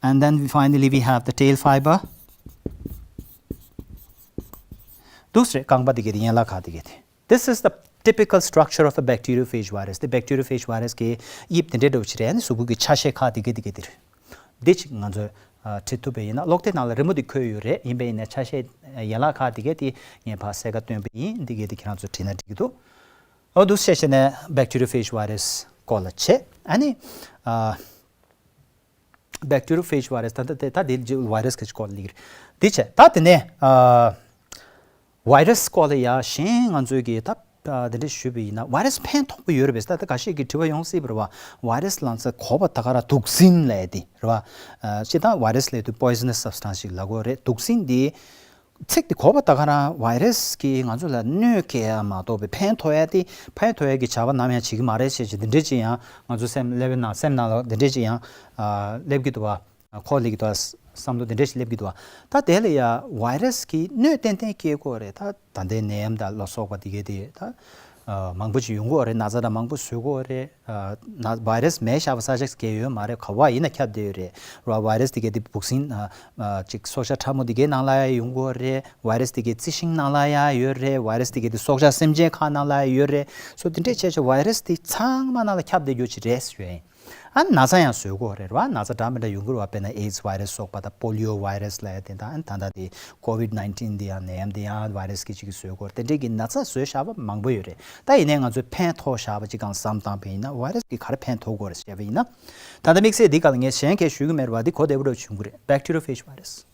And then we finally we have the tail fiber. འདུག་སེ་རྐང་པ་འདི་གས་དེ་ཡན་ལག་ཁག་འདི་གས་དེ། This is the typical structure of a bacteriophage virus. དེ་bacteriophage virus གི་དབྱིབས་དེ་འདྲའི་འདྲ་བོ་ཞིག་རེད། ཨ་ནི་གཟུགས་པོ་གི་ཆ་ཤས་ཁག་འདི་གས་འདི་གས་འདི་རེད། འདི་ཅིག་ང་ཚོས་ཨ་བྲིས་ཐུབ་པ་ཡིན་ན། ཀློག་དེབ་ནང་ལ་རི་མོ་འདི་འཁོད་ཡོད་རེད། ཡིན་པ་ཡིན་ན་ཆ་ཤས་ཡན་ལག་ཁག་འདི་གས་དེ་ངས་ཕར་གསལ་ཁ་སྟོན་པ་ཡིན། འདི་གས་དེ་ཁྱེད་རང་ཚོས་བྲིས་ན་འགྲིག་གི་འདུག་འོ་འདུག་སེ་བྱས་ནས་bacteriophage virus སྐོར་ལ་བྱས། ཨ་ནི་ཨ། bacteriophage virus ད་ད་ད་དེ་virus གི་སྐོར་ལ་ལེགས་རེད། དེ་བྱས་ད་དེ་ནས་ཨ། virus སྐོར་ལ་ཡ་གཞན་ང་ཚོས་ཀྱི་ད་ཨ་དེ་འདྲ་ཞུས་པ་ཡིན་ན། virus ཕན་ཐོགས་པ་ཡོད་རེད་པས། ད་ད་འགའ་ཤས་ཀྱི་དྲི་བ་ཡོང་སྲིད་པ་རེད་བ། virus ལབ་ཙང་གོ་བ་ད་ག་རང་དུག་སྲིན་ལབ་ཡ་དེ་རེད་བ། ཨ་སྤྱིར་བཏང་virus ལབ་དུས་poisonous substance ཞིག་ལབ་དགོས་རེད། དུག་སྲིན་དེ། ཚིག་དེ་གོ་བ་ད་ག་རང་virus གིས་ང་ཚོ་ལ་གནོད་སྐྱེལ་ཡ་མ་གཏོགས་པའི་ཕན་ཐོགས་ཡ་དེ། ཕན་ཐོགས་ཡ་གི་བྱ་བ་ནམ་ཡང་བྱེད་ཀྱི་མ་རེད་ཅེས་ཀྱི་འདི་འདྲས་ཅིག་ཡང་ང་ཚོ་སེམས་སླེབས་ན། སེམས་ནང་ལ་འདི་འདྲས་ཅིག་ཡང་ཨ་སླེབས་ཀྱི་འདུག་བ། ཁོག་སླེབས་ཀྱི་འདུག་བ། བསམ་བློ་འདི་འདྲས་ཞིག་སླེབས་ཀྱི་འདུག་བ། ད་དེ་ལ་ཡ་virus གིས་གནོད་ཏན་ཏན་སྐྱེལ་གྱི་ཡོད་རེད། ད་ད་ལྟའི་ནད་ཡམས་དང་ལ་སོགས་པ་དེ་གས་དེ་ད་ཨ་མང་པོ་ཅིག་ཡོང་གི་ཡོད་རེད། ན་ཚ་དང་མང་པོ་བཟོ་གི་ཡོད་རེད། ཨ་ན་virus མེད་བཞག་པ་ས་ཆ་གས་ཡོད་མ་རེད། ག་བ་ཡིན་ན་ཁྱབ་བསྡད་ཡོད་རེད། ར་virus དེ་གས་དེ་འབུ་སྲིན་ཨ་ཨ་ཅིག་སྲོག་ཆགས་ཕྲ་མོ་དེ་གས་ནང་ལ་ཡ་ཡོང་གི་ཡོད་རེད། virus དེ་གས་རྩི་ཤིང་ནང་ལ་ཡ་ཡོད་རེད། virus དེ་གས་དེ་སྲོག་ཆགས་སེམས་ཅན་ཁག་ནང་ལ་ཡ་ཡོད་རེད། སོ་དེ་འདྲས་བྱས་བྱས་virus དེ་ཚང་མ་ནང་ལ་ཁྱབ་བསྡད་རྒྱུ་ཅིག་རེད་ཞུ་ཡ་ཡིན། ཨ་ན་ཚ་ཡང་བཟོ་གི་ཡོད་རེད་བ། ན་ཚ་འདྲ་མི་འདྲ་ཡོང་གི་རེད་བ། དཔེར་ན་AIDS virus སོགས་པ་དང་polio virus ལབ་ཡ་དེ་དང་། ཨ་ད་ལྟ་དེ་COVID nineteen དེ་ཡང་ནད་ཡམས་དེ་ཡང་virus གིས་ཅིག་བཟོས་གི་ཡོད་རེད། དེ་འདྲས་ཀྱི་ན་ཚ་བཟོས་བཞག་པ་མང་པོ་ཡོད་རེད། ད་ཡིན་ནའི་ང་ཚོས་ཕན་ཐོགས་བཞག་པ་ཅིག་གང་བསམ་བཏང་པ་ཡིན་ན། virus གིས་ག་རེ་ཕན་ཐོགས་གི་ཡོད་རེད་ཟེར་བ་ཡིན་ན། ད་ལྟ་དམིགས་བསལ་འདི་སྒང་ལ་ངས་གཞན་གས་ཞུ་གི་མེད་རེད་བ། འདི་གོ་བདེ་པོ་འདྲ་བྱུང་གི་རེད། Bacteriophage virus.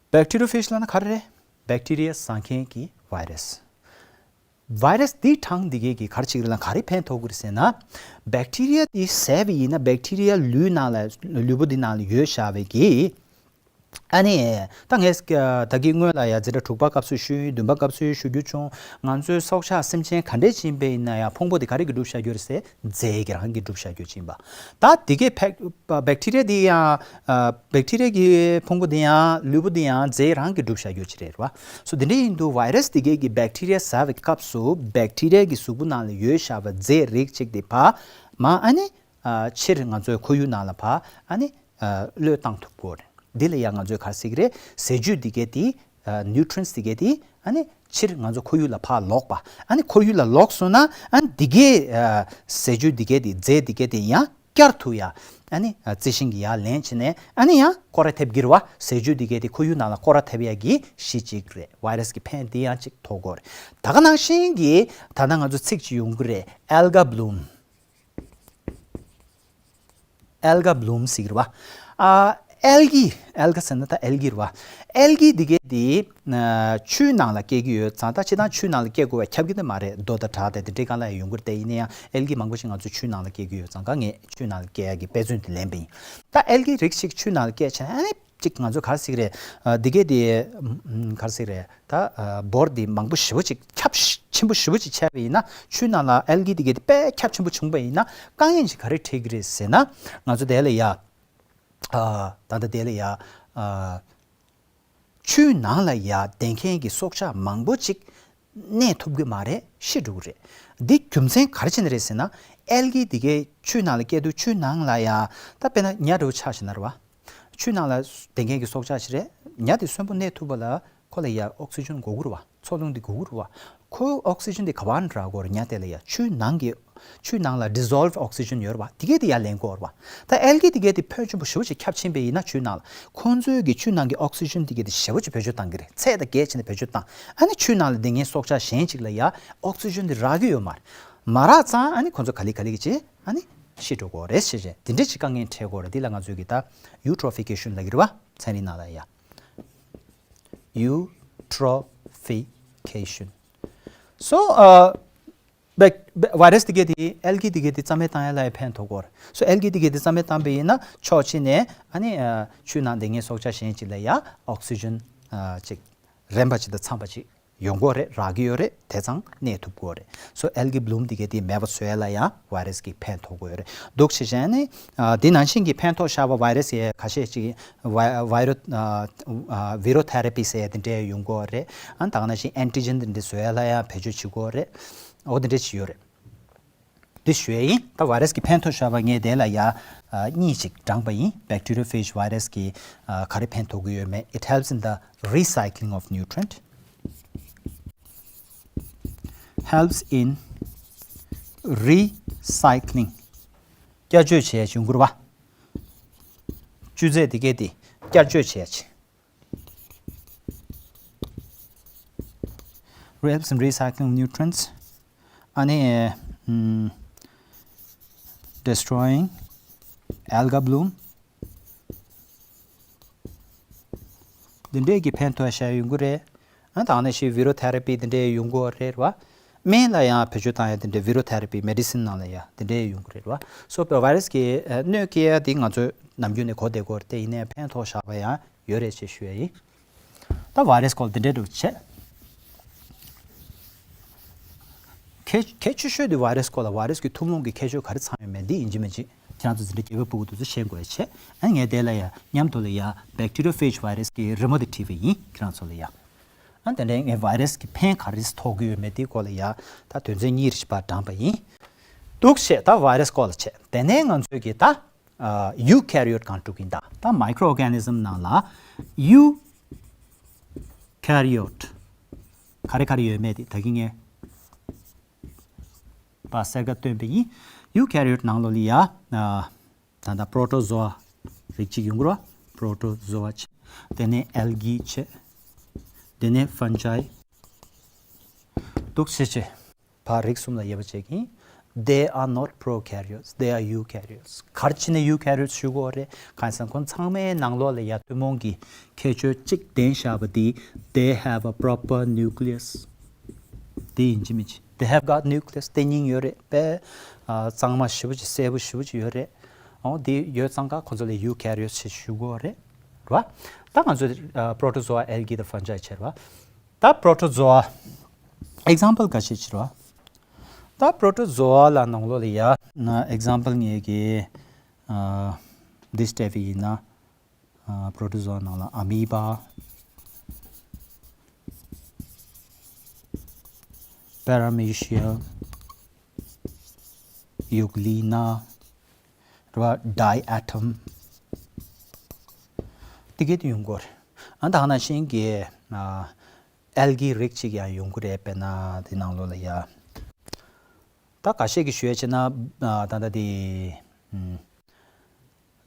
Bacteriophage ལབ་ན་ག་རེ་རེད། bacteria ཟ་མཁན་གྱི་virus. virus འདི་གྲངས་འདི་གས་ཀྱིས་ག་རེ་བྱེད་ཀྱི་རེད་ལབ་ན། ག་རེ་ཕན་ཐོགས་ཀྱི་རེད་ཟེར་ན། bacteria དེ་བཟས་པ་ཡིན་ན་bacteria ལུས་ནང་ལ་ལུས་པོ་འདི་ནང་ལ་ཡོད་བཞག་པའི་གི། ཨ་ནི་ད་ངས་ད་གིན་སྔོན་ལ་ཡ་འཛིན་གྲྭ་དྲུག་པ་སྐབས་སུ་ཞུས། བདུན་པ་སྐབས་སུ་ཞུ་རྒྱུ་བྱུང་། ང་ཚོའི་སྲོག་ཆགས་སེམས་ཅན་ག་འདྲས་ཅིག་ཡིན་པ་ཡིན་ན་ཡང་ཕུང་པོ་དེ་ག་རེ་གིས་གྲུབ་བཞག་རྒྱུ་རེད་ཟེར། རྫས་ཀྱིས་རང་གིས་གྲུབ་བཞག་རྒྱུ་ཅིག་ཡིན་པ། ད་དེ་གས་ཕེག bacteria དེ་ཡང་ཨ་bacteria གི་ཕུང་པོ་དེ་ཡང་ལུས་པོ་དེ་ཡང་རྫས་རང་གིས་གྲུབ་བཞག་རྒྱུ་ཅིག་རེད་བ། སོ་དེ་འདྲ་ཡིན་དུས་virus དེ་གས་ཀྱིས་bacteria ཟ་བའི་སྐབས་སུ་bacteria གི་གཟུགས་པོ་ནང་ལ་ཡོད་བཞག་པ་རྫས་རིགས་གཅིག་དེ་ཕར་མར་ཨ་ནི་ཨ་ཕྱིར་ང་ཚོའི་ཁོར་ཡུག་ནང་ལ་ཕར་ཨ་ནི་ཨ་གློད་བཏང་ཐུབ་ཀྱི་ཡོད་རེད། འདི་ལ་ཡང་ང་ཚོས་ག་རེ་ཟེར་གྱི་རེད། ཟས་བཅུད་འདི་གས་དེ་ཨ་nutrients དེ་གས་དེ་ཨ་ནི་ཕྱིར་ང་ཚོ་ཁོར་ཡུག་ལ་ཕར་ལོག་པ། ཨ་ནི་ཁོར་ཡུག་ལ་ལོག་སོང་ན་ཨ་ནི་འདི་གས་ཨ་ཟས་བཅུད་འདི་གས་དེ་རྫས་འདི་གས་དེ་ཡང་བསྐྱར་དུ་ཡ་ཨ་ནི་ཨ་རྩི་ཤིང་གིས་ཡར་ལེན་བྱས་ནས་ཨ་ནི་ཡང་སྐོར་ར་ཐེབས་ཀྱི་རེད་བ། ཟས་བཅུད་འདི་གས་དེ་ཁོར་ཡུག་ནང་ལ་སྐོར་ར་ཐེབས་ཡ་གི་གཞི་གཅིག་རེད། virus གི་ཕན་འདི་ཡང་གཅིག་ཐོགས་ཀྱི་ཡོད་རེད། ད་ག་ནང་བཞིན་གྱི་ད་ལྟ་ང་ཚོ་ཚིག་ཅིག་ཡོང་གི་རེད། alga bloom. alga bloom ཟེར་གྱི་རེད་བ། ཨ་algae, alga ཟེར་ན་ད་algae རེད་བ། algae འདི་གས་དེ་ཨ་ཆུའི་ནང་ལ་སྐྱེ་གི་ཡོད་ཙང་། ད་སྤྱིར་བཏང་ཆུའི་ནང་ལ་སྐྱེ་དགོས་པ་ཁྱབ་ཀྱི་ནི་མ་རེད། རྡོ་དང་བྲག་དང་དེ་འདྲའི་སྒང་ལ་ཡང་ཡོང་གི་རེད། དེ་ཡིན་ན་ཡང་algae མང་པོ་ཞིག་ང་ཚོ་ཆུའི་ནང་ལ་སྐྱེ་གི་ཡོད་ཙང་། ད་ངས་ཆུའི་ནང་ལ་སྐྱེ་ཡ་གི་དཔེ་མཚོན་དེ་ལེན་པ་ཡིན། ད་algae རིགས་ཤིག་ཆུའི་ནང་ལ་སྐྱེས་བྱས་ཨ་ནི་ཅིག་ང་ཚོ་ག་རེ་ཟེར་གྱི་རེད། ཨ་འདི་གས་དེ་ཨམ་ག་རེ་ཟེར་གྱི་རེད། ད་ཨ་འབོར་དེ་མང་པོ་ཞེ་པོ་ཅིག་ཁྱབ་ཆེན་པོ་ཞེ་པོ་ཅིག་ཆགས་པ་ཡིན་ན། ཆུའི་ནང་ལ་algae འདི་གས་དེ་དཔེ་ཁྱབ་ཆེན་པོ་བྱུང་པ་ཡིན་ན་དཀའ་ངལ་ཅིག་ག་རེ་འཕྲད་ཀྱི་རེད་ཟེར་ན། ང་ཚོ་དེ་ལ་ཡ་ ཨ་ད་ལྟ་དེ་ལ་ཡ་ཨ་ཆུའི་ནང་ལ་ཡ་བསྡད་མཁན་གྱི་སྲོག་ཆགས་མང་པོ་ཅིག་གནས་ཐུབ་ཀྱི་མ་རེད། ཤི་འགྲོ་གི་རེད། འདི་རྒྱུ་མཚན་ག་རེ་བྱས་ནས་རེད་ཟེར་ན། ཨལ་གི་དེ་གའི་ཆུའི་ནང་ལ་སྐྱེས་དུས་ཆུའི་ནང་ལ་ཡ་ད་དཔེར་ན་ཉ་འདྲ་བོ་ཆགས་ཤིག་ན་རེད་བ། ཆུའི་ནང་ལ་བསྡད་མཁན་གྱི་སྲོག་ཆགས་ཤིག་རེད། ཉ་དེ་གསོན་པོ་གནས་ཐུབ་པ་ལ་ཁོ་ལ་ཡ་ཨོག་སི་ཇན་དགོས་ཀྱི་རེད་བ། འཚོ་རླུང་དེ་དགོས་ཀྱི་རེད་བ། ཁོ་ཨོག་སི་ཇན་དེ་ག་པར་ནས་རག་གི་ཡོད་རེད། ཉ་དེ་ལ་ཡ་ཆུའི་ནང་གི་ཆུའི་ནང་ལ་dissolved oxygen ཡོད་རེད་བ། དེ་གས་དེ་ཡར་ལེན་གྱི་ཡོད་རེད་བ། ད་ཨལ་གི་དེ་གས་དེ་ཕོན་ཆེན་པོ་ཞེ་པོ་ཅིག་ཁྱབ་ཕྱིན་པ་ཡིན་ན་ཆུའི་ནང་ལ། ཁོང་ཚོའི་གི་ཆུའི་ནང་གི་ཨོག་སི་ཇན་དེ་གས་དེ་ཞེ་པོ་ཅིག་བེད་སྤྱོད་བཏང་གི་རེད། ཚད་དང་བརྒལ་ཕྱིན་ནས་བེད་སྤྱོད་བཏང་། ཨ་ནི་ཆུའི་ནང་ལ་བསྡད་མཁན་སྲོག་ཆགས་གཞན་ཅིག་ལ་ཡ་ཨོག་སི་ཇན་དེ་རག་གི་ཡོད་མ་རེད། མ་རག་ཙང་ཨ་ནི་ཁོང་ཚོ་ག་ལེ་ག་ལེ་གི་ཅིག་ཨ་ནི་ཤི་འགྲོ་གི་རེད་ཟེར་བྱས། དེ་འདྲ་ཅིག་དཀའ་ངལ་འཕྲད་ཀྱི་ཡོད་རེད། འདི་ལ་ང་ཚོས་གི་ད་eutrophication ལབ་ཀྱི་རེད་བ། ཚན་རིག་ནང་ལ་ཡ། eutrophication. So, uh, བའི་རས་དེ་གས་དེ་ཨལ་གི་དེ་གས་དེ་རྩ་མེད་བཏང་ཡ་ལ་ཡ་ཕན་ཐོགས་ཀྱི་ཡོད་རེད། So ཨལ་གི་དེ་གས་དེ་རྩ་མེད་བཏང་པ་ཡིན་ན་ཕྱོགས་གཅིག་ནས་ཨ་ནི་ཨ་ཆུའི་ནང་བསྡད་མཁན་སྲོག་ཆགས་གཞན་ཅིག་ལ་ཡ་ཨོག་སི་ཇན་ཨ་ཅིག་རན་པ་ཅིག་དང་འཚམ་པ་ཅིག་ཡོང་གི་ཡོད་རེད། རག་གི་ཡོད་རེད། དེ་ཙང་གནས་ཐུབ་ཀྱི་ཡོད་རེད། So algae bloom དེ་གས་དེ་མེད་པ་བཟོ་ཡ་ལ་ཡང་བའི་རས་ཀྱིས་ཕན་ཐོགས་ཀྱི་ཡོད་རེད། འདུག་སེ་བྱས་ནས་ཨ་དེ་ནང་བཞིན་གྱི་ཕན་ཐོགས་ཤོར་བ་བའི་རས་ཡ་ཁ་ཤས་ཅིག་བའི་བའི་རོ་ཨ་ཨ་བི་རོ་ཐེ་ར་པི་ཟེར་ཡ་དེ་འདྲས་ཡོང་གི་ཡོད་རེད། ཨ་ད་ག་ནང་བཞིན་ཨན་ཊི་ཇེན་དེ་འདྲས་བཟོ་ཡ་ལ་ཡང་བེད་སྤྱོད་བྱེད་ཀྱི་ཡོད་རེད། འོ་དེ་འདྲས་ཅིག་ཡོད་རེད། འདི་ཞུ་ཡ་ཡིན། ད་བའི་རས་ཀྱི་ཕན་ཐོགས་ཤོར་བ་ངས་དེ་ལ་ཡ་ཨ་གཉིས་ཅིག་བགྲངས་པ་ཡིན། Bacteriophage virus གི་ཨ་ག་རེ་ཕན་ཐོགས་ཀྱི་ཡོད་མེད། It helps in the recycling of nutrient. Helps in recycling. བསྐྱར་བཅོས་བྱས་བྱུང་གི་རེད་བ། བཅུད་རྫས་དེ་གས་དེ་བསྐྱར་བཅོས་བྱས་བྱས། Helps in recycling nutrients. ཨ་ནི་ཨམ་destroying alga bloom. འདི་འདྲས་ཀྱི་ཕན་ཐོགས་ཤོར་ཡོང་གི་རེད། ཨ་ད་ག་ནང་བཞིན་བི་རོ་ཐེ་ར་པི་འདི་འདྲས་ཡོང་གི་རེད་བ། སྨན་ལ་ཡང་བེད་སྤྱོད་བཏང་ཡ་འདི་འདྲས་བི་རོ་ཐེ་ར་པི་མེ་ཌི་སིན་ནང་ལ་ཡ་འདི་འདྲས་ཡོང་གི་རེད་བ། So བའི་རས་ཀྱི་ཨ་གནོད་སྐྱེལ་ཡ་འདི་ང་ཚོས་ནམ་རྒྱུན་ནས་གོ་བསྡད་ཀྱི་ཡོད་རེད་དེ། ཡིན་ནའི་ཕན་ཐོགས་ཤོར་བ་ཡང་ཡོད་རེད་ཅེས་ཞུ་ཡ་ཡིན། ད་བའི་རས་སྐོར་འདི་འདྲས་འདྲ་བོ་བྱས། གལ་གལ་ཆེ་ཤོས་དེ་བའི་རས་སྐོར་ལ་བའི་རས་ཀྱི་ཐུན་མོང་གི་ཁྱད་ཆོས་ག་རེ་ཚང་ཡོད་མེད་འདི་ཡིན་གཅིག་མིན་གཅིག་ཁྱེད་རང་ཚོ་འཛིན་གྲྭ་བརྒྱད་པའི་ཕྲུ་གུ་དེ་ཚོ་ཤེས་དགོས་ཡ་བྱས། ཨ་ངས་དེ་ལ་ཡ་མཉམ་དུ་ལ་ཡ་bacteriophage virus གི་རི་མོ་དེ་བྲིས་པ་ཡིན་ཁྱེད་རང་ཚོ་ལ་ཡ། ཨ་དེ་འདྲའི་ངས་བའི་རས་ཀྱི་ཕན་ག་རེ་ཐོགས་ཀྱི་ཡོད་མེད་དེའི་སྐོར་ལ་ཡ་ད་དོན་ཚན་གཉིས་རེ་ཞིག་ཕར་བགྲངས་པ་ཡིན། འདུག་བྱས་ད་བའི་རས་སྐོར་ལ་བྱས། དེ་ནས་ང་ཚོས་ཀྱི་ད་ཨ་eukaryote གང་དྲུག་ཡིན་ད། ད་microorganism ནང་ལ་eukaryote ག་རེ་ག་རེ་ཡོད་མེད་དེ་ད་གིན་ངས་པ་གསལ་ཁ་སྟོན་པ་ཡིན། eukaryote ནང་ལོགས་ལ་ཡ་ཨ་ད་ལྟ་protozoa རིགས་གཅིག་ཡོང་གི་རེད་བ། protozoa བྱས། དེ་ནས་algae བྱས། དེ་ནས་fungi། འདུག་སེ་བྱས། ཕར་རིགས་གསུམ་ལ་དབྱེ་བ་ཕྱེ་གི་ཡིན། They are not prokaryotes, they are eukaryotes. ག་རེ་བྱས་ནས་eukaryotes ཞུ་གི་ཡོད་རེད། གང་ཡིན་ཟེར་ན་ཁོང་ཚང་མའི་ནང་ལོགས་ལ་ཡ་ཐུན་མོང་གི་ཁྱད་ཆོས་གཅིག་ལྡན་བཞག་པ་འདི། They have a proper nucleus. དེ་ཡིན་གཅིག་མིན་གཅིག They have got nucleus. དེ་སྙིང་ཡོད་རེད། དཔེ་ཨ་གཙང་མ་ཞེ་པོ་ཅིག་གསལ་པོ་ཞེ་པོ་ཅིག་ཡོད་རེད། འོ་དེ་ཡོད་ཙང་ཀ་ཁོང་ཚོ་ལ་eukaryotes ཞེས་ཞུ་གི་ཡོད་རེད། རེད་བ། ད་ང་ཚོ་ཨ་protozoa, algae དང་fungi བྱས་རེད་བ། ད་protozoa example འགའ་ཤས་ཅིག་རེད་བ། ད་protozoa ལ་ནང་ལོགས་ལ་ཡ་example ངེད་ཀྱི་ཨ་འདི་བལྟས་པ་ཡིན་ན་ཨ་protozoa ནང་ལ་amoeba, paramecia, euglena རེད་བ། diatom དེ་གས་དེ་ཡོང་གི་ཡོད་རེད། ཨ་ད་ག་ནང་བཞིན་གྱི་ཨ་algae རིགས་གཅིག་ཡང་ཡོང་གི་རེད། དཔེར་ན་དེ་ནང་ལོགས་ལ་ཡ། ད་འགའ་ཤས་ཀྱིས་ཞུ་ཡ་བྱས་ན་ཨ་ད་ལྟ་དེ་ཨམ་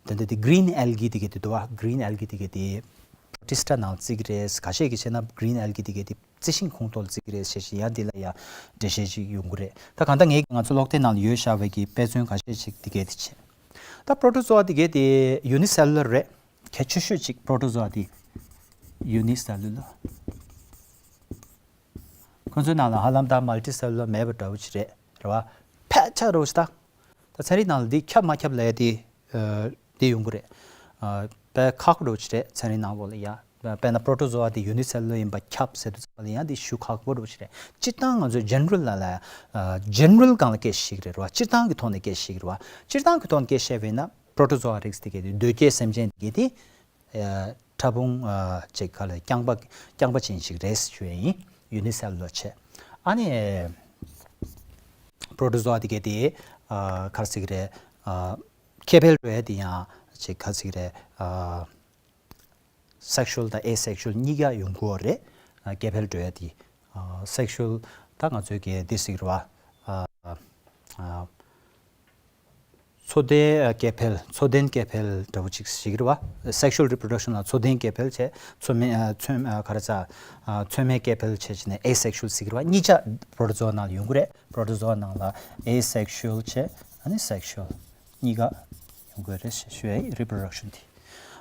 ད་ལྟ་དེ་green algae དེ་གས་དེ་འདུག་བ། green algae དེ་གས་དེ་protista ནང་བརྩི་གི་རེད། འགའ་ཤས་ཀྱིས་བྱས་ན་green algae དེ་གས་དེ་རྩི་ཤིང་ཁོངས་གཏོགས་ལ་བརྩི་གི་རེད་ཟེར་བཞིན་ཡང་འདི་ལ་ཡང་འགྲེལ་བཤད་ཅིག་ཡོང་གི་རེད། ད་གང་ལྟར་ངས་ང་ཚོ་ཀློག་དེབ་ནང་ལ་ཡོད་བཞག་པའི་གི་དཔེ་མཚོན་འགའ་ཤས་ཅིག་དེ་གས་དེ་བྱས། ད་protozoa དེ་གས་དེ་unicellular རེད། གལ་ཆེ་ཤོས་ཅིག་protozoa དེ་unicellular། ཁོ་ཚོའི་ནང་ལ་ཧ་ལམ་ད་multicellular མེད་པ་འདྲ་བོ་ཅིག་རེད། རེད་བ། ཕལ་ཆེར་རེད་བ་ཅིག་ད། ད་ཚན་རིག་ནང་ལ་འདི་ཁྱབ་མ་ཁྱབ་ལབ་ཡ་དེ་ཨ་དེ་ཡོང་གི་རེད། ཨ་དཔེ་ཁག་པོ་འདྲ་བོ་ཅིག་རེད་ཚན་རིག་ནང་ལོགས་ལ་ཡ། དཔེར་ན་protozoa དེ་unicellular ཡིན་པ་ཁྱབ་ཟེར་དུས་ཙམ་པ་ལ་ཡང་དེ་ཞུ་ཁག་པོ་འདྲ་བོ་ཅིག་རེད། སྤྱིར་བཏང་ང་ཚོས་general ལ་ལ་ཨ་general སྒང་ལ་སྐད་ཆ་བཤད་ཀྱི་རེད་བ། སྤྱིར་བཏང་གི་ཐོག་ནས་སྐད་ཆ་བཤད་ཀྱི་རེད་བ། སྤྱིར་བཏང་གི་ཐོག་ནས་སྐད་ཆ་བཤད་པ་ཡིན་ན་ པྲོ་ཊོ་ཛོ་ཨ་རིགས་དེ་གས་དེ་གདོས་བཅས་སེམས་ཅན་དེ་གས་དེ་ཕྲ་ཕུང་ཅིག་ག་ལ་རྐྱང་པ་རྐྱང་པ་ཅན་ཞིག་རེད་ཞུ་ཡ་ཡིན། ཡུ་ནི་སེ་ལུ་ལར་བྱས། ཨ་ནི་པྲོ་ཊོ་ཛོ་ཨ་དེ་གས་དེ་ག་རེ་ཟེར་གི་རེད། སྐྱེ་འཕེལ་འགྲོ་ཡ་དེ་ཡང་ཅིག་ག་རེ་ཟེར་གི་རེད། སེག་ཤུལ་དང་ཨེ་སེག་ཤུལ་གཉིས་ཀ་ཡོང་གི་ཡོད་རེད། སྐྱེ་འཕེལ་འགྲོ་ཡ་དེ། སེག་ཤུལ་ད་ང་ཚོའི་གི་འདི་ཟེར་གི་རེད་བ། འཚོ་ལྡན་སྐྱེ་འཕེལ། འཚོ་ལྡན་སྐྱེ་འཕེལ་འདྲ་བོ་ཅིག་ཟེར་གི་རེད་བ། སེག་ཤུལ་རི་པྲོ་ཌག་ཤན་ལ་འཚོ་ལྡན་སྐྱེ་འཕེལ་བྱས། འཚོ་མེད་ཨ་འཚོ་ཨ་ག་རེ་ཟ། ཨ་འཚོ་མེད་སྐྱེ་འཕེལ་བྱས་བྱས་ནས་ཨེ་སེག་ཤུལ་ཟེར་གི་རེད་བ། གཉིས་ཆ་པྲོ་ཊོ་ཛོ་ནང་ལ་ཡོང་གི་རེད། པྲོ་ཊོ་ཛོ་ནང་ལ་ཨེ་སེག་ཤུལ་བྱས་ཨ་ནི་སེག་ཤུལ་གཉིས་ཀ་ཡོང་གི་རེད་ཞེས་ཞུ་ཡ་ཡིན། རི་པྲོ་ཌག་ཤན་དེ་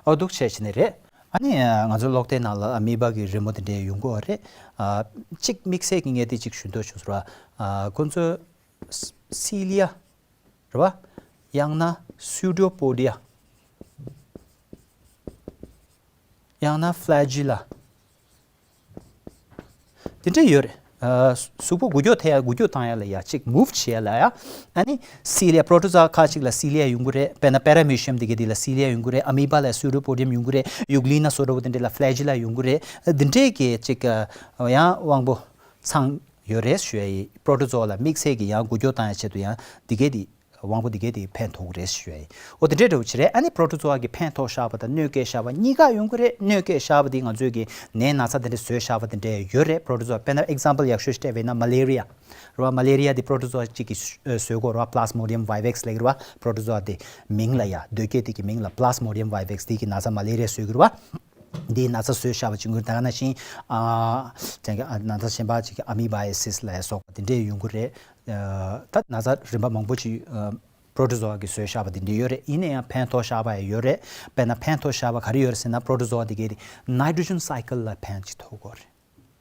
འོ་འདུག་བྱས་བྱས་ནས་རེད། ཨ་ནི་ང་ཚོ་གློག་ལྡན་ནང་ལ་ཨ་མི་བ་གི་རི་མོ་དེ་འདྲས་ཡོང་གི་ཡོད་རེད། ཨ་གཅིག་དམིགས་བསལ་གྱི་ངས་དེ་གཅིག་ཞུ་འདོད་བྱུང་སོང་ར། ཨ་ཁོ་ཚོ་སི་ལི་ཡ་རེད་བ། ཡང་ན་སུ་ཌོ་པོ་ཌི་ཡ། ཡང་ན་ཕི་ལེ་ཇི་ལ། དེ་འདྲ་ཡོད་རེད། ཨ་གཟུགས་པོ་འགུལ་སྐྱོད་ཐེབས་ཡ་འགུལ་སྐྱོད་བཏང་ཡ་ལ་ཡ་གཅིག་མུབ་བྱེད་ཡ་ལ་ཡ། ཨ་ནི་སི་ལི་ཡ་པྲོ་ཊོ་ཛོ་ཁག་ཅིག་ལ་སི་ལི་ཡ་ཡོང་གི་རེད། དཔེར་ན་པེ་ར་མེ་ཤི་ཡམ་དེ་ག་དེ་ལ་སི་ལི་ཡ་ཡོང་གི་རེད། ཨ་མི་བ་ལ་སུ་ཌོ་པོ་ཌི་ཡམ་ཡོང་གི་རེད། ཡུག་ལི་ན་སོ་འདྲ་བོ་དེ་འདྲ་ལ་ཕི་ལེ་ཇི་ལ་ཡོང་གི་རེད། དེ་འདྲས་ཀྱི་གཅིག་ཡང་དབང་པོ་ཚང་ཡོད་རེད་ཞུ་ཡ་ཡིན། པྲོ་ཊོ་ཛོ་ལ་དམིགས་བསལ་གྱི་ཡང་འགུལ་སྐྱོད་བཏང་ཡ་ཆེད་དུ་ཡང་དེ་ག་དེ། དབང་པོ་འདི་གས་དེ་ཕན་ཐོགས་རེད་ཞུ་ཡ་ཡིན། འོ་དེ་འདྲའི་འདྲ་བོ་ཅིག་རེད། ཨ་ནི་པྲོ་ཊོ་ཛོ་ཨ་གི་ཕན་ཐོགས་བཞག་པ་དང་གནོད་སྐྱེལ་བཞག་པ་གཉིས་ཀ་ཡོང་གི་རེད། གནོད་སྐྱེལ་བཞག་པ་དེ་ང་ཚོས་ཀྱི་ནད་ན་ཚ་དེ་འདྲ་བཟོས་བཞག་པ་དེ་འདྲ་ཡོད་རེད། པྲོ་ཊོ་ཛོ་ཨ་དཔེར་ན་ཨེག་ཛམ་པལ་ཡག་ཤོས་ཤིག་སྤྲད་པ་ཡིན་ན་མ་ལེ་རི་ཡ་རེད་བ། མ་ལེ་རི་ཡ་དེ་པྲོ་ཊོ་ཛོ་ཨ་གཅིག་གིས་བཟོས་གོ་རེད་བ། པླ་ཛི་མོ་ཌི་ཡམ་ཝའི་ཝེག་སི་ལབ་ཀྱི་རེད་བ། པྲོ་ཊོ་ཛོ་ཨ་དེ་མིང་ལ་ཡ་གདོས་བཅས་དེ་གི་མིང་ལ་པླ་ཛི་མོ་ཌི་ཡམ་ཝའི་ཝེག་སི་དེ་གི་ན་ཚ་མ་ལེ་རི་ཡ་བཟོས་ཀྱི་རེད་བ། འདིའི་ན་ཚ་བཟོས་བཞག་པ་ཅིག་ཡོང་གི་རེད། ད་ག་ནང་བཞིན་ཨ་ཅང་གི་ཨ་ན་ཚ་གཞན་པ་ཅིག་གི་ཨ་མི་བ་ཡ་སིས་ལ་སོགས་པ་དེ་འདྲས་ཡོང་གི་རེད། ད་ན་ཚ་རིམ་པ་མང་པོ་ཅིག་པྲོ་ཊོ་ཛོ་ཨ་གིས་བཟོས་བཞག་པ་དེ་འདྲས་ཡོད་རེད། ཡིན་ན་ཡང་ཕན་ཐོགས་བཞག་པ་ཡང་ཡོད་རེད། དཔེར་ན་ཕན་ཐོགས་བཞག་པ་ག་རེ་ཡོད་རེད་ཟེར་ན། པྲོ་ཊོ་ཛོ་ཨ་དེ་གས་དེ་ནའི་ཊྲོ་ཇན་སའི་ཀལ་ལ་ཕན་ཅིག་ཐོགས་གོ་རེད།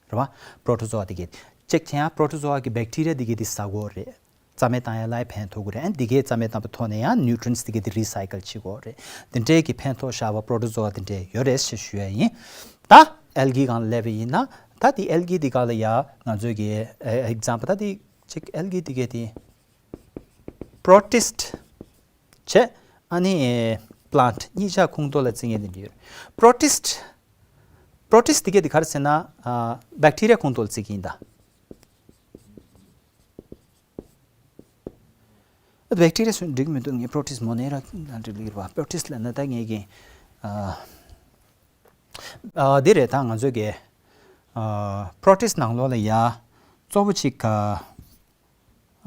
རེད་བ། པྲོ་ཊོ་ཛོ་ཨ་དེ་གས་གཅིག་བྱས་ཡང་པྲོ་ཊོ་ཛོ་ཨ་གི་བེག་ཊི་རི་ཡ་དེ་གས་དེ་ཟ་གོ་རེད། རྩ་མེད་བཏང་ཡ་ལ་ཕན་ཐོགས་ཀྱི་རེད། ཨ་ནི་འདི་གའི་རྩ་མེད་བཏང་པའི་ཐོག་ནས་ཡང་ནིའུ་ཊི་རི་ཡེན་ཊི་འདི་གའི་དེ་རི་སའི་ཀལ་བྱེད་དགོས་རེད། འདི་འདྲའི་གི་ཕན་ཐོགས་བཞག་པ་པྲོ་ཊོ་ཛོ་ཨ་འདི་འདྲའི་ཡོད་རེད་ཞེས་ཞུ་ཡ་ཡིན། ད་ཨལ་གི་སྒང་ལ་སླེབས་པ་ཡིན་ན། ད་དེ་ཨལ་གི་འདི་སྒང་ལ་ཡ་ང་ཚོའི་གི་ཨེག་ཛམ་པལ་ད་དེ་གཅིག་ཨལ་གི་འདི་གའི་དེ་པྲོ་ཊིསི་ཊི་བྱས། ཨ་ནི་པི་ལན་ཊི་གཉིས་ཆ་ཁོངས་གཏོགས་ལ་བརྩི་མཁན་དེ་འདྲ་ཡོད་རེད། པྲོ་ཊིསི་ཊི་པྲོ་ཊིསི་ཊི་འདི་གའི་དེ་ག་རེ་ཟེར་ན། ཨ་བེག་ཊི་རི་ཡ་ཁོངས་གཏོགས་ལ་བརྩི་གི་ཡིན་ད། བེག་ཊི་རི་ཡ་སུ་འགྲིག་མི་འདུག་ངས་པྲོ་ཊིསི་མོ་ནེ་ར་ན་འགྲིག་ལེ་ར་བ། པྲོ་ཊིསི་ལབ་ན་ད་ངས་ཀྱི་ཨ་ཨ་འདི་རེད། ད་ང་ཚོས་ཀྱི་ཨ་པྲོ་ཊིསི་ནང་ལོགས་ལ་ཡ་གཙོ་བོ་གཅིག་ག་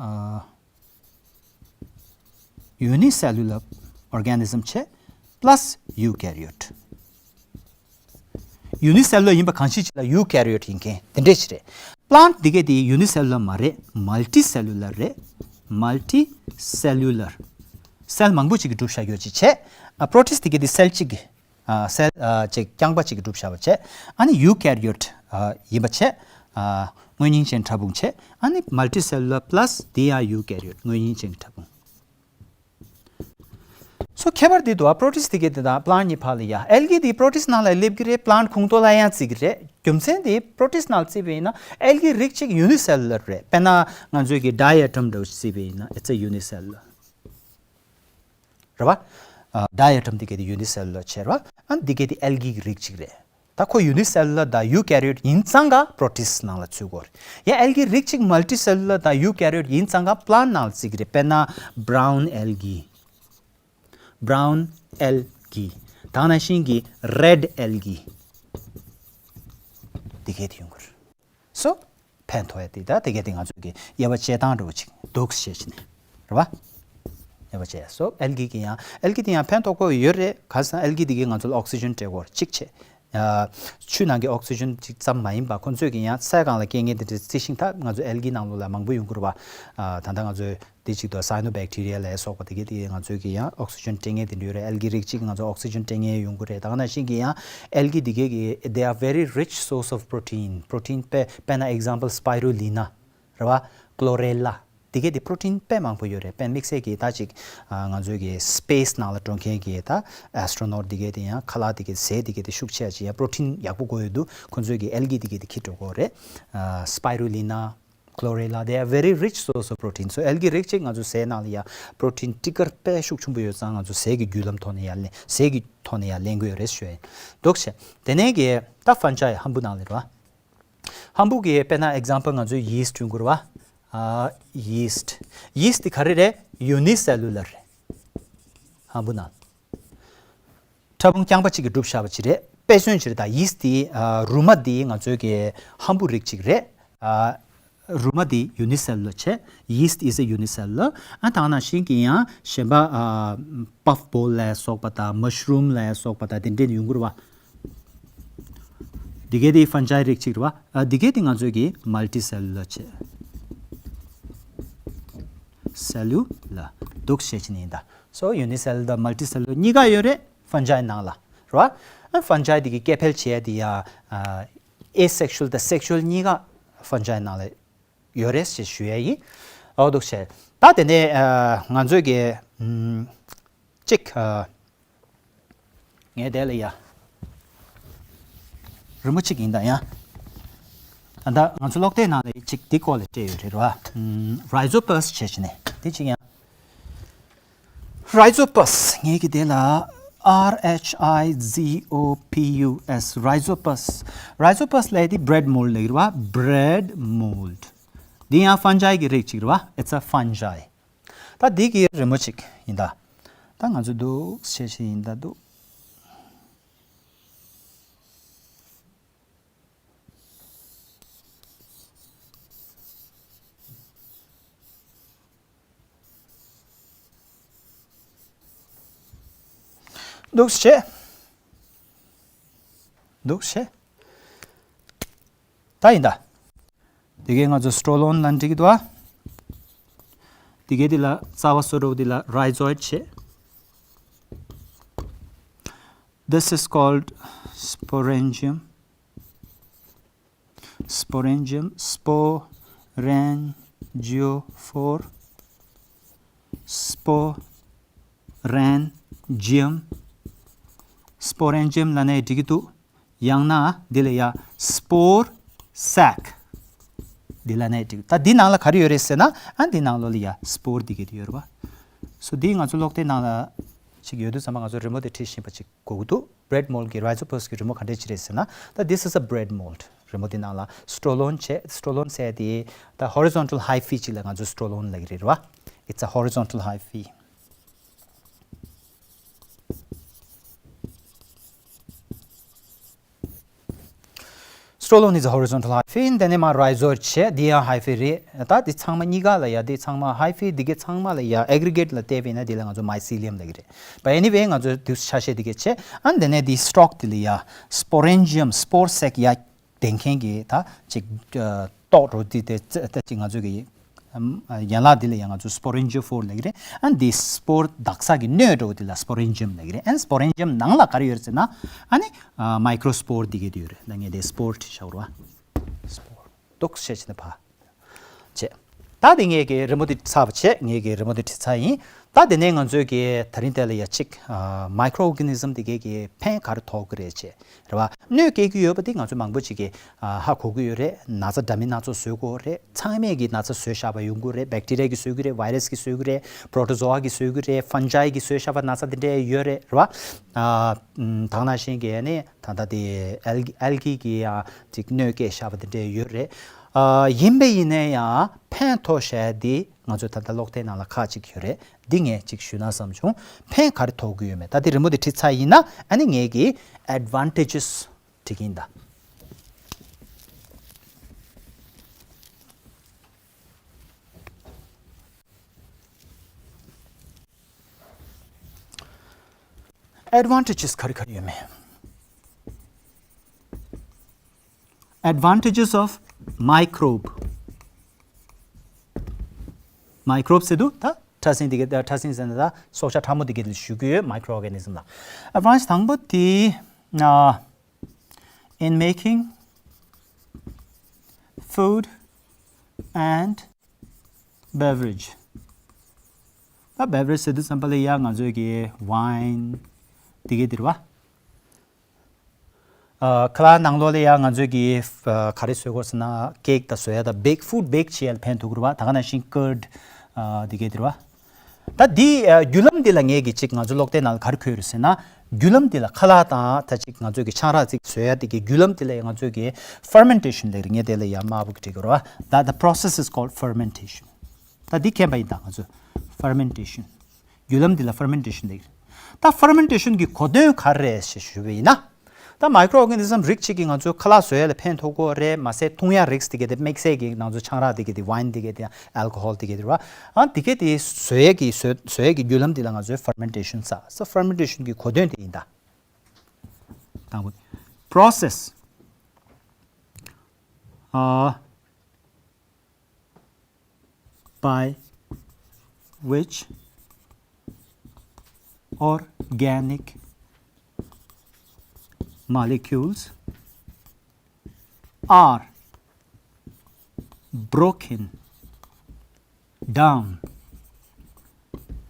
ཨ་ཡུ་ནི་སེ་ལུ་ལར་ཨོར་གེ་ནི་ཛམ་བྱས། པ་ལ་སི་ཡུ་ཀེ་རི་ཡོཊ། ཡུ་ནི་སེ་ལུ་ལར་ཡིན་པ་གང་ཞིག་ཅིག་ལ་ཡུ་ཀེ་རི་ཡོཊ་ཡིན་མཁན་དེ་འདྲས་ཞིག་རེད། པི་ལན་ཊི་འདི་གའི་དེ་ཡུ་ནི་སེ་ལུ་ལར་མ་རེད། མལ་ཊི་སེ་ལུ་ལར་རེད། མལ་ཊི་སེ་ལུ་ལར། སེལ་མང་པོ་ཅིག་གིས་གྲུབ་བཞག་ཡོད་ཅིག་བྱས། ཨ་པྲོ་ཊིསི་འདི་གའི་དེ་སེལ་གཅིག་གི་ཨ་སེལ་ཨ་ཅིག་རྐྱང་པ་ཅིག་གིས་གྲུབ་བཞག་པ་བྱས། ཨ་ནི་ཡུ་ཀེ་རི་ཡོཊ་ཨ་ཡིན་པ་བྱས། ཨ་དངོས་གཉེན་ཅན་ཕྲ་ཕུང་བྱས། ཨ་ནི་མལ་ཊི་སེ་ལུ་ལར་པ་ལ་སི་དེ་ཡང་ཡུ་ཀེ་རི་ཡོཊ་དངོས་གཉེན་ཅན་གྱི་ཕྲ་ཕུང་། སོ་ཁྱད་པར་འདི་འདུག་ཨ། པྲོ་ཊིསི་འདི་གའི་དེ་དང་པི་ལན་ཊི་གཉིས་བར་ལ་ཡ། ཨལ་གི་འདི་པྲོ་ཊིསི་ནང་ལ་སླེབས་ཀྱི་རེད། པི་ལན་ཊི་ཁོངས་གཏོགས་ལ་ཡང་བརྩི་གི་རེད། རྒྱུ་མཚན་འདི་པྲོ་ཊིསི་ནང་ལ་བརྩིས་པ་ཡིན་ན་ཨལ་གི་རིགས་གཅིག་ཡུ་ནི་སེ་ལུ་ལར་རེད། དཔེར་ན་ང་ཚོའི་གི་ཌའི་ཨ་ཊོམ་འདྲ་བོ་ཞིག་བརྩིས་པ་ཡིན་ན་ཨི་ཊི་སི་ཡུ་ནི་སེ་ལུ་ལར་རེད་བ། ཨ་ཌའི་ཨ་ཊོམ་འདི་གའི་དེ་ཡུ་ནི་སེ་ལུ་ལར་བྱས་རེད་བ། ཨ་འདི་གའི་དེ་ཨལ་གི་གི་རིགས་གཅིག་རེད། ད་ཁོ་ཡུ་ནི་སེ་ལུ་ལར་དང་ཡུ་ཀེ་རི་ཡོཊ་ཡིན་ཙང་ག་པྲོ་ཊིསི་ནང་ལ་ཚུད་དགོས་རེད། ཡང་ཨལ་གི་རིགས་གཅིག་མལ་ཊི་སེ་ལུ་ལར་དང་ཡུ་ཀེ་རི་ཡོཊ་ཡིན་ཙང་ག་པི་ལན་ཊི་ནང་ལ་བརྩི་གི་རེད། དཔེར་ན་བྷ་རའུན་ཨལ་གི། བྷ་རའུན་ཨལ་གི། དེ་ནང་བཞིན་གྱི་རེཌ་ཨལ་གི། འདི་གའི་དེ་ཡོང་གི་རེད། སོ། ཕན་ཐོགས་ཡ་དེ་ད་དེ་གའི་དེ་ང་ཚོ་གི་དབྱེ་བ་དཔྱད་སྟངས་འདྲ་བོ་ཅིག་འདུག་ཞེས་བྱས་ནས་རེད་བ། དབྱེ་བ་དཔྱད་ཡ་སོ་ཨལ་གི་གི་ཡང་ཨལ་གི་དེ་ཡང་ཕན་ཐོགས་པོ་ཡོད་རེད། ག་ཟེར་ན་ཨལ་གི་དེ་གའི་ང་ཚོ་ལ་ཨོག་སི་ཇན་སྤྲད་དགོས་རེད་གཅིག་བྱས། ཨ་ཆུ་ནང་གི་ཨོག་སི་ཇན་གཅིག་ཙམ་མ་ཡིན་པ་ཁོ་ཚོས་ཀྱི་ཡང་ས་སྒང་ལ་སྐྱེ་མཁན་དེ་འདྲ་རྩི་ཤིང་ད་ང་ཚོ་ཨལ་གི་ནང་ལོགས་ལ་མང་པོ་ཡོང་གི་རེད་བ། ཨ་ད་ལྟ་ང་ཚོས། དེ་གཅིག་ཏུ་སའི་ནོ་བེག་ཊི་རི་ཡ་ལ་སོགས་པ་དེ་གའི་དེ་ང་ཚོའི་གི་ཡང་ཨོག་སི་ཇན་སྤྲད་མཁན་དེ་འདྲ་ཡོད་རེད། ཨལ་གི་རིགས་གཅིག་ང་ཚོ་ཨོག་སི་ཇན་སྤྲད་མཁན་ཡོང་གི་རེད། ད་ག་ནང་བཞིན་གྱི་ཡང་ཨལ་གི་དེ་གའི་གི་they are very rich source of protein. པྲོ་ཊིན་དཔེ་དཔེར་ན་ཨེག་ཛམ་པལ་སི་པའི་རུ་ལི་ན་རེད་བ། ཀློ་རེ་ལ། དེ་གའི་དེ་པྲོ་ཊིན་དཔེ་མང་པོ་ཡོད་རེད། དཔེ་དམིགས་བསལ་གྱི་ད་ཅིག་ང་ཚོའི་གི་སི་པེ་སི་ནང་ལ་འགྲོ་མཁན་གྱི་ད་ཨེ་སི་ཊོ་ནོཊ་དེ་གའི་དེ་ཡང་ཁ་ལག་དེ་གའི་ཟས་དེ་གའི་དེ་ཤུགས་ཆེ་ཡ་ཅིག་ཡང་པྲོ་ཊིན་ཡག་པོ་དགོས་ཡོད་དུས་ཁོ་ཚོའི་གི་ཨལ་གི་དེ་གའི་དེ་འཁྱེར་འགྲོ་དགོས་རེད། སི་པའི་རུ་ལི་ན། chlorella, they are very rich source of protein. So ཨེལ་གྱི་རིགས་གཅིག་ང་ཚོ་ཟས་ནང་ལ་ཡ་པྲོ་ཊིན་སྤྲི་དཀར་དཔེ་ཤུགས་ཆེན་པོ་ཡོད་ཙང་ང་ཚོ་ཟས་ཀྱི་བརྒྱུད་ལམ་ཐོག་ནས་ཡ་ལེན་ཟས་ཀྱི་ཐོག་ནས་ཡ་ལེན་གྱི་ཡོད་རེད་ཞུ་ཡ་ཡིན། འདུག་བྱས། དེ་ནས་གི་ད་ཕན་ཇའི་ཧམ་བུ་ནང་ལ་རེད་བ། ཧམ་བུ་གི་དཔེར་ན་ཨེག་ཛམ་པལ་ང་ཚོའི་ཡིས་ཊི་ཡོང་གི་རེད་བ། ཨ་ཡིས་ཊི། ཡིས་ཊི་དེ་ག་རེ་རེད། ཡུ་ནི་སེ་ལུ་ལར་རེད། ཧམ་བུ་ནང་ཕྲ་ཕུང་རྐྱང་པ་གཅིག་གིས་གྲུབ་བཞག་པ་ཅིག་རེད། དཔེ་མཚོན་ཅིག་རེད། ད་ཡིས་ཊི་དེ་ཨ་རུ་མ་དེ་ང་ཚོའི་གི་ཧམ་བུ་རིགས་གཅིག་རེད། ཨ་རུ་མ་དེ་ཡུ་ནི་སེ་ལུ་ལར་བྱས། Yeast is a unicellular. ཨ་ད་ནང་བཞིན་གྱི་ཡང་གཞན་པ་ཨ་puff ball ལ་སོགས་པ་དང་mushroom ལ་སོགས་པ་དང་དེ་འདྲས་ཡོང་གི་རེད་བ། འདི་གའི་དེ་ཕན་ཇའི་རིགས་གཅིག་རེད་བ། ཨ་འདི་གའི་དེ་ང་ཚོའི་གི་མལ་ཊི་སེ་ལུ་ལར་བྱས། སེ་ལུ་ལར་འདུག་བྱས་བྱས་ནས་ཡིན་ད། So unicellular དང་multicellular གཉིས་ཀ་ཡོད་རེད་ཕན་ཇའི་ནང་ལ། རེད་བ། ཨ་ཕན་ཇའི་དེ་གི་སྐྱེ་འཕེལ་བྱས་དེ་ཡ་ཨ་asexual དང་sexual གཉིས་ཀ་ཕན་ཇའི་ནང་ལ་ཡོད་རེད་ཞེས་ཞུ་ཡ་ཡིན། འོ་འདུག་བྱས། ད་དེ་ནས་ཨ་ང་ཚོའི་གི་ཨམ་གཅིག་ཨ་ངས་དེ་ལ་ཡ། རི་མོ་གཅིག་ཡིན་ད་ཡ། ད་ལྟ་ང་ཚོ་ཀློག་དེབ་ནང་ལ་གཅིག་འདི་སྐོར་ལ་སྤྲད་ཡོད་རེད་བ། ཨམ་rhizopus བྱས་བྱས་ནས་དེ་གཅིག་ཡ། Rhizopus ངས་ཀྱི་དེ་ལ་R H I Z O P U S, rhizopus. Rhizopus ལབ་དེ་bread mold ལབ་ཀྱི་རེད་བ། Bread mold. འདི་ཡང་ཕན་ཇའི་གི་རིགས་གཅིག་རེད་བ། It's a fungi. ད་འདི་གི་རི་མོ་གཅིག་ཡིན་ད། ད་ང་ཚོ་འདུག་བྱས་བྱས་ཡིན་ད་འདུག་འདུག་བྱས། འདུག་བྱས། ད་ཡིན་ད། དེ་གའི་ང་ཚོ་སི་ཊོ་ལོན་ལབ་འགྲིག་གི་འདུག་ཨ། དེ་གའི་དེ་ལ་རྩ་བ་སོ་འགྲོ་དེ་ལ་rhizoid བྱས། This is called sporangium. Sporangium, sporangiophore, sporangium, sporangium ལབ་ནའི་འགྲིག་གི་འདུག་ཡང་ན་འདི་ལ་ཡ་spore sac འདི་ལབ་ནའི་འགྲིག་ད་འདི་ནང་ལ་ག་རེ་ཡོད་རེད་ཟེར་ན། ཨ་འདི་ནང་ལོགས་ལ་ཡ་སི་པོར་འདི་གའི་དེ་ཡོད་རེད་བ། སོ་འདི་ང་ཚོ་ཀློག་དེབ་ནང་ལ་ཅིག་ཡོད་དུས་ཙམ་པ་ང་ཚོ་རི་མོ་དེ་བྲིས་བཞིན་པ་ཅིག་དགོས་ཀྱི་འདུག Bread mold གི་rhizopus གི་རི་མོ་ག་འདྲས་ཅིག་རེད་ཟེར་ན། ད་this is a bread mold. རི་མོ་དེ་ནང་ལ་སི་ཊོ་ལོན་བྱས། སི་ཊོ་ལོན་ཟེར་དེ་ད་horizontal hyphae ཅིག་ལ་ང་ཚོ་སི་ཊོ་ལོན་ལབ་ཀྱི་རེད་བ། It's a horizontal hyphae. Stolon is a horizontal hyphae. དེ་ནས་མར་rhizoid བྱས། འདི་ཡང་hyphae རེད། ད་འདི་ཚང་མ་གཉིས་ཀ་ལ་ཡ། འདི་ཚང་མ་hyphae འདི་གའི་ཚང་མ་ལ་ཡ་aggregate ལ་བལྟས་པ་ཡིན་ན་འདི་ལ་ང་ཚོ་mycelium ལབ་ཀྱི་རེད། But anyway ང་ཚོ་འདི་ཆ་ཤས་འདི་གའི་བྱས། ཨ་འདི་ནས་འདི་stalk འདི་ལ་ཡ་sporangium spore sac ཡ་ལྡན་མཁན་གྱི་ད་ཅིག་ཏོག་འགྲོ་འདི་དེ་ད་ཅིག་ང་ཚོ་གི་ཡན་ལག་འདི་ལ་ཡང་ང་ཚོ་sporangiophoreལབ་ཀྱི་རེད། ཨ་འདི་སི་པོར་འདག་ས་གི་སྣོད་འདྲ་བོ་འདི་ལ་sporangiumལབ་ཀྱི་རེད། ཨ་sporangiumནང་ལ་ག་རེ་ཡོད་རེད་ཟེར་ན། ཨ་ནི་microspore འདི་གའི་འདི་ཡོད་རེད། ད་ངས་འདི་spore བྲིས་བཞག་རོགས། spore འདུག་བྱས་བྱས་ནས་ཕ། བྱས། ད་དེ་ངས་ཀྱི་རི་མོ་འདི་ཚར་བ་བྱས། ངས་ཀྱི་རི་མོ་འདི་བྲིས་ཚར་ཡིན། ད་དེ་ནས་ང་ཚོས་ཀྱི་ད་རིང་དེ་ལ་ཡ་གཅིག microorganism འདི་གའི་ཀྱི་ཕན་ག་རེ་ཐོགས་ཀྱི་རེད་བྱས། རེད་བ། གནོད་སྐྱེལ་གྱི་ཡོད་པ་དེ་ང་ཚོ་མང་པོ་ཅིག་གིས་ཧ་གོ་གི་ཡོད་རེད། ན་ཚ་འདྲ་མིན་སྣ་ཚོགས་བཟོ་གི་ཡོད་རེད། ཚང་མས་ཀྱི་ན་ཚ་བཟོས་བཞག་པ་ཡོང་གི་རེད། bacteriaགིས་བཟོ་གི་རེད། virusགིས་བཟོ་གི་རེད། protozoaགིས་བཟོ་གི་རེད། fungiགིས་བཟོས་བཞག་པ་ན་ཚ་དེ་འདྲས་ཡོད་རེད། རེད་བ། ཨ་ད་ག་ནང་བཞིན་གྱི་ནི་ད་ལྟ་དེ་ཨལ་ཨལ་གི་གིས་ཡང་ཅིག་གནོད་སྐྱེལ་བཞག་པ་དེ་འདྲས་ཡོད་རེད། ཨ་ཡིན་པ་ཡིན་ན་ཡང་ཕན་ཐོགས་བྱས་དེ་ང་ཚོ་ད་ལྟ་ཀློག་དེབ་ནང་ལ་ཁག་ཅིག་ཡོད་རེད། འདི་ངས་ཅིག་ཞུས་ན་བསམ་བྱུང་། ཕན་ག་རེ་ཐོགས་ཀྱི་ཡོད་མེད། ད་དེ་རི་མོ་དེ་བྲིས་ཚར་ཡིན་ན། ཨ་ནི་ངས་ཀྱི་advantages བྲིས་ཀྱི་ཡིན་ད། advantages ག་རེ་ག་རེ་ཡོད་མེད། Advantages of microbe. microbe ཟེར་དུས་ད་ཕྲ་སྲིན་དེ་གའི། ད་ཕྲ་སྲིན་ཟེར་ན་ད་སྲོག་ཆགས་ཕྲ་མོ་དེ་གའི་ལ་ཞུ་གི་ཡོད། microorganism ལ་advantage དང་པོ་དེ་ཨ་in making food and beverage. ད་beverage ཟེར་དུས་ཙམ་པ་ལ་ཡ་ང་ཚོའི་གི་wine དེ་གའི་དེ་རེད་བ། ཨ། ཁ་ལག་ནང་ལོགས་ལ་ཡང་ང་ཚོས་ཀྱི་ཨ་ག་རེ་བཟོ་དགོས་ཟེར་ན་ཀེག་དང་བཟོ་ཡ་དང་བེག་ཕུཌ་བེག་བྱེད་ཡ་ལ་ཕན་ཐོགས་ཀྱི་རེད་བ། ད་ག་ནང་བཞིན་ཀར་ཌི་ཨ་འདི་གས་དེ་རེད་བ། ད་འདི་ཨ་བརྒྱུད་ལམ་འདི་ལ་ངས་ཀྱི་ཅིག་ང་ཚོ་སློབ་དེབ་ནང་ལ་ག་རེ་འཁོད་རེད་ཟེར་ན། བརྒྱུད་ལམ་འདི་ལ་ཁ་ལག་དང་ད་ཅིག་ང་ཚོས་ཀྱི་ཆང་རག་ཅིག་བཟོ་ཡ་དེ་གི་བརྒྱུད་ལམ་འདི་ལ་ཡང་ང་ཚོས་ཀྱི་ཕར་མེན་ཊེ་ཤན་ལབ་ཀྱི་རེད། ངས་དེ་ལ་ཡང་དམར་པོ་གི་བྲིས་ཀྱི་རེད་བ། That the process is called fermentation. ད་འདི་མཁྱེན་པ་ཡིན་ད་ང་ཚོས་ཕར་མེན་ཊེ་ཤན། བརྒྱུད་ལམ་འདི་ལ་ཕར་མེན་ཊེ་ཤན་ལབ་ཀྱི་རེད། ད་ཕར་མེན་ཊེ་ཤན་གྱི་གོ་དོན་ག་རེ་རེད་ཞེས་ཞུས་པ་ཡིན་ན། ད་མའི་ཀྲོ་ཨོར་ག་ནི་ཛམ་རིགས་གཅིག་གིས་ང་ཚོའི་ཁ་ལག་བཟོ་ཡ་ལ་ཕན་ཐོགས་ཀྱི་ཡོད་རེད། མ་ཟད་འཐུང་ཡ་རིགས་དེ་གས་དེ་དམིགས་བསལ་གྱི་ང་ཚོ་ཆང་རག་དེ་གས་དེ་ཝའིན་དེ་གས་དེ་ཨལ་ཀོ་ཧོལ་དེ་གས་དེ་རེད་བ། ཨ་དེ་གས་དེ་བཟོ་ཡས་ཀྱི་བཟོ་བཟོ་ཡས་ཀྱི་བརྒྱུད་ལམ་འདི་ལ་ང་ཚོས་ཕར་མེན་ཊེ་ཤན་ཟེར། སོ་ཕར་མེན་ཊེ་ཤན་གྱི་གོ་དོན་དེ་ཡིན་ད། དང་པོ། པྲོ་སེས་ཨ་by which organic molecules are broken down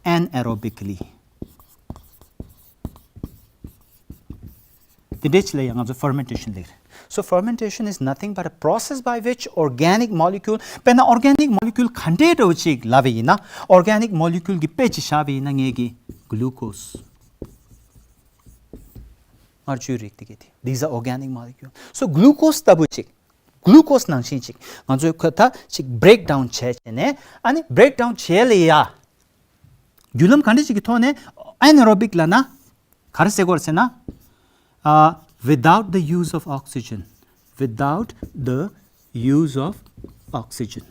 anaerobically. དེ་འདྲའི་ཆེད་ལ་ཡང་ང་ཚོ་ཕར་མེན་ཊེ་ཤན་ལབ་ཀྱི་རེད། So fermentation is nothing but a process by which organic molecule, དཔེར་ན་ཨོར་ག་ནིག་མོ་ལི་ཀུལ་ག་འདྲའི་འདྲ་བོ་ཅིག་ལབ་པ་ཡིན་ན། ཨོར་ག་ནིག་མོ་ལི་ཀུལ་གྱི་དཔེ་ཅིག་བཞག་པ་ཡིན་ན་ངས་ཀྱི་གླུ་ཀོ་སི། མར་བཅོས་རིགས་དེ་གས་དེ། These are organic molecules. So glucose ལྟ་བུ་ཅིག་གླུ་ཀོ་སི་ནང་བཞིན་ཅིག་ང་ཚོས་ཁ་ད་ཅིག་བྷི་རེག་ཌའུན་བྱས་བྱས་ནས། ཨ་ནི་བྷི་རེག་ཌའུན་བྱས་ལ་ཡ། བརྒྱུད་ལམ་ག་འདྲ་ཅིག་གི་ཐོག་ནས་ཨེ་ན་ཨེ་རོ་བིག་ལབ་ན། ག་རེ་ཟེར་དགོས་རེད་ཟེར་ན། ཨ། without the use of oxygen, without the use of oxygen.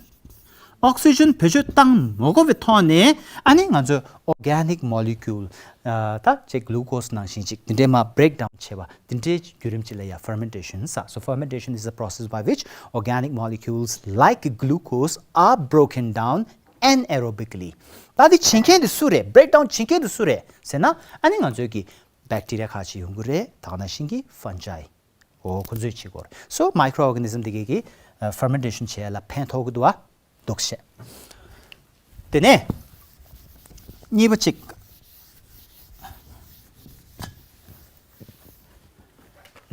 ཨོག་སི་ཇན་བེད་སྤྱོད་བཏང་མ་དགོས་པའི་ཐོག་ནས། ཨ་ནི་ང་ཚོས་ཨོར་ག་ནིག་མོ་ལི་ཀུལ་ད་ཅིག་གླུ་ཀོ་སི་ནང་བཞིན་ཅིག་དེ་འདྲའི་མར་བྷི་རེག་ཌའུན་བྱས་པ་དེ་འདྲའི་བརྒྱུད་རིམ་ཅིག་ལ་ཡ་ཕར་མེན་ཊེ་ཤན་ཟེར། So fermentation is a process by which organic molecules like glucose are broken down anaerobically. ད་དེ་བྱེད་མཁན་དེ་སུ་རེད། བྷི་རེག་ཌའུན་བྱེད་མཁན་དེ་སུ་རེད་ཟེར་ན། ཨ་ནི་ང་ཚོའི་གི་བེག་ཊི་རི་ཡ་ཁག་ཅིག་ཡོང་གི་རེད། ད་ག་ནང་བཞིན་གྱི་ཕན་ཇའི། འོ་ཁོ་ཚོས་བྱེད་དགོས་རེད། So microorganism དེ་གས་ཀྱིས་ཕར་མེན་ཊེ་ཤན་བྱེད་ཡ་ལ་ཕན་ཐོགས་ཀྱི་འདུག་བ། འདུག་བཤད། དེ་ནས་གཉིས་པ་གཅིག་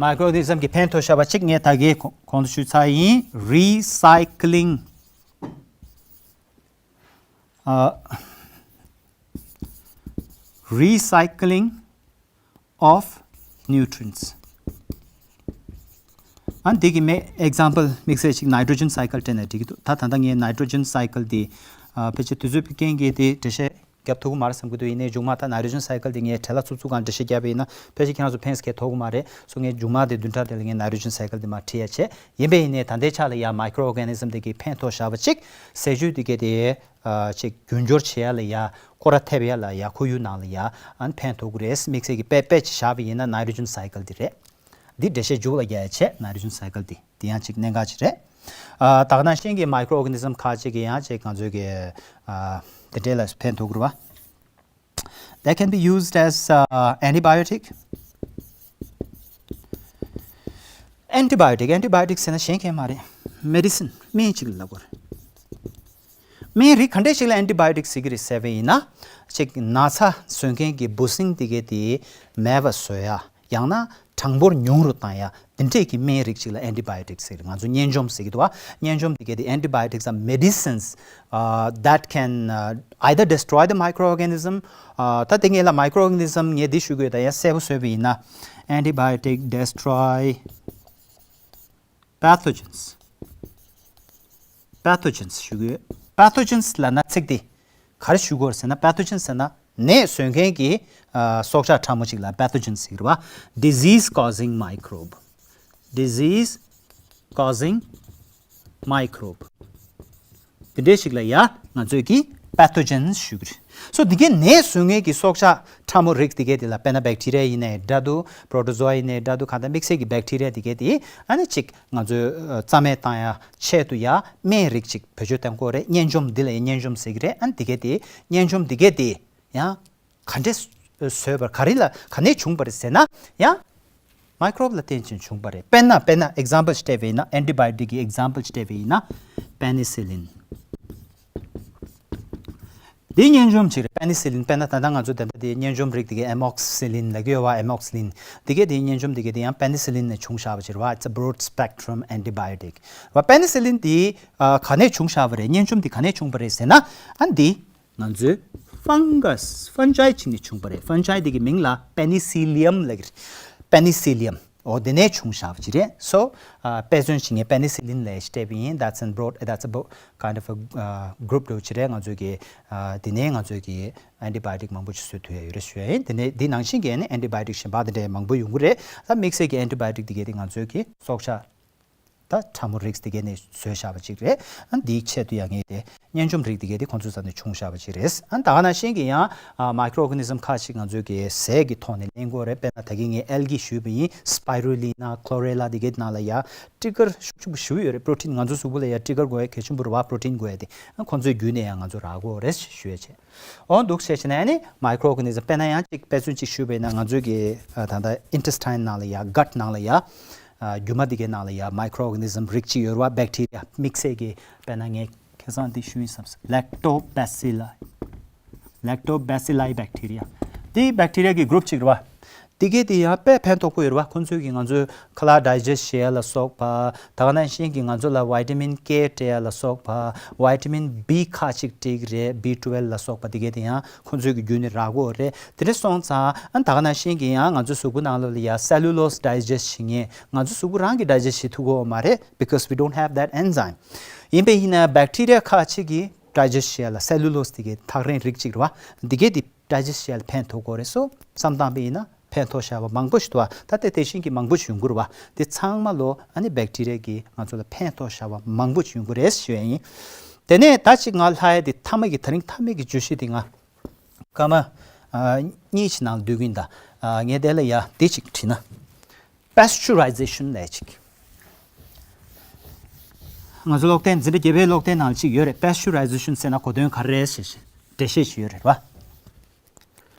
མའི་ཀྲོ་ཨོར་ག་ནི་ཛམ་གྱིས་ཕན་ཐོགས་བཞག་པ་གཅིག་ངས་ད་གིན་གོང་དུ་ཞུས་ཚར་ཡིན། རི་སའི་ཀི་ལིང་། ཨ། Recycling of nutrients. ཨ་འདི་གི་མེ་ཨེག་ཛམ་པལ་དམིགས་བསལ་ཞིག་ནའི་ཊྲོ་ཇན་སའི་ཀལ་སྤྲད་ན་འགྲིག་གི་འདུག་ད་ད་ལྟ་ངས་ནའི་ཊྲོ་ཇན་སའི་ཀལ་འདི། ཨ། ཕལ་ཆེར་དུས་ཚོད་ཕུད་མཁན་གྱིས་དེ་འགྲེལ་བཤད་རྒྱབ་ཐུབ་ཀྱི་མ་རེད་བསམ་གྱི་འདུག་ཡིན་ནའི་མཇུག་མ་ད་ནའི་ཊྲོ་ཇན་སའི་ཀལ་འདི་ངས་བྲེལ་བ་འཚུབ་འཚུབ་སྒང་འགྲེལ་བཤད་བརྒྱབ་པ་ཡིན་ན་ཕལ་ཆེར་ཁྱེད་རང་ཚོ་ཕན་སྐད་ཐོགས་ཀྱི་མ་རེད། སོ་ངས་མཇུག་མ་དེ་བདུན་ཕྲག་དེ་ལ་ངས་ནའི་ཊྲོ་ཇན་སའི་ཀལ་འདི་མར་ཁྲིད་ཡ་བྱས། ཡིན་པས་ཡིན་ནའི་ད་ལྟའི་ཆ་ལ་ཡ་མའི་ཀྲོ་ཨོར་ག་ནི་ཛམ་དེ་གི་ཕན་ཐོགས་བཞག་པ་གཅིག་ཟས་བཅུད་དེ་གས་དེ། ཨ། ཅིག་རྒྱུན་སྦྱོར་བྱེད་ཡ་ལ་ཡ། སྐོར་ར་ཐེབས་ཡ་ལ་ཡ། ཁོར་ཡུག་ནང་ལ་ཡ། ཨ་ནི་ཕན་ཐོགས་ཀྱི་རེད། དམིགས་བསལ་གྱི་དཔེ་དཔེ་ཅིག་བཞག་པ་ཡིན་ན་ནའི་ཊྲོ་ཇན་སའི་ཀལ་འདི་རེད། འདི་འགྲེལ་བཤད་མཇུག་ལ་རྒྱག་ཡ་བྱས། ནའི་ཊྲོ་ཇན་སའི་ཀལ་འདི་འདི་ཡང་ཅིག་གནད་འགག་ཅིག་རེད། ཨ། ད་ག་ནང་བཞིན་གྱི་མའི་ཀྲོ་ཨོར་ག་ནི་ཛམ་ཁག་ཅིག་གིས་ཡང་ཅིག་ང་ཚོའི་གི། ཨ། དེ་འདྲའི་ལ་ཕན་ཐོགས་ཀྱི་རེད་བ། They can be used as, uh, antibiotic. Antibiotic, antibiotic ཟེར་ན་གཞན་གང་ཡང་མ་རེད། མེ་ཌི་སིན། སྨན་ཅིག་ལ་ལབ་དགོས་རེད། སྨན་རིགས་ག་འདྲ་ཞིག་ལ་ཨེན་ཊི་བྷའི་ཡོ་ཊིག་ཟེར་གྱི་རེད་ཟེར་བ་ཡིན་ན། ཅིག་ན་ཚ་བཟོ་མཁན་གྱི་འབུ་སྲིན་དེ་གས་དེ་མེད་པ་བཟོ་ཡ། ཡང་ན་གྲངས་འབོར་ཉུང་རུ་བཏང་ཡ། དེ་འདྲས་ཀྱི་སྨན་རིགས་ཅིག་ལ་ཨེན་ཊི་བྷའི་ཡོ་ཊིག་ཟེར་གྱི་རེད། ང་ཚོ་གཉན་འཇོམས་ཟེར་གྱི་འདུག་བ། གཉན་འཇོམས་དེ་གས་དེ། Antibiotics are medicines, uh, that can, uh, either destroy the microorganism. ཨ། ད་དེ་ངས་ལ་མའི་ཀྲོ་ཨོར་ག་ནི་ཛམ་ངས་འདི་ཞུ་དགོས། ད་ཡང་གསལ་པོ་བཟོས་པ་ཡིན་ན། Antibiotic destroy pathogens. Pathogens ཞུ་དགོས། Pathogens ལབ་ན་ཚིག་འདི་ག་རེ་ཞུ་དགོས་ཟེར་ན། Pathogens ཟེར་ན་ནད་བཟོ་མཁན་གྱི། ཨ། སྲོག་ཆགས་ཕྲ་མོ་ཅིག་ལ་pathogen ཟེར་གྱི་རེད་བ། Disease causing microbe. Disease causing microbe. དེ་འདྲའི་ཞིག་ལ་ཡ་ང་ཚོས་ཀྱི་pathogens ཞུ་གི་རེད། སོ་དེ་གའི་ནད་བཟོ་མཁན་གྱི་སྲོག་ཆགས་ཕྲ་མོ་རིགས་དེ་གའི་དེ་ལ་དཔེར་ན་བེག་ཊི་རི་ཡ་ཡིན་ནའི་འདྲ་འདུག་པྲོ་ཊོ་ཛོ་ཡིན་ནའི་འདྲ་འདུག་གང་ལྟར་དམིགས་བསལ་གྱི་བེག་ཊི་རི་ཡ་དེ་གའི་དེ། ཨ་ནི་ཅིག་ང་ཚོས་རྩ་མེད་བཏང་ཡ་ཆེད་དུ་ཡ་སྨན་རིགས་ཅིག་བེད་སྤྱོད་གཏོང་གི་ཡོད་རེད། གཉན་འཇོམས་འདི་ལ་ཡ་གཉན་འཇོམས་ཟེར་གྱི་རེད། ཨ་ནི་དེ་གའི་དེ་གཉན་འཇོམས་དེ་གའི་དེ་ཡང་ག་འདྲས་བཟོས་པར། ག་རེ་ལ་ག་ནས་བྱུང་བ་རེད་ཟེར་ན། ཡང་མའི་ཀྲོབ་ལ་བརྟེན་ཅིང་བྱུང་བ་རེད། དཔེར་ན། དཔེར་ན་ཨེག་ཛམ་པལ་སྤྲད་པ་ཡིན་ན། ཨེན་ཊི་བྷའི་ཡོ་ཊིག་གི་ཨེག་ཛམ་པལ་སྤྲད་པ་ཡིན་ན། པེ་ནི་སི་ལིན། དེའི་གཉན་ཆུམ་ཅིག་རེད། པེ་ནི་སི་ལིན། དཔེར་ན་ད་ལྟ་ང་ཚོ་དེ་འདྲ་དེའི་གཉན་ཆུམ་རིགས་དེ་གའི་ཨེ་མོག་སི་ལིན་ལབ་ཀྱི་ཡོད་པ། ཨེ་མོག་སི་ལིན་དེ་གའི་དེའི་གཉན་ཆུམ་དེ་གའི་དེ་ཡང་པེ་ནི་སི་ལིན་ནས་བྱུང་བཞག་པ་ཅིག་རེད་པ། It's a broad spectrum antibiotic. རེད་པ། པེ་ནི་སི་ལིན་དེ་ཨ་ག་ནས་བྱུང་བཞག་པ་རེད། གཉན་ཆུམ་དེ་ག་ནས་བྱུང་བ་རེད་ཟེར་ན། ཨ་འདི་ང་ཚོའི་ཕང་གྷ་སི། ཕན་ཇའི་ཅིག་ནས་བྱུང་བ་རེད། ཕན་ཇའི་དེ་གའི་མིང་ལ་པེ་ནི་སི་ལི་ཡམ་ལབ་ཀྱི་རེད། པེ་ནི་སི་ལི་ཡམ། འོ་དེ་ནས་བྱུང་བཞག་པ་ཅིག་རེད། So ཨ་དཔེ་མཚོན་བྱེད་མཁན་པེ་ནི་སི་ལིན་ལབ་ཡས་ཅིག་སྤྲད་པ་ཡིན། That's a broad, that's a bo- kind of a ཨ་group འདྲ་བོ་ཅིག་རེད། ང་ཚོས་ཀྱི་ཨ་དེ་ནས་ང་ཚོས་ཀྱི་ཨན་ཊི་བྷའི་ཡོ་ཊིག་མང་པོ་ཅིག་བཟོ་ཐུབ་ཡ་ཡོད་རེད་ཞུ་ཡ་ཡིན། དེ་ནས་དེ་ནང་བཞིན་གྱི་ཨ་ནི་ཨན་ཊི་བྷའི་ཡོ་ཊིག་གཞན་པ་དེ་འདྲ་མང་པོ་ཡོང་གི་རེད། ད་དམིགས་བསལ་གྱི་ཨན་ཊི་བྷའི་ཡོ་ཊིག་དེ་གའི་དེ་ང་ཚོས་ཀྱི་སྲོག་ཆགས་ད་ཕྲ་མོ་རིགས་དེ་གའི་ནས་བཟོས་བཞག་པ་ཅིག་རེད། ཨ་འདིའི་ཆེད་དུ་ཡང་ངས་དེ་གཉན་ཆུམ་རིགས་དེ་གའི་དེ་ཁོང་ཚོའི་རྩ་ནས་བྱུང་བཞག་པ་ཅིག་རེད། ཨ་ད་ག་ནང་བཞིན་གྱི་ཡང་ཨ་མའི་ཀྲོ་ཨོར་ག་ནི་ཛམ་ཁག་ཅིག་ང་ཚོས་ཀྱི་ཟས་ཀྱི་ཐོག་ནས་ལེན་གྱི་ཡོད་རེད། དཔེར་ན་ད་གིན་ངས་ཨལ་གི་ཞུས་པ་ཡིན། སི་པི་རུ་ལི་ན། ཁོ་ལོ་རེ་ལ། དེ་གའི་ནང་ལ་ཡ་སྤྲི་དཀར་ཤུགས་ཆེན་པོ་ཞེ་པོ་ཡོད་རེད། པྲོ་ཊིན། ང་ཚོ་གཟུགས་པོ་ལ་ཡ་སྤྲི་དཀར་དགོས་ཡ་གལ་ཆེན་པོ་རེད་པ། པྲོ་ཊིན་དགོས་ཡ་དེ་ཨ་ཁོང་ཚོའི་བརྒྱུད་ནས་ཡང་ང་ཚོ་རག་གི་ཡོད་རེད་ཞུ་ཡ་བྱས། འོ་འདུག་བྱས་བྱས་ནས་ཨ་ནི་མའི་ཀྲོ་ཨོར་ག་ནི་ཛམ། དཔེར་ན་ཡང་གཅིག་དཔེ་མཚོན་གཅིག་ཞུས་པ་ཡིན་ན། ང་ཚོའི་གི་ཨ་ད་ལྟ་ཨིན་ཊེ་སི་ཊིན་ནང་ལ་ཡ། གཊ་ནང་ལ་ཡ། ཨ་རྒྱུ་མ་དེ་གའི་ནང་ལ་ཡ་མའི་ཀྲོ་ཨོར་ག་ནི་ཛམ་རིགས་གཅིག་ཡོད་རེད་པ། བེག་ཊི་རི་ཡ། དམིགས་བསལ་གྱི་དཔེར་ན་ངས་ཁ་སང་འདི་ཞུས་ཡིན་བསམ། Lactobacilli། Lactobacilli bacteria། དེ་བེག་ཊི་རི་ཡ་གི་གུ་རུབ་ཅིག་རེད་པ། དེ་གའི་དེ་ཡང་དཔེ་ཕན་ཐོགས་པོ་ཡོད་རེད་པ། ཁོང་ཚོས་ཀྱི་ང་ཚོའི་ཁ་ལག་ཌའི་ཇེ་སི་ཊི་བྱེད་ཡ་ལ་སོགས་པ། ད་ག་ནང་བཞིན་གྱི་ང་ཚོ་ལ་ཝི་ཊ་མིན་ཀེ་སྤྲད་ཡ་ལ་སོགས་པ། ཝི་ཊ་མིན་བི་ཁག་ཅིག་སྤྲད་ཀྱི་རེད། བི་ཊུ་ཝེལ་ལ་སོགས་པ་དེ་གའི་དེ་ཡང་ཁོང་ཚོའི་གི་བརྒྱུད་ནས་རག་གི་ཡོད་རེད། དེ་འདྲ་སོང་ཙང་ཨ་ད་ག་ནང་བཞིན་གྱི་ཡང་ང་ཚོའི་གཟུགས་པོ་ནང་ལོགས་ལ་ཡ་སེ་ལུ་ལོ་སི་ཌའི་ཇེ་སི་ཊི་བྱེད་མཁན། ང་ཚོའི་གཟུགས་པོ་རང་གིས་ཌའི་ཇེ་སི་ཊི་བྱེད་ཐུབ་ཀྱི་ཡོད་མ་རེད། Because we don't have that enzyme. ཡིན་པས་ཡིན་ན་བེག་ཊི་རི་ཡ་ཁག་ཅིག་གིས་ཌའི་ཇེ་སི་ཊི་བྱེད་ཡ་ལ། སེ་ལུ་ལོ་སི་དེ་གའི་ཐག་རིང་རིགས་གཅིག་རེད་པ། དེ་གའི་དེ་ཌའི་ཇེ་སི་ཊི་བྱེད་ཡ་ལ་ཕན་ཐོགས་ཀྱི་ཡོད་རེད། སོ་བསམ་བཏང་པ་ཡིན་ན་ཕན་ཐོགས་བཞག་པ་མང་པོ་ཞིག་འདུག་པ། ད་ལྟ་དེ་བཞིན་གྱི་མང་པོ་ཞིག་ཡོང་གི་རེད་པ། དེ་ཚང་མ་ལོ་ཨ་ནི་བེག་ཊི་རི་ཡ་གིས་ང་ཚོ་ལ་ཕན་ཐོགས་བཞག་པ་མང་པོ་ཞིག་ཡོང་གི་རེད་ཞུ་ཡ་ཡིན། དེ་ནས་ད་ཅིག་ང་ལྷག་ཡ་དེ་མཐའ་མ་གི་ད་རིང་མཐའ་མའི་གི་བརྗོད་གཞི་དེ་ང་སྐར་མ་ཨ་གཉིས་ཅིག་ནང་སྡོད་ཀྱི་ཡིན། ད་ཨ་ངས་དེ་ལ་ཡ་དེ་ཅིག་བྲིས་ན། པེ་སི་ཅུ་རའི་ཛེ་ཤན་ལབ་ཅིག་ང་ཚོ་ཀློག་འདོན། འཛིན་གྲྭ་བརྒྱད་པའི་ཀློག་འདོན་ནང་ཅིག་ཡོད་རེད། པེ་སི་ཅུ་རའི་ཛེ་ཤན་ཟེར་ན་གོ་དོན་ག་རེ་རེད་ཞེས་འགྲེལ་བཤད་ཅིག་ཡོད་རེད་པ།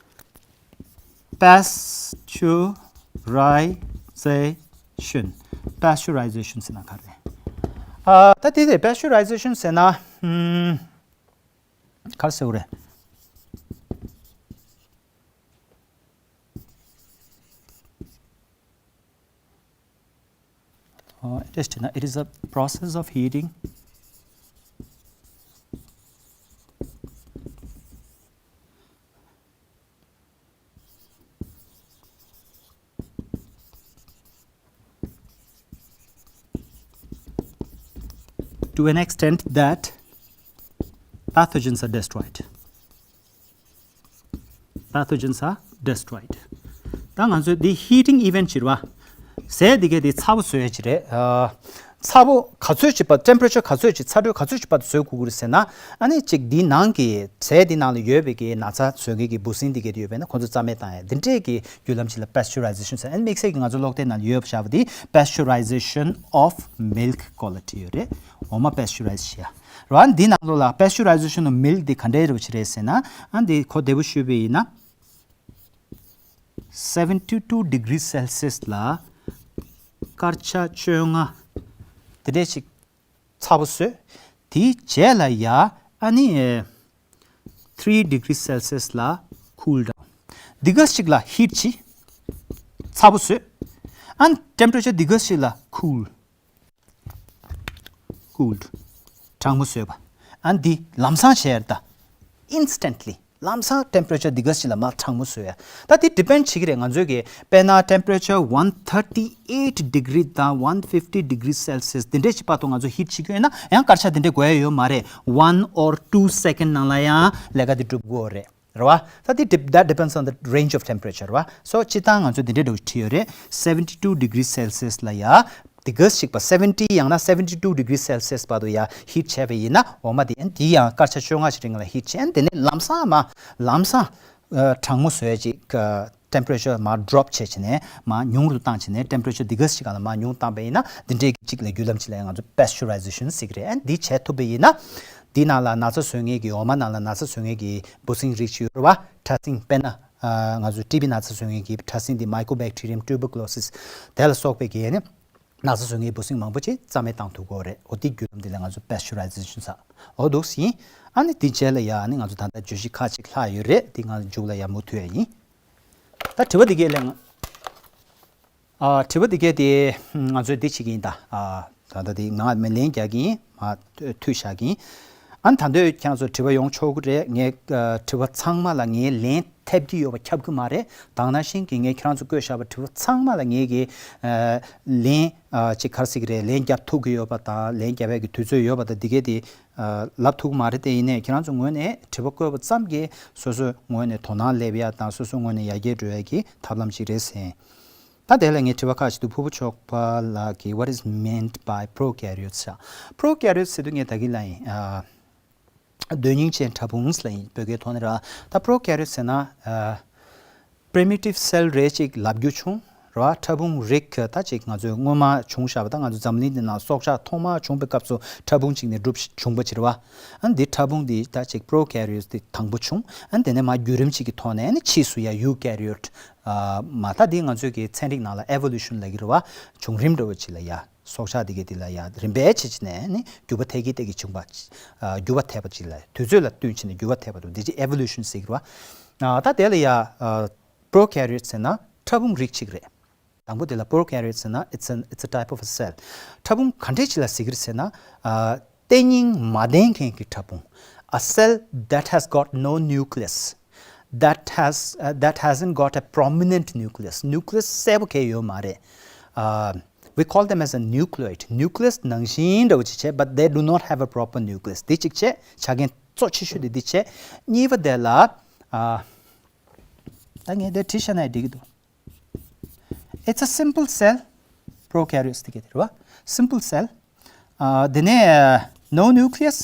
པེ་སི་ཅུ་རའི་ཛེ་ཤན། པེ་སི་ཅུ་རའི་ཛེ་ཤན་ཟེར་ན་ག་རེ། ཨ་ད་དེ་དེ་པེ་སི་ཅུ་རའི་ཛེ་ཤན་ཟེར་ན་ཨམ་ག་རེ་ཟེར་དགོས་རེད། Uh, it is, it is a process of heating to an extent that pathogens are destroyed. Pathogens are destroyed. ད་ང་ཚོས་འདི་heating event ཅིག་རེད་པ། ཟས་འདི་གའི་འདི་ཚ་པོ་བཟོ་ཡ་ཅིག་རེད། ཨ་ཚ་པོ་ག་ཚོད་ཅིག་བར། temperature ག་ཚོད་ཅིག། ཚ་དྲོད་ག་ཚོད་ཅིག་བར་དུ་བཟོ་དགོས་ཀྱི་རེད་ཟེར་ན། ཨ་ནི་ཅིག་འདི་ནང་གི་ཟས་འདི་ནང་ལ་ཡོད་པའི་གི་ན་ཚ་བཟོ་མཁན་གྱི་འབུ་སྲིན་འདི་གའི་འདི་ཡོད་པས་ན་ཁོང་ཚོ་རྩ་མེད་བཏང་ཡ། འདི་འདྲས་ཀྱི་བརྒྱུད་ལམ་ཅིག་ལ་pasteurization ཟེར། ཨ་ནི་དམིགས་བསལ་གྱི་ང་ཚོ་ཀློག་དེབ་ནང་ལ་ཡོད་པ་བཞག་པ་འདི་pasteurization of milk quality ཡོད་རེད། འོ་མ་pasteurize བྱེད་ཡ་རེད་པ། འདི་ནང་ལོགས་ལ་pasteurization of milk འདི་ག་འདྲས་རེད་པ་ཅིག་རེད་ཟེར་ན། ཨ་འདི་གོ་བདེ་པོ་ཞུས་པ་ཡིན་ན། seventy two degree Celsius ལ་སྐར་ཆ་བཅོ་ལྔ་དེ་འདྲས་ཅིག་ཚ་པོ་བཟོས། དེའི་རྗེས་ལ་ཡ་ཨ་ནི་three degree Celsius ལ་cool down། འདི་ག་ཞིག་ལ་heat བྱེད། ཚ་པོ་བཟོས། ཨ་ནི་temperature འདི་ག་ཞིག་ལ་cool། cooled། གྲང་མོ་བཟོས་པ། ཨ་འདི་ལམ་སང་བྱས་ཡ་རེད་ད། instantly། ལམ་སང་temperature འདི་ག་ཞིག་ལ་མར་གྲང་མོ་བཟོས་ཡ། ད་དེ་depend བྱེད་ཀྱི་རེད། ང་ཚོའི་གི་དཔེར་ན་temperature one thirty eight degree དང་one fifty degree Celsius འདི་འདྲས་ཅིག་བར་དུ་ང་ཚོ་heat བྱེད་ཀྱི་ཡོད་ན་ཡང་སྐར་ཆ་འདི་འདྲས་འགོར་ཡ་ཡོད་མ་རེད། One or two second ནང་ལ་ཡང་ལས་ཀ་འདི་འགྲུབ་དགོས་རེད། རེད་པ། ད་དེ་dep- that depends on the range of temperature རེད་པ། so སྤྱིར་བཏང་ང་ཚོ་འདི་འདྲས་འདྲ་བོ་བྲིས་ཡོད་རེད། seventy two degree Celsius ལ་ཡ་འདི་ག་ཞིག་བར། seventy ཡང་ན་seventy two degree Celsius བར་དུ་ཡ་heat བྱས་པ་ཡིན་ན། འོ་མ་དེ་ཡང་དེ་ཡང་སྐར་ཆ་བཅོ་ལྔ་ཞིག་རིང་ལ་heat བྱས། དེ་ནས་ལམ་སང་མ་ལམ་སང་ཨ་གྲང་མོ་བཟོས་ཅིག་ཨ་temperature མར་drop བྱས་བྱས་ནས་མར་ཉུང་རུ་བཏང་བྱས་ནས་temperature འདི་ག་ཞིག་སྒང་ལ་མར་ཉུང་བཏང་པ་ཡིན་ན། འདི་འདྲའི་གཅིག་ལ་བརྒྱུད་ལམ་གཅིག་ལ་ང་ཚོ་pasteurization ཟེར་གྱི་རེད། ཨ་འདི་བྱས་ཐུབ་པ་ཡིན་ན། འདི་ནང་ལ་ན་ཚ་བཟོ་མཁན་གྱི། འོ་མ་ནང་ལ་ན་ཚ་བཟོ་མཁན་གྱི་འབུ་སྲིན་རིགས་ཅིག་ཡོད་རེད་པ། ཕྲ་སྲིན། དཔེར་ན་ཨ་ང་ཚོ་ཊི་བི་ན་ཚ་བཟོ་མཁན་གྱི་ཕྲ་སྲིན་འདི་Mycobacterium tuberculosis དེ་ལ་སོགས་པའི་གི་ནི་ ན་ཚ་བཟོ་མཁན་འབུ་སྲིན་མང་པོ་ཅིག་རྩ་མེད་བཏང་ཐུབ་ཀྱི་ཡོད་རེད། འོ་དེ་བརྒྱུད་ལམ་དེ་ལ་ང་ཚོ་པེ་སི་ཅུ་རའི་ཛེ་ཤན་ཟེར། འོ་འདུག་སེ་ཡིན། ཨ་ནི་དེ་རྗེས་ལ་ཡ་ཨ་ནི་ང་ཚོ་ད་ལྟ་བརྗོད་གཞི་ཁག་ཅིག་ལྷག་ཡོད་རེད། དེ་ང་ཚོ་མཇུག་ལ་ཡ་མུ་མཐུད་ཡ་ཡིན། ད་དྲི་བ་འདི་གས་ལ་ང་། ཨ། དྲི་བ་འདི་གས་དེ་ང་ཚོས་འདི་བྱེད་ཀྱི་ཡིན་ད། ཨ། ད་ལྟ་འདི་ང་མི་ལན་རྒྱག་གི་ཡིན། མ་མཐུད་བཞག་གི་ཡིན། ཨ་ནི་ད་འདོད་ཁྱེད་ཚོ་དྲི་བ་ཡོང་ཆོག་གི་རེད། ངས་ཨ་དྲི་བ་ཚང་མ་ལ་ངས་ལན་ཐེབས་ཀྱི་ཡོད་པ་ཁྱབ་ཀྱི་མ་རེད། དེ་ནང་བཞིན་གྱི་ངས་ཁྱེད་རང་ཚོ་བཀོད་བཞག་པ་དྲི་བ་ཚང་མ་ལ་ངས་ཀྱི་ཨ་ལན་ཨ་ཅིག་ག་རེ་ཟེར་གྱི་རེད། ལན་རྒྱབ་ཐུབ་ཀྱི་ཡོད་པ་དང་ལན་རྒྱབ་ཡག་གི་དུས་ཚོད་ཡོད་པ་དང་འདི་གས་དེ་ཨ་ལབ་ཐུབ་ཀྱི་མ་རེད། དེ་ཡིན་ནའི་ཁྱེད་རང་ཚོ་ངོས་ནས་དྲི་བ་བཀོད་པ་ཙམ་གྱིས་སོ་སོའི་ངོས་ནས་དོ་སྣང་སླེབས་ཡག་དང་སོ་སོའི་ངོས་ནས་ཡར་རྒྱས་འགྲོ་ཡག་གི་ཐབས་ལམ་ཅིག་རེད་ཟེར། ད་དེ་ལ་ངས་དྲི་བ་ཁག་ཅིག་འདུག་ཕུར་བུ་ཆོས་འཕེལ་ལགས་ཀྱིས། What is meant by prokaryotes? Prokaryotes ཟེར་དུས་ངས་ད་གིན་ལབ་ཡིན། ཨ། རྡོ་སྙིང་ཅན་ཕྲ་ཕུང་ལབ་ཡིན་བོད་སྐད་ཐོག་ནས་ར། ད་prokaryotes ཟེར་ན། ཨ། primitive cell རེད་ཅིག་ལབ་རྒྱུ་བྱུང་ར། ཕྲ་ཕུང་རིགས་ད་ཅིག་ང་ཚོས་སྔོན་མ་བྱུང་བཞག་པ། ད་ང་ཚོ་འཛམ་གླིང་འདི་ནང་སྲོག་ཆགས་ཐོག་མ་བྱུང་པའི་སྐབས་སུ་ཕྲ་ཕུང་ཅིག་ནས་གྲུབ་བྱུང་བ་ཅིག་རེད་བ། ཨ་ནི་འདི་ཕྲ་ཕུང་འདི་ད་ཅིག་prokaryotes འདི་དང་པོ་བྱུང་། ཨ་ནི་དེ་ནས་མར་བརྒྱུད་རིམ་ཅིག་གི་ཐོག་ནས་ཨ་ནི་ཕྱིས་སུ་ཡ་eukaryote ཨ་མ་ད་འདི་ང་ཚོའི་གི་ཚན་རིག་ནང་ལ་evolution ལབ་ཀྱི་རེད་བ། བྱུང་རིམ་འདྲ་བོ་ཅིག་ལ་ཡ་སྲོག་ཆགས་འདི་གའི་འདི་ལ་ཡ་རིམ་པས་བྱས་བྱས་ནས་ནི་འགྱུར་བ་ཐེབས་ཀྱི་ཐེབས་ཀྱི་བྱུང་བ། ཨ་འགྱུར་བ་ཐེབས་པ་ཅིག་ལ་དུས་ཚོད་ལ་བསྟུན་བྱས་ནས་འགྱུར་བ་ཐེབས་པ་འདུག་འདི་ཅིག་evolution ཟེར་གྱི་རེད་བ། ཨ་ད་དེ་ལ་ཡ་ཨ་prokaryote ཟེར་ན་ཕྲ་ཕུང་རིགས་གཅིག་རེད། དང་པོ་དེ་ལ་prokaryote ཟེར་ན་it's an it's a type of a cell. ཕྲ་ཕུང་ག་འདྲས་ཅིག་ལ་ཟེར་གྱི་རེད་ཟེར་ན། ཨ་ལྟེ་སྙིང་མ་ལྡན་མཁན་གྱི་ཕྲ་ཕུང་། A cell that has got no nucleus, that has uh, that hasn't got a prominent nucleus. Nucleus གསལ་པོ་གང་ཡང་ཡོད་མ་རེད། ཨ་we call them as a nucleoid. Nucleus ནང་བཞིན་འདྲ་བོ་ཅིག་བྱས། But they do not have a proper nucleus. དེ་གཅིག་བྱས། ཆ་རྐྱེན་གཙོ་ཆེ་ཤོས་དེ་འདི་བྱས། གཉིས་པ་དེ་ལ་ཨ་ད་ངས་དེ་བྲིས་བཞག་ན་འགྲིག་གི་འདུག It's a simple cell, prokaryotes དེ་ག་དེ་རེད་བ། Simple cell. ཨ་དེ་ནས་no nucleus,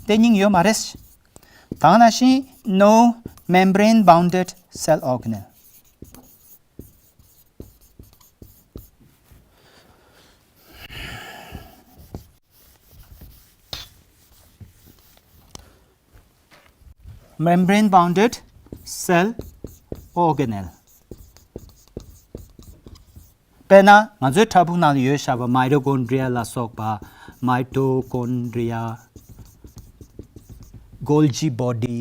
ལྟེ་སྙིང་ཡོད་མ་རེད། དེ་ནང་བཞིན་no membrane bounded cell organelle. Membrane bounded cell organelle. དཔེར་ན་ང་ཚོའི་ཕྲ་ཕུང་ནང་ལ་ཡོད་བཞག་པ་mitochondria ལ་སོགས་པ། Mitochondria, Golgi body.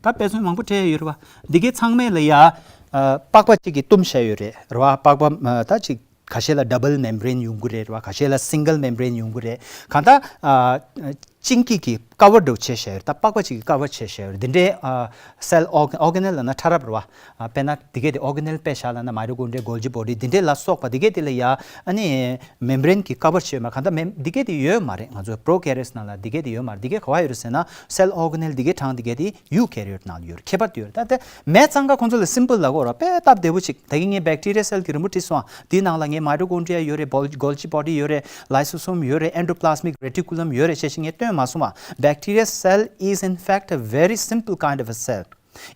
ད་དཔེ་མཚོན་མང་པོ་སྤྲད་ཡོད་རེད་བ། འདི་གའི་ཚང་མས་ལ་ཡ། ཨ་པགས་པ་གཅིག་གིས་བཏུམས་བཞག་ཡོད་རེད་རེད་བ། པགས་པ་ཨ་ད་ཅིག་ཁ་ཤས་ལ་double membrane ཡོང་གི་རེད་རེད་བ། ཁ་ཤས་ལ་single membrane ཡོང་གི་རེད། གང་ལྟར་ཨ་གཅིན་སྐྱིད་ཀྱི་cover འདྲ་བོ་བྱས་བཞག་ཡོད་རེད། ད་པགས་པ་གཅིག་གིས་cover བྱས་བཞག་ཡོད་རེད། འདི་འདྲའི་ཨ་cell organ- organelle ལབ་ན་ཕྲ་རབ་རེད་བ། ཨ་དཔེར་ན་འདི་གའི་དེ་organelle དཔེ་བཞག་ལབ་ན་mitochondria, Golgi body འདི་འདྲའི་ལ་སོགས་པ་འདི་གའི་དེ་ལ་ཡ་ཨ་ནི་membrane གྱིས་cover བྱས་ཡོད་མ་རེད། གང་ལྟར་མེ- འདི་གའི་དེ་ཡོད་མ་རེད། ང་ཚོ་prokaryotes ནང་ལ་འདི་གའི་དེ་ཡོད་མ་རེད། འདི་གའི་ག་བ་ཡོད་རེད་ཟེར་ན་cell organelle འདི་གའི་གྲངས་འདི་གའི་དེ་eukaryote ནང་ལ་ཡོད་རེད། ཁྱད་པར་དེ་ཡོད་རེད། ད་དེ་མེད་ཙང་ཀ་ཁོང་ཚོ་ལ་simple ལབ་དགོས་རེད། དཔེ་སྟབས་བདེ་པོ་ཅིག་ད་གིན་ངས་bacteria cell གྱི་རིང་པོ་བྲིས་སོང་། འདིའི་ནང་ལ་ངའི་mitochondria ཡོད་རེད། Bol- Golgi body ཡོད་རེད། Lysosome ཡོད་རེད། Endoplasmic reticulum ཡོད་རེད་ཅེས་ངས་སྟོན་མ་སོང་བ། Bacteria cell is in fact a very simple kind of a cell.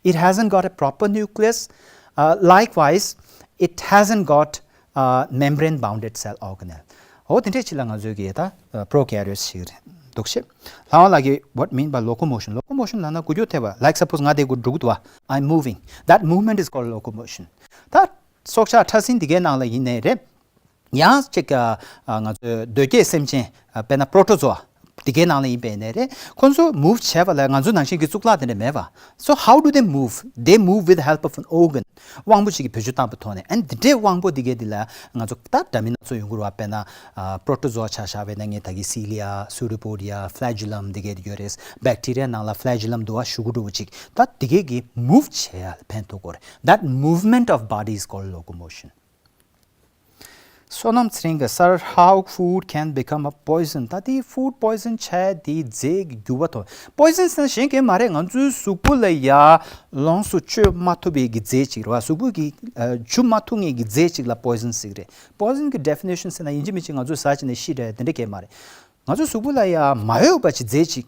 It hasn't got a proper nucleus. Uh, likewise, it hasn't got uh, membrane bounded cell organelle. འོ་དེ་འདྲས་ཅིག་ལ་ང་ཚོའི་གི་ད་prokaryotes ཞིག་རེད་འདུག་ཤེ། ལྷ་དབང་ལགས་ཀྱིས་what mean by locomotion? Locomotion ལབ་ན་འགུལ་སྐྱོད་ཐེབས་པ། Like suppose ང་དེ་འགྲོ་གི་འདུག་བ། I'm moving. That movement is called locomotion. ད་སྲོག་ཆགས་ཕྲ་སྲིན་འདི་གའི་ནང་ལ་ཡིན་ནའི་རེད། ཡང་ཅིག་ཨ་ང་ཚོའི་གདོས་བསྐྱེད་སེམས་ཅན་ཨ་དཔེར་ན་protozoa འདི་གའི་ནང་ལ་ཡིན་པས་ནས་རེད། ཁོང་ཚོ་move བྱས་པ་ལ་ང་ཚོ་ནང་བཞིན་གྱི་གཙུག་ལག་དེ་འདྲ་མེད་པ། So how do they move? They move with the help of an organ. དབང་པོ་ཅིག་གིས་བེད་སྤྱོད་བཏང་པའི་ཐོག་ནས། ཨ་ནི་འདི་འདྲའི་དབང་པོ་འདི་གའི་འདི་ལ་ང་ཚོ་ད་འདྲ་མིན་སྣ་ཚོགས་ཡོང་གི་རེད་བ། དཔེར་ན་ཨ་protozoa ཆ་བཞག་པ་ཡིན་ན་ངས་ད་གིན་cilia, pseudopodia, flagellum འདི་གའི་ཡོད་རེད། Bacteria ནང་ལ་flagellum འདུག་བ། གཞུ་གུ་འདྲ་བོ་ཅིག་ད་འདི་གའི་གི་move བྱེད་ཡ་ལ་ཕན་ཐོགས་ཀྱི་རེད། That movement of body is called locomotion. བསོད་ནམས་ཚེ་རིང་གིས། Sir, how food can become a poison? ད་དེ་food poison ཆགས་དེའི་རྫས་ཀྱི་འགྱུར་བ་ཐོག poison ཟེར་ན་གཞན་གང་མ་རེད། ང་ཚོའི་གཟུགས་པོ་ལ་ཡ་ལོངས་སུ་སྤྱོད་མ་ཐུབ་པའི་གི་རྫས་ཅིག་རེད་བ། གཟུགས་པོ་གི་ཨ་འཇུ་མ་ཐུབ་མཁན་གྱི་རྫས་ཅིག་ལ་poison ཟེར་གི་རེད། Poison གི་definition ཟེར་ན་ཡིན་གཅིག་མིན་གཅིག་ང་ཚོས་ཟ་བྱས་ནས་ཤི་འདྲ་དེ་འདྲ་གང་མ་རེད། ང་ཚོའི་གཟུགས་པོ་ལ་ཡ་མ་འོས་པ་ཅིག་རྫས་ཅིག་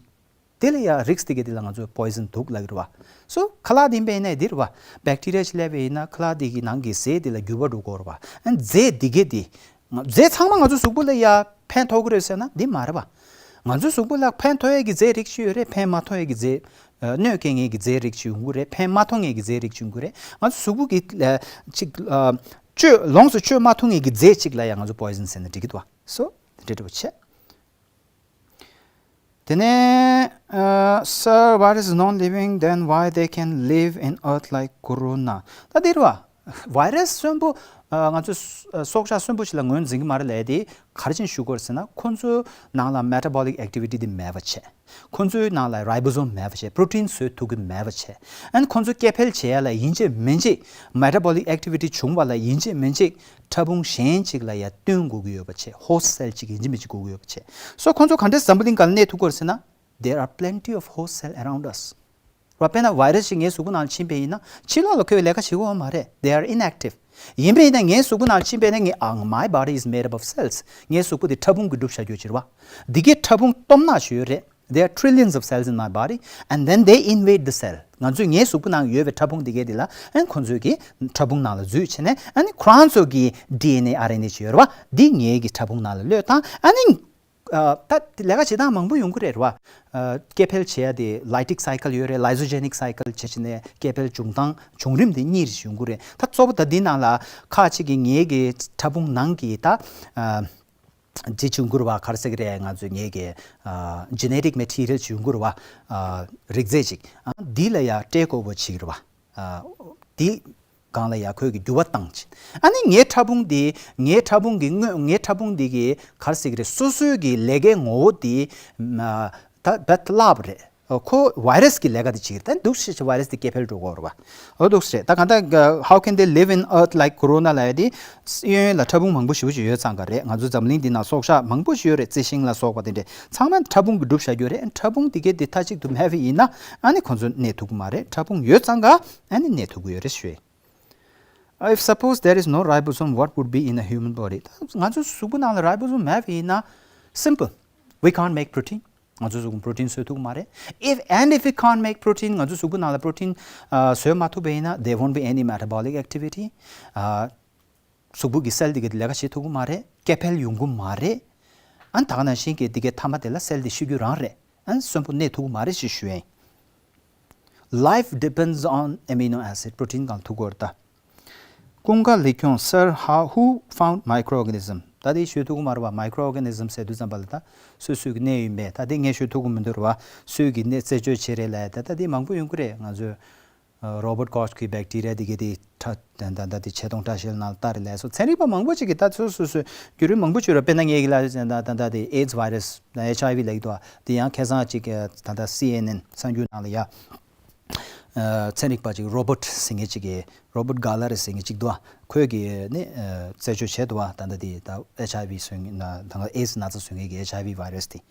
དེ་ལ་ཡང་རིགས་དེ་གའི་དེ་ལ་ང་ཚོས་poison འདུག་ལབ་ཀྱི་རེད་བ། So ཁ་ལག་དེ་ཡིན་པ་ཡིན་ན་འདི་རེད་བ། Bacteria ཅིག་སླེབས་པ་ཡིན་ན་ཁ་ལག་དེ་གི་ནང་གི་རྫས་དེ་ལ་འགྱུར་བ་འགྲོ་གི་རེད་བ། ཨ་རྫས་དེ་གའི་དེ་ང་རྫས་ཚང་མ་ང་ཚོའི་གཟུགས་པོ་ལ་ཡང་ཕན་ཐོགས་ཀྱི་རེད་ཟེར་ན་འདི་མ་རེད་བ། ང་ཚོའི་གཟུགས་པོ་ལ་ཕན་ཐོགས་ཡས་ཀྱི་རྫས་རིགས་ཅིག་ཡོད་རེད། ཕན་མ་ཐོགས་ཡས་ཀྱི་རྫས་ཨ་གནོད་སྐྱེལ་མཁན་གྱི་རྫས་རིགས་ཅིག་ཡོང་གི་རེད། ཕན་མ་ཐོགས་མཁན་གྱི་རྫས་རིགས་ཅིག་ཡོང་གི་རེད། ང་ཚོའི་གཟུགས་པོ་གི་ཨ་ཅིག་ཨ་ བཅོས་ལོངས་སུ་སྤྱོད་མ་ཐུབ་མཁན་གྱི་རྫས་གཅིག་ལ་ཡང་ང་ཚོ་poison ཟེར་ན་འགྲིག་གི་འདུག་བ། So དེ་འདྲ་འདྲ་པོ་བྱས། དེ་ནས་uh, sir, virus is non-living, then why they can live in earth like corona? ད་འདིར་བ་virus གསོན་པོ། ང་ཚོ་སྲོག་ཆགས་གསོན་པོ་ཞིག་ལ་ངོས་འཛིན་གྱི་མ་རེད་ལབ་དེ་ག་རེ་བྱས་ནས་ཞུ་དགོས་རེད་ཟེར་ན། ཁོ་ཚོའི་ནང་ལ་metabolic activity དེ་མེད་པ་བྱས། ཁོ་ཚོའི་ནང་ལ་ribosome མེད་པ་བྱས། protein བཟོ་ཐུབ་ཀྱི་མེད་པ་བྱས། ཨན་ཁོ་ཚོ་སྐྱེ་འཕེལ་བྱེད་ཡ་ལ་ཡིན་གཅིག་མིན་གཅིག metabolic activity བྱུང་བ་ལ་ཡིན་གཅིག་མིན་གཅིག་ཕྲ་ཕུང་གཞན་གཅིག་ལ་ཡ་བསྟུན་དགོས་ཀྱི་ཡོད་པ་བྱས། host cell གཅིག་ཡིན་གཅིག་མིན་གཅིག་དགོས་ཀྱི་ཡོད་པ་བྱས། So ཁོ་ཚོ་ག་འདྲས་འཛམ་བུ་གླིང་སྒང་ལ་གནས་ཐུབ་ཀྱི་ཡོད་རེད་ཟེར་ན། There are plenty of host cell around us. ར། དཔེར་ན་virus ཞིག་ངའི་གཟུགས་པོ་ནང་ཕྱིན་པ་ཡིན་ན་ཕྱི་ལོགས་ལ་ཁོས་ལས་ཀ་བྱེད་ཀྱི་ཡོད་མ་རེད། They are inactive. ཡིན་པ་ཡིན་ན་ངའི་གཟུགས་པོ་ནང་ཕྱིན་པ་ཡིན་ན་ངའི་ཨང་my body is made up of cells. ངའི་གཟུགས་པོ་དེ་ཕྲ་ཕུང་གིས་གྲུབ་བཞག་རྒྱུ་ཅིག་རེད་བ། འདི་གའི་ཕྲ་ཕུང་སྟོབས་ནག་ཞིག་ཡོད་རེད། There are trillions of cells in my body, and then they invade the cell. ང་ཚོས་ངའི་གཟུགས་པོ་ནང་ཡོད་པའི་ཕྲ་ཕུང་འདི་གའི་དེ་ལ་ཨན་ཁོ་ཚོས་ཀྱི་ཕྲ་ཕུང་ནང་ལ་འཛུལ་བྱས་ནས་ཨ་ནི་ཁོ་རང་ཚོ་གི་ཌི་ཨེན་ཨེ་ཨར་ཨེན་ཨེ་ཅིག་ཡོད་རེད་བ། འདི་ངའི་གི་ཕྲ་ཕུང་ནང་ལ་གློད་བཏང་ཨ་ནི། ད་ལས་ཀ་བྱེད་སྟངས་མང་པོ་ཡོང་གི་རེད་བ། སྐྱེ་འཕེལ་བྱེད་ཡ་དེ་lytic cycle ཡོད་རེད། lysogenic cycle བྱས་བྱས་ནས་སྐྱེ་འཕེལ་བྱུང་སྟངས་བྱུང་རིམ་དེ་གཉིས་ཡོང་གི་རེད། ད་གཙོ་བོ་ད་འདི་ནང་ལ་ཁ་ཅིག་གི་ངའི་གི་ཕྲ་ཕུང་ནང་གི་ད་ཅི་བྱུང་གི་རེད་བ། ག་རེ་ཟེར་གི་རེད། ང་ཚོའི་ངའི་གི་genetic material ཅིག་ཡོང་གི་རེད་བ། རིགས་རྫས་ཅིག་འདི་ལ་ཡ་སྤྲད་དགོས་པ་བྱེད་ཀྱི་རེད་བ། དེ་སྒང་ལ་ཡ་ཁོས་ཀྱི་འགྱུར་བ་བཏང་ཅིང་། ཨ་ནི་ངའི་ཕྲ་ཕུང་འདི་ངའི་ཕྲ་ཕུང་གི་དངོས་ངའི་ཕྲ་ཕུང་འདི་གི་ག་རེ་ཟེར་གི་རེད། སོ་སོའི་གི་ལས་ཀའི་ངོ་བོ་འདི་ད་བད་བརླག་པ་རེད། ཁོ་virus གི་ལས་ཀ་འདི་བྱེད་ཀྱི་རེད། ད་འདུག་སེ་virus འདི་སྐྱེ་འཕེལ་འགྲོ་གི་ཡོད་རེད་བ། འོ་འདུག་སེ་རེད། ད་གང་ལྟར་how can they live in earth like corona ལབ་ཡ་དེ་གཡས་གཡོན་ལ་ཕྲ་ཕུང་མང་པོ་ཞེ་པོ་ཅིག་ཡོད་ཙང་ག་རེད། ང་ཚོ་འཛམ་གླིང་འདི་ནང་སྲོག་ཆགས་མང་པོ་ཞིག་ཡོད་རེད། རྩི་ཤིང་ལ་སོགས་པ་དེ་འདྲས་ཚང་མ་ཕྲ་ཕུང་གིས་གྲུབ་བཞག་རྒྱུ་རེད། ཕྲ་ཕུང་འདི་གའི་འདི་མཐའ་གཅིག་ཏུ་མེད་པ་ཡིན་ན་ཨ་ནི་ཁོ་ཚོ་གནས་ཐུབ་ཀྱི་མ་རེད། ཕྲ་ཕུང་ཡོད་ཙང་ག་ཨ་ནི་གནས་ཐུབ་ཀྱི་ཡོད་རེད་ཞུ་ཡ། If suppose there is no ribosome, what would be in a human body? ད་ང་ཚོ་གཟུགས་པོ་ནང་ལ་ribosome མེད་པ་ཡིན་ན། Simple. We can't make protein. ང་ཚོ་གཟུགས་པོ་protein བཟོ་ཐུབ་ཀྱི་མ་རེད། If and if we can't make protein, ང་ཚོ་གཟུགས་པོ་ནང་ལ་protein ཨ་བཟོ་མ་ཐུབ་པ་ཡིན་ན། There won't be any metabolic activity. ཨ་གཟུགས་པོ་གི་cell དེ་ག་དེ་ལས་ཀ་བྱེད་ཐུབ་ཀྱི་མ་རེད། སྐྱེ་འཕེལ་ཡོང་གི་མ་རེད། ཨ་ནི་ད་ག་ནང་བཞིན་གྱི་དེ་གའི་མཐའ་མ་དེ་ལ་cell དེ་ཤི་རྒྱུ་རང་རེད། ཨ་ནི་གསོན་པོ་གནས་ཐུབ་ཀྱི་མ་རེད་ཞེས་ཞུ་ཡིན། Life depends on amino acid, protein གང་ཐུག་གོ་ར་ད། ཀུན་དགའ་ལེགས་སྐྱོང་སར། How, who found microorganism? ད་དེ་ཤོད་ཐུག་གི་མ་རེད་བ། microorganism ཟེར་དུས་ཙམ་པ་ལ་ད་སུ་སུ་གི་གནས་ཡིན་པས། ད་དེ་ངས་ཤོད་ཐུག་གི་མི་འདུག་ར་བ། སུས་གི་གནས་རྩད་གཅོད་བྱེད་རེད་ལ། ད་ད་དེ་མང་པོ་ཡོང་གི་རེད། ང་ཚོས་Robert Koch གི་bacteria དེ་གི་དེ་ད་ད་ད་དེ་ཆེ་མཐོང་བཀྲ་ཤིས་ནང་ལ་ལྟ་རེད་ལས་སོ། ཚན་རིག་པ་མང་པོ་ཅིག་གིས་ད་སུ་སུ་སུ་བརྒྱུད་རིམ་མང་པོ་བྱོས་ར། དཔེར་ན་ངས་གི་ལ་ད་ད་ད་དེ་AIDS virus HIV ལེགས་དོ། དེ་ཡང་ཁ་སང་ཅིག་ད་ད་C N N གསར་འགྱུར་ནང་ལ་ཡ། ཚན་རིག་པ་ཅིག་Robert ཟེར་མཁན་ཅིག་གིས། Robert Galler ཟེར་མཁན་ཅིག་འདུག་ཁོས་གིས་ནི་རྩད་གཅོད་བྱས་འདུག་བ། ད་ལྟ་དེ་ད་HIV བཟོ་མཁན་ད་ལྟ་AIDS ན་ཚ་བཟོ་མཁན་གྱི་HIV virus དེ།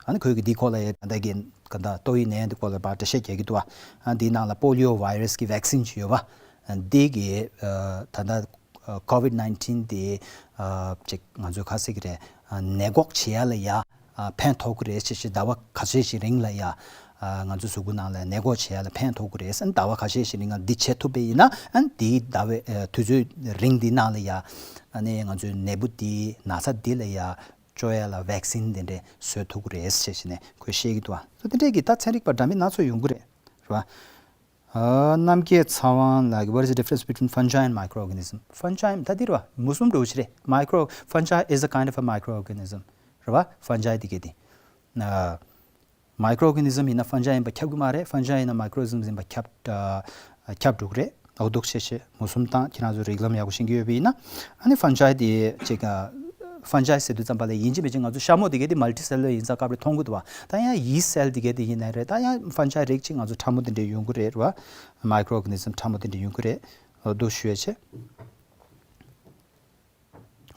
ཨ་ནི་ཁོས་གིས་འདི་སྐོར་ལ་ཡ་ད་ལྟ་གི་ད་ལྟ་ཏོག་དབྱིབས་ནད་ཡམས་འདི་སྐོར་ལ་ཕར་འགྲེལ་བཤད་རྒྱག་གི་འདུག་བ། ཨ་འདིའི་ནང་ལ་polio virus གི་vaccine ཅིག་ཡོད་བ། འདི་གིས་ད་ལྟ་COVID nineteen དེ་ཅིག་ང་ཚོས་ག་ཟེར་གི་རེད། ནད་འགོག་བྱེད་ཡ་ལ་ཡ་ཕན་ཐོགས་ཀྱི་རེད་ཅེས་ཟླ་བ་ཁ་ཤས་ཤིག་རིང་ལ་ཡ། ང་ཚོའི་གཟུགས་པོ་ནང་ལ་ནད་འགོག་བྱེད་ཡ་ལ་ཕན་ཐོགས་ཀྱི་རེད་ཟེར། ཟླ་བ་ཁ་ཤས་ཤིག་རིང་ལ་འདི་བྱེད་ཐུབ་པ་ཡིན་ན། ཨ་ནི་འདིའི་ཟླ་བའི་དུས་ཚོད་རིང་འདི་ནང་ལ་ཡ། ཨ་ནི་ང་ཚོའི་ནད་འབུ་འདི་ན་ཚ་འདི་ལ་ཡ་བཅོས་ཡ་ལ་vaccine དེ་འདྲས་བཟོ་ཐུབ་ཀྱི་རེད་ཅེས་ནས་ཁོས་བཤད་ཀྱི་འདུག་བ། དེ་འདྲས་ཀྱི་ད་ཚན་རིག་པ་འདྲ་མིན་སྣ་ཚོགས་ཡོང་གི་རེད། རེད་བ། རྣམ་རྒྱལ་ཚེ་དབང་ལགས། What is the difference between fungi and microorganism? Fungi ད་འདི་རེད་བ། མུ་གསུམ་འདྲ་བོ་ཞིག་རེད། Micro, fungi is a kind of a microorganism རེད་བ། Fungi དེ་གས་དེ། Microorganism ཡིན་ན་fungi ཡིན་པ་ཁྱབ་ཀྱི་མ་རེད། Fungi ཡིན་ན་microorganism ཡིན་པ་ཁྱབ་ཁྱབ་འགྲོ་གི་རེད། འོ་འདུག་སེ་བྱས་མུ་གསུམ་བཏང་། ཁྱེད་རང་ཚོ་རིགས་ལམ་ཡག་པོ་ཤེས་ཀྱི་ཡོད་པ་ཡིན་ན། ཨ་ནི་fungi དེ་ཅིག fungi ཟེར་དུས་ཙམ་པ་ལ་ཡིན་གཅིག་མིན་གཅིག་ང་ཚོ་ཤ་མོ་དེ་གས་དེ་multicellular ཡིན་ཙང་སྐབས་རེ་མཐོང་གི་འདུག་བ། ད་ཡང་yeast cell དེ་གས་དེ་ཡིན་ནའི་རེད། ད་ཡང་fungi རིགས་ཅིག་ང་ཚོ་ཕྲ་མོ་དེ་འདྲས་ཡོང་གི་རེད། རེད་བ། Microorganism ཕྲ་མོ་དེ་འདྲས་ཡོང་གི་རེད། འོ་འདུག་ཞུ་ཡ་བྱས།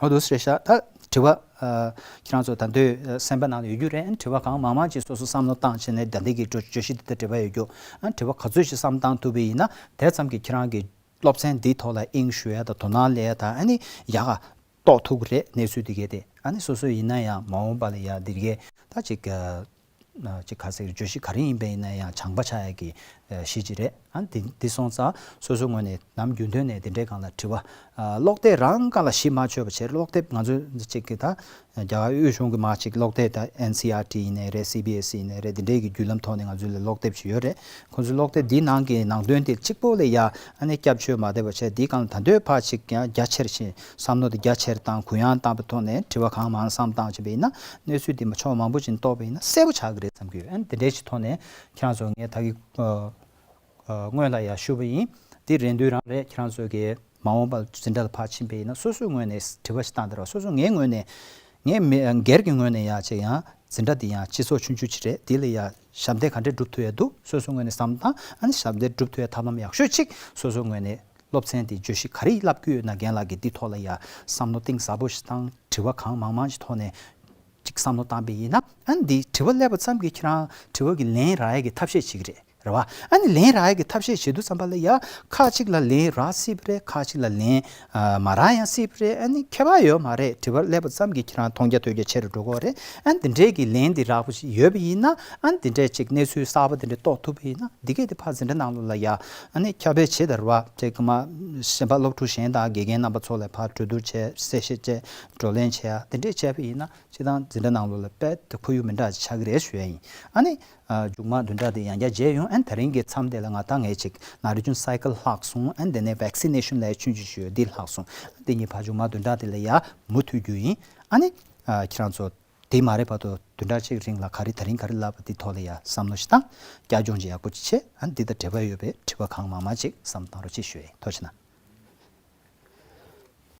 འོ་འདུག་སེ་རེད་ཤག་ད་དྲི་བ་ཨ་ཁྱེད་རང་ཚོ་ད་དུང་ཨ་སེམས་པ་ནང་ལ་ཡོད་རྒྱུ་རེད། ཨ་དྲི་བ་གང་མང་མང་ཅིག་སོ་སོ་བསམ་བློ་བཏང་བྱས་ནས་ད་ལྟའི་གི་བརྗོད་བརྗོད་གཞི་འདི་ལྟར་དྲི་བ་ཡོད་རྒྱུ། ཨ་དྲི་བ་ག་ཚོད་ཅིག་བསམ་བཏང་ཐུབ་པ་ཡིན་ན་དེ་ཙམ་གྱིས་ཁྱེད་རང་གི་སློབ་ཚན་འདིའི་ཐོག་ལ་དབྱིངས་ཞུགས་ཡ་དང་དོ་སྣང་སླེབས་ཡ་དང་། ཨ་ནི་ཡག་ག་རྟོགས་ཐུབ་ཀྱི་རེད། གནས་ཚུལ་འདི་གས་དེ། ཨ་ནི་སོ་སོ་ཡིན་ན་ཡང་མ་འོངས་པ་ལ་ཡ་འདི་གས་ད་ཅིག་ཨ་ཅིག་ག་ཟེར། བརྗོད་གཞི་ག་རེ་ཡིན་པ་ཡིན་ན་ཡང་སྦྱངས་པ་ཆགས་ཡ་གི་ཨ་གཞི་ཅིག་རེད། ཨ་འདི་འདི་སོང་ཙང་སོ་སོའི་ངོས་ནས་ནམ་རྒྱུན་ཐོན་ནས་འདི་འདྲའི་སྒང་ལ་དྲི་བ། ཨ་ཀློག་དེབ་རང་སྒང་ལ་གཞི་མ་བཅོལ་བ་བྱས། ཀློག་དེབ་ང་ཚོའི་གཅིག་གི་ད་རྒྱ་གར་དབུས་གཞུང་གི་མ་གཅིག་ཀློག་དེབ་ད་ཨེན་སི་ཨར་ཊི་ཡིན་ནའི་རེད། སི་བི་ཨེས་ཡིན་ནའི་རེད། འདི་འདྲའི་གི་བརྒྱུད་ལམ་ཐོག་ནས་ང་ཚོའི་ལ་ཀློག་དེབ་ཅིག་ཡོད་རེད། ཁོང་ཚོའི་ཀློག་དེབ་འདིའི་ནང་གི་ནང་དོན་དེ་གཅིག་པོ་ལ་ཡ་ཨ་ནི་སྐྱབས་བཅོལ་མ་བསྡད་པ་བྱས། འདིའི་སྒང་ལ་ད་འདོད་ཕར་ཅིག་ཡང་རྒྱ་ཆེར་ཕྱིན། བསམ་བློ་དེ་རྒྱ་ཆེར་བཏང་། གུ་ཡངས་བཏང་པའི་ཐོག་ནས་དྲི་བ་གང་མང་བསམ་བཏང་བྱས་པ་ཡིན་ན། གནས་ཚུལ་འདི་མ་ཕྱོགས་མང་པོ་ཅིག་རྟོགས་པ་ཡིན་ན་གསལ་པོ་ཆགས་ཀྱི་རེད་བསམ་གྱི་ཡོད། ཨ་ནི་འདི་འདྲའི་ཅིག་ཐོག་ནས་ཁྱེད་རང་ཚོ་ངས་ད་གི་ཨ་ཨ་སྔོན་ལ་ཡང་ཞུས་པ་ཡིན། འདི་རེ་འདུན་རང་རེད། ཁྱེད་རང་ཚོ་གི་མ་འོངས་པར་འཛིན་གྲྭ་ལ་ཕར་ཕྱིན་པ་ཡིན་ན་སོ་སོའི་ངོས་ནས་དྲི་བ་ཞིག་བཏང་དེ་ར། སོ་སོ་ངའི་ངོས་ནས། ངས་མི་སྒེར་གྱི་ངོས་ནས་ཡང་ཅིག་ཡང་འཛིན་གྲྭ་འདི་ཡང་སྤྱི་ཚོགས་ཆུང་ཆུང་ཅིག་རེད། འདི་ལ་ཡང་ཞབས་འདེགས་ག་འདྲས་སྒྲུབ་ཐུབ་ཡ་འདུག་སོ་སོའི་ངོས་ནས་བསམ་བཏང་། ཨ་ནི་ཞབས་འདེགས་སྒྲུབ་ཐུབ་ཡ་ཐབས་ལམ་ཡག་ཤོས་ཅིག་སོ་སོའི་ངོས་ནས་སློབ་ཚན་འདི་བརྗོད་གཞི་ག་རེ་བསླབ་ཀྱི་ཡོད་ན་རྒན་ལགས་ཀྱིས་འདི་ཐོག་ལ་ཡང་བསམ་བློ་གཏིང་ཟབ་པོ་ཞིག་བཏང་། དྲི་བ་གང་མང་མང་ཞིག་ཐོག་ནས་ཅིག་བསམ་བློ་བཏང་པ་ཡིན་ན། ཨ་ནི་འདི་དྲི་བ་སླེབས་པ་ཙམ་གྱིས་ཁྱེད་རང་དྲི་བ་གི་ལན་རག་ཡ་གི་ཐབས་ཤེས་བྱེད་ཀྱི་རེད། རེད་བ། ཨ་ནི་ལན་རག་ཡ་གི་ཐབས་ཤེས་བྱེད་དུས་ཙམ་པ་ལ་ཡ་ཁག་ཅིག་ལ་ལན་རག་སྲིད་པ་རེད། ཁག་ཅིག་ལ་ལན་ཨ་མ་རག་ཡང་སྲིད་པ་རེད། ཨ་ནི་ཁྱད་པར་ཡོད་མ་རེད། དྲི་བ་སླེབས་པ་ཙམ་གྱིས་ཁྱེད་རང་མཐོང་རྒྱ་ཐོས་རྒྱ་ཆེ་རུ་འགྲོ་གི་རེད། ཨ་ནི་འདི་འདྲའི་གི་ལན་འདི་རག་པ་ཞིག་ཡོད་པ་ཡིན་ན། ཨ་ནི་འདི་འདྲའི་ཅིག་གནས་ཚུལ་གསར་པ་འདི་འདྲ་རྟོགས་ཐུབ་པ་ཡིན་ན། འདི་གས་དེ་ཕར་འཛིན་གྲྭ་ནང་ལོགས་ལ་ཡ་ཨ་ནི་ཁྱབ་སྤེལ་བྱེད་དང་། རེད་བ། དེ་གི་མ་གཞན་པ་སློབ་ཕྲུག་གཞན་དང་དགེ་རྒན་རྣམ་པ་ཚོ་ལ་ཕར་གྲོས་བསྡུར་བྱས། གསལ་བཤད་བྱས། བགྲོ་གླེང་བྱས། ཨ་འདི་འདྲས་བྱས་པ་ཡིན་ན། སྤྱིར་བཏང་འཛིན་གྲྭ་ནང་ལོགས་ལ་དཔེ་དེ་ཁོར་ཡུག་མི་འདྲ་ཅིག་ཆགས་ཀྱི་རེད་ཞུ་ཡ་ཡིན། ཨ་ནི་ཨ་མཇུག་མ་བདུན་ཕྲག་དེ་ཡང་བསྐྱར་མཇལ་ཡོང་། ཨ་ནི་དེ་རིང་གི་མཚམས་དེ་ལ་ང་ད་ངས་ཅིག་ན་རི་ཆུང་སའི་ཀལ་ལྷག་སོང་། ཨ་ནི་དེ་ནས་ཝེག་སི་ནེ་ཤན་ལབ་ཡ་ཆུང་ཆུང་ཞིག་ཡོད། འདི་ལྷག་སོང་། ཨ་ནི་དེ་གཉིས་ཕར་མཇུག་མ་བདུན་ཕྲག་དེ་ལ་ཡ་མུ་མཐུད་རྒྱུ་ཡིན། ཨ་ནི་ཨ་ཁྱེད་རང་ཚོ་དེ་མ་རེད་བར་དུ་བདུན་ཕྲག་གཅིག་རིང་ལ་ག་རེ་དེ་རིང་ག་རེ་བསླབས་པ་དེ་ཐོག་ལ་ཡ་བསམ་བློ་ཞིག་བཏང་། བསྐྱར་སྦྱོང་ཅིག་ཡག་པོ་ཅིག་བྱས། ཨ་ནི་འདི་དང་འབྲེལ་བ་ཡོད་པའི་དྲི་བ་གང་མང་མང་ཅིག་བསམ་བློ་བཏང་རོགས་ཅེས་ཞུ་ཡ་ཡིན། ཐུགས་རྗེ་གནང་།